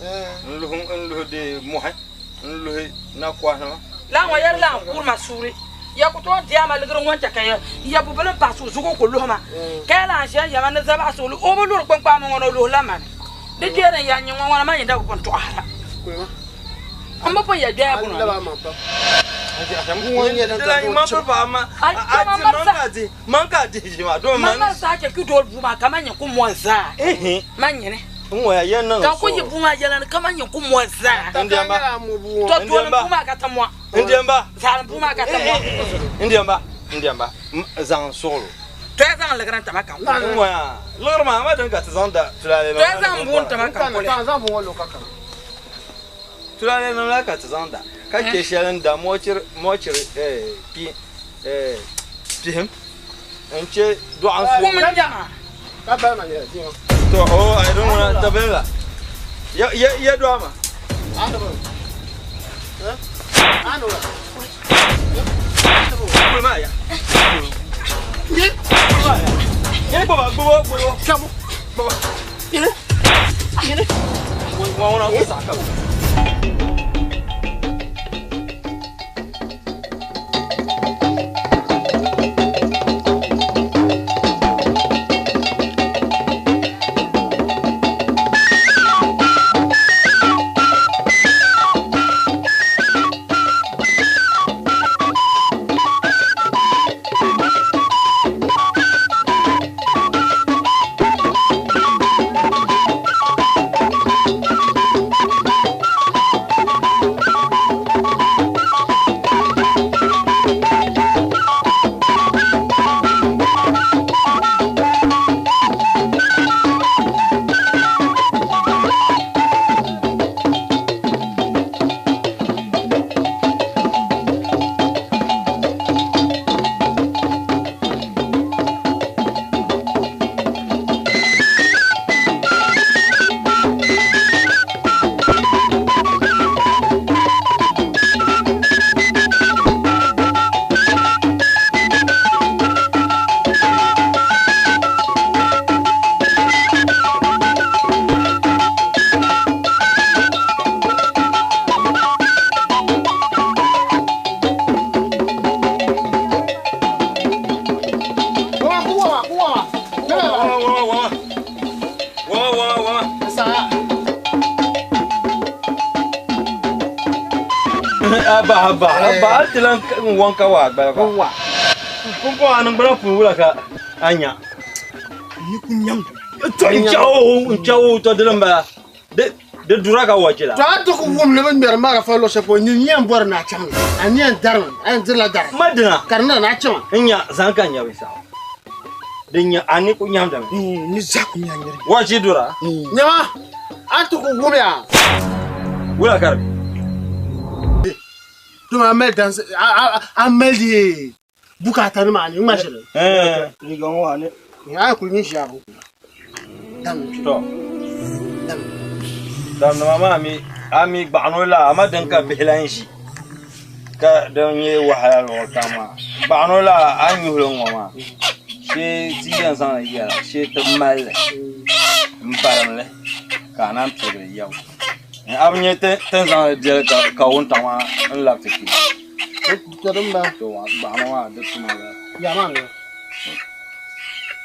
n luhi n luhi di mɔhi n luhi nakɔhinima. Lala ŋɔ yɛri la n kuuri ma suuri. Ya ku tooi di a ma ligiri ŋɔ n-chɛ ka ya bu bili m-pahi suhu zuɣu ku luhi ma. Ka ya lahi ʒiya n-yɛma ni zabaɣisi o luhi o bi luri kpiŋkpaami ŋɔ ni o luhi la mani. Di kpeeni n-ya n-nyɛ ŋɔ ŋɔna man yinda bi pun tɔɣisira. M bi pun ya gbɛya bunɔ ni. Man mali saha chɛ ka doli bua maa ka man nyɛ ku mɔ zaa. Man nyini. Ka n ku yi bua maa yɛla ni ka man nyɛ ku mɔ zaa. Tɔ doli bua maa ka ti mɔ. Ndiɛmba. Zalim bua maa ka ti mɔ. Ndiɛmba, ndiɛmba, zaŋ suɣulo. Tɔ ya zaŋ liɣiri n-tama ka n kuli. N ŋɔya, liɣiri maa ama din ka ti zaŋ da tulaale Tɔ ya zaŋ bua n-tama ka n kuli. Tulaale nim la ka ti zaŋ da, ka chɛ shɛli n da mochiri, mochiri, pi, pihim, n chɛ dɔɣim su. Kum n-nyɛ ma. To, o, ai din ŋuna tabili la. Ya, ya, ya dɔɣi ma. Kuli maa ya. Kuli maa ya. Gbuba, gbuba, gbuba. Gbuba. Ŋɔ ŋuna ku saɣi ka. Abba, abba, abba, hali ti lan n wɔn ka waa gbali ba. Wa. Pumpɔŋ a niŋgbuna puuni wula ka a nya. Ni ku nyaŋ. To n chawo, n chawo to dini m-bala. Di dura ka wachi la. To a ti ku wum ni bɛ ŋmɛri marafa luɣ shɛli polo, nyin yɛn bɔri ni a chaŋ li. A ni yɛn darimi, a yɛn dirila dari. Ma dina. Ka di niŋ ni a chama. N nya, zaŋ ka n nya binshɛɣu. Din nyɛ a ni ku nyamdimi. Ni zaa ku nya nyɛri. Wa ʒi dura. Nyama a ti ku wumiya. Wula ka di be? Tuma a mali dansi a mali di bukaata nima a ni ŋma ʒili. Liiga ŋɔ a ni. A kuli nyɛ ʒiɛbu. To. Damnima maa mi a mi gbaɣino la ama din ka bihi lan ʒi ka din nyɛ wahala luɣuli kam maa gbaɣino la a ni nyuhili ŋɔ maa shee ti yɛn zaŋli yɛla shee ti malli n barim li ka a naan pirigili yɛbu a bi nyɛ ti ni zaŋli deli ka wuntaŋ maa n labi ti kpe to gbaɣino maa di tuma la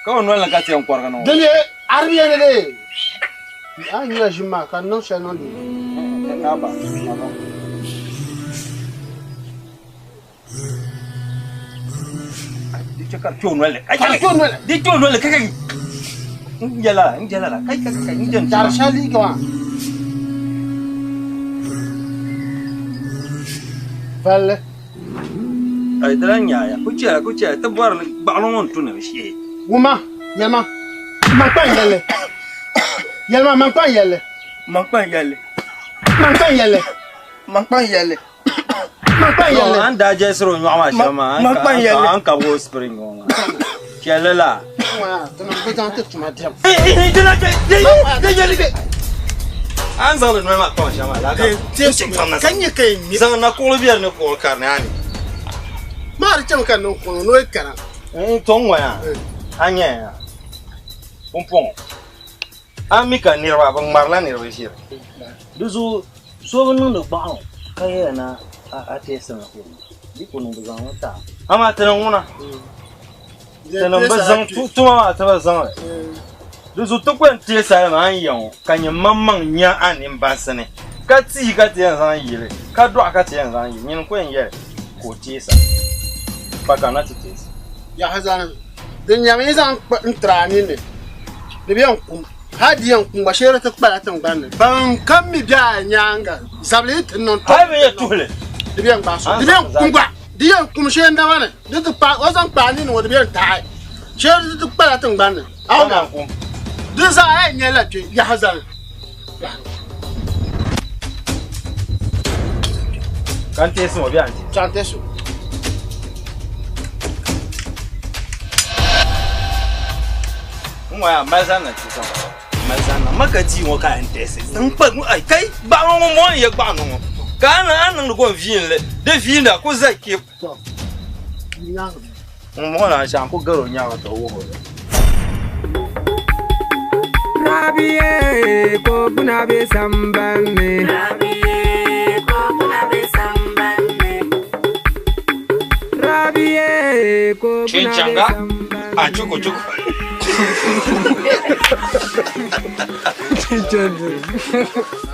ka o nolini ka ti yɛn kɔrigi niŋ o. Dini arabiya ni lee a nyɛla ʒim maa ka niŋ shɛli niŋ di Aba, aba. Di chɛ ka di kpe o nolini. Ka di kpe o nolini. Di kpe o nolini kai kai. N jɛla n jɛla la kai kai kai n jɛn. Dari shɛli liiga maa. Valli. Ai di lan nyaaya ku chɛla ku chɛla ti bɔri ni gbaɣino ŋɔ n-tu ni bi shee. Wuma yɛlima maŋkpa n-yɛlli yɛlima maŋkpa n-yɛlli maŋkpa n-yɛlli maŋkpa n-yɛlli maŋkpa n-yɛlli maŋkpa n-yɛlli. An daa jɛlisiri o nyɔɣu maa shɛm maa an kabigi o spring ŋɔ maa chɛlli la. An zaŋdi noli maa kpaŋ shɛm maa laa ka zaŋ na kuɣuli bɛ di ni kuɣuli kari ni a ni. Maa di chɛmi ka niŋ kuɣu ni o yi kana. N to ŋɔ yaa a nyɛ ya pumpɔŋɔ a mi ka niriba bi ŋmarila niriba ʒiri di zuɣu so bi niŋdi gbaɣino ka yɛya na a teesi mi di ku niŋ bi zaŋmi taai amaa ti niŋ ŋuna tinim bi zaŋ tuma maa ti bi zaŋli di zuɣu ti ku yɛn teei salima a ni ya ŋɔ ka nyɛ maŋmaŋ nya a nimbansi ni ka tii ka ti yɛn zaŋ yili ka dɔɣu ka ti yɛn zaŋ yili nyini ku yɛn yɛli ka o teesa pa ka na ti teesa. Yaha zani din nyɛmi yi zaŋ n tiri a ninni di bi yɛn kum hali di yɛn kum gba shee di ti kpala tingbani ni ban kam mi be a nyaanga zabili yi ti niŋ hali bi yɛn tuhili di bi yɛn gbaai so di bi yɛn kum gba di yɛn kum shee naba ni di ti kpa o zaŋ kpa a ninni ŋɔ di bi yɛn taai shee di ti kpala tingbani ni a kum di zaa yɛn nyɛla kpe yaha zani Ka n teesi ŋɔ bee a ni teesi? Chaŋ teesi o. N ŋɔ yaa mali zani na ti zaŋ mali zani na ma ka dii ŋɔ ka a yɛn teesi n kpa ai kai gbaɣino ŋɔ mɔɣu n yɛ gbaɣino ŋɔ ka a niŋ a niŋdi ko n viinli di viinda ku za kpe ŋun mɔɣu na shɛŋa ku gari o nyaanga ka o wuhi o Rabie ko buna be sambani. Rabie ko buna be sambani. Rabie ko buna be Chinchanga a chuku chuku.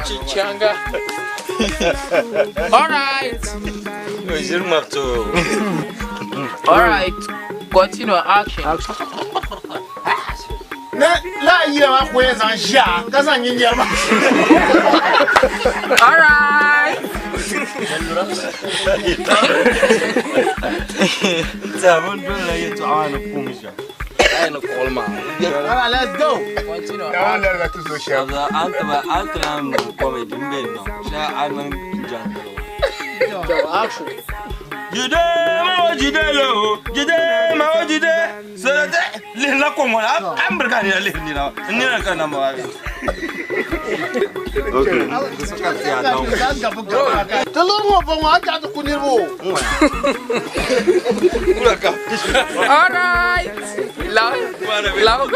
Chinchanga. All right. All right. Continue action. Ne la yila maa ku yɛn zaŋ ʒiya ka zaŋ nyinyɛri maa. All right. Sabon dole yɛltɔɣa maa ni kum shɛm. Ai ni kuɣuli maa. All right, let's go. Continue. An taba an taba niŋ comedy n bɛ niŋ shɛli a niŋ jantiri. Action. Jide ma o jide lo jide ma o jide sɔrɔtɛ lihi la ko mɔna an biri ka nina lihi nina nina ka na ma bi. Okay. Ti lori ŋɔ bɔ ŋɔ a chaɣi ti ku niriba o. All right. Love, love,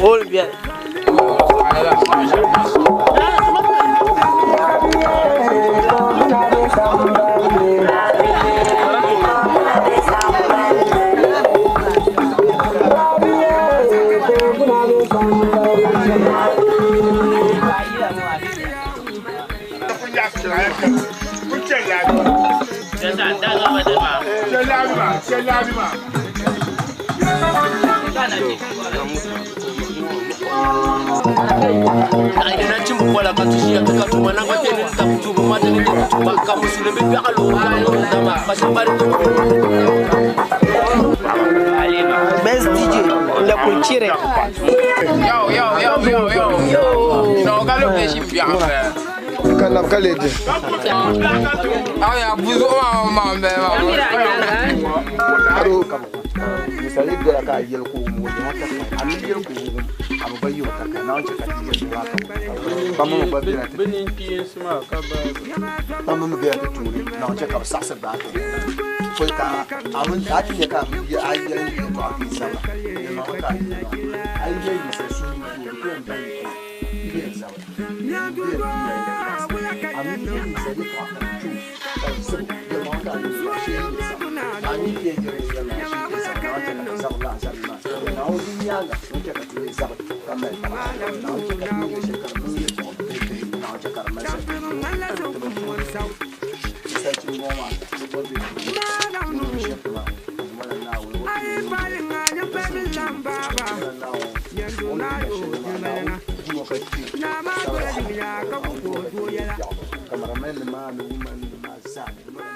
Hold bien. Best DJ, la culture. Yo, yo, yo, yo, yo. No, ka lo ke shi biya. Ka lab ka le di. Aw ya buzu ma ma be ma. Aro kam. Misali dɔla k'a yɛlɛ ko mɔgɔ jama ka kan a mi yɛlɛ ko a bɛ ba yi o ka kan n'anw cɛ ka ti yɛlɛ wa kan bamma mi gba bɛna ti bamma mi bɛna ti tuuni n'anw cɛ ka bi saɣasi baa kan foyi ka a mi a ti nya ka a mi a yɛlɛ yɛlɛ a k'i saba yɛlɛ ka a yɛlɛ a yi yɛlɛ yɛlɛ su yi ko ko n ba yi ko i bɛ yɛlɛ saba i bɛ yɛlɛ a mi yɛlɛ yɛlɛ yɛlɛ ka tu ka sabo yɛlɛ ka a yɛlɛ a si yɛlɛ saba a mi yɛlɛ yɛlɛ yɛlɛ a si yɛlɛ saba n'anw cɛ ka ti saba la saba ma n'anw di nyaanga n'anw cɛ ka ti yɛlɛ saba ka mali taba n'anw cɛ ka ti yɛlɛ shɛli ka di yɛlɛ tɔgɔ n'anw cɛ ka di mali saba sarki goma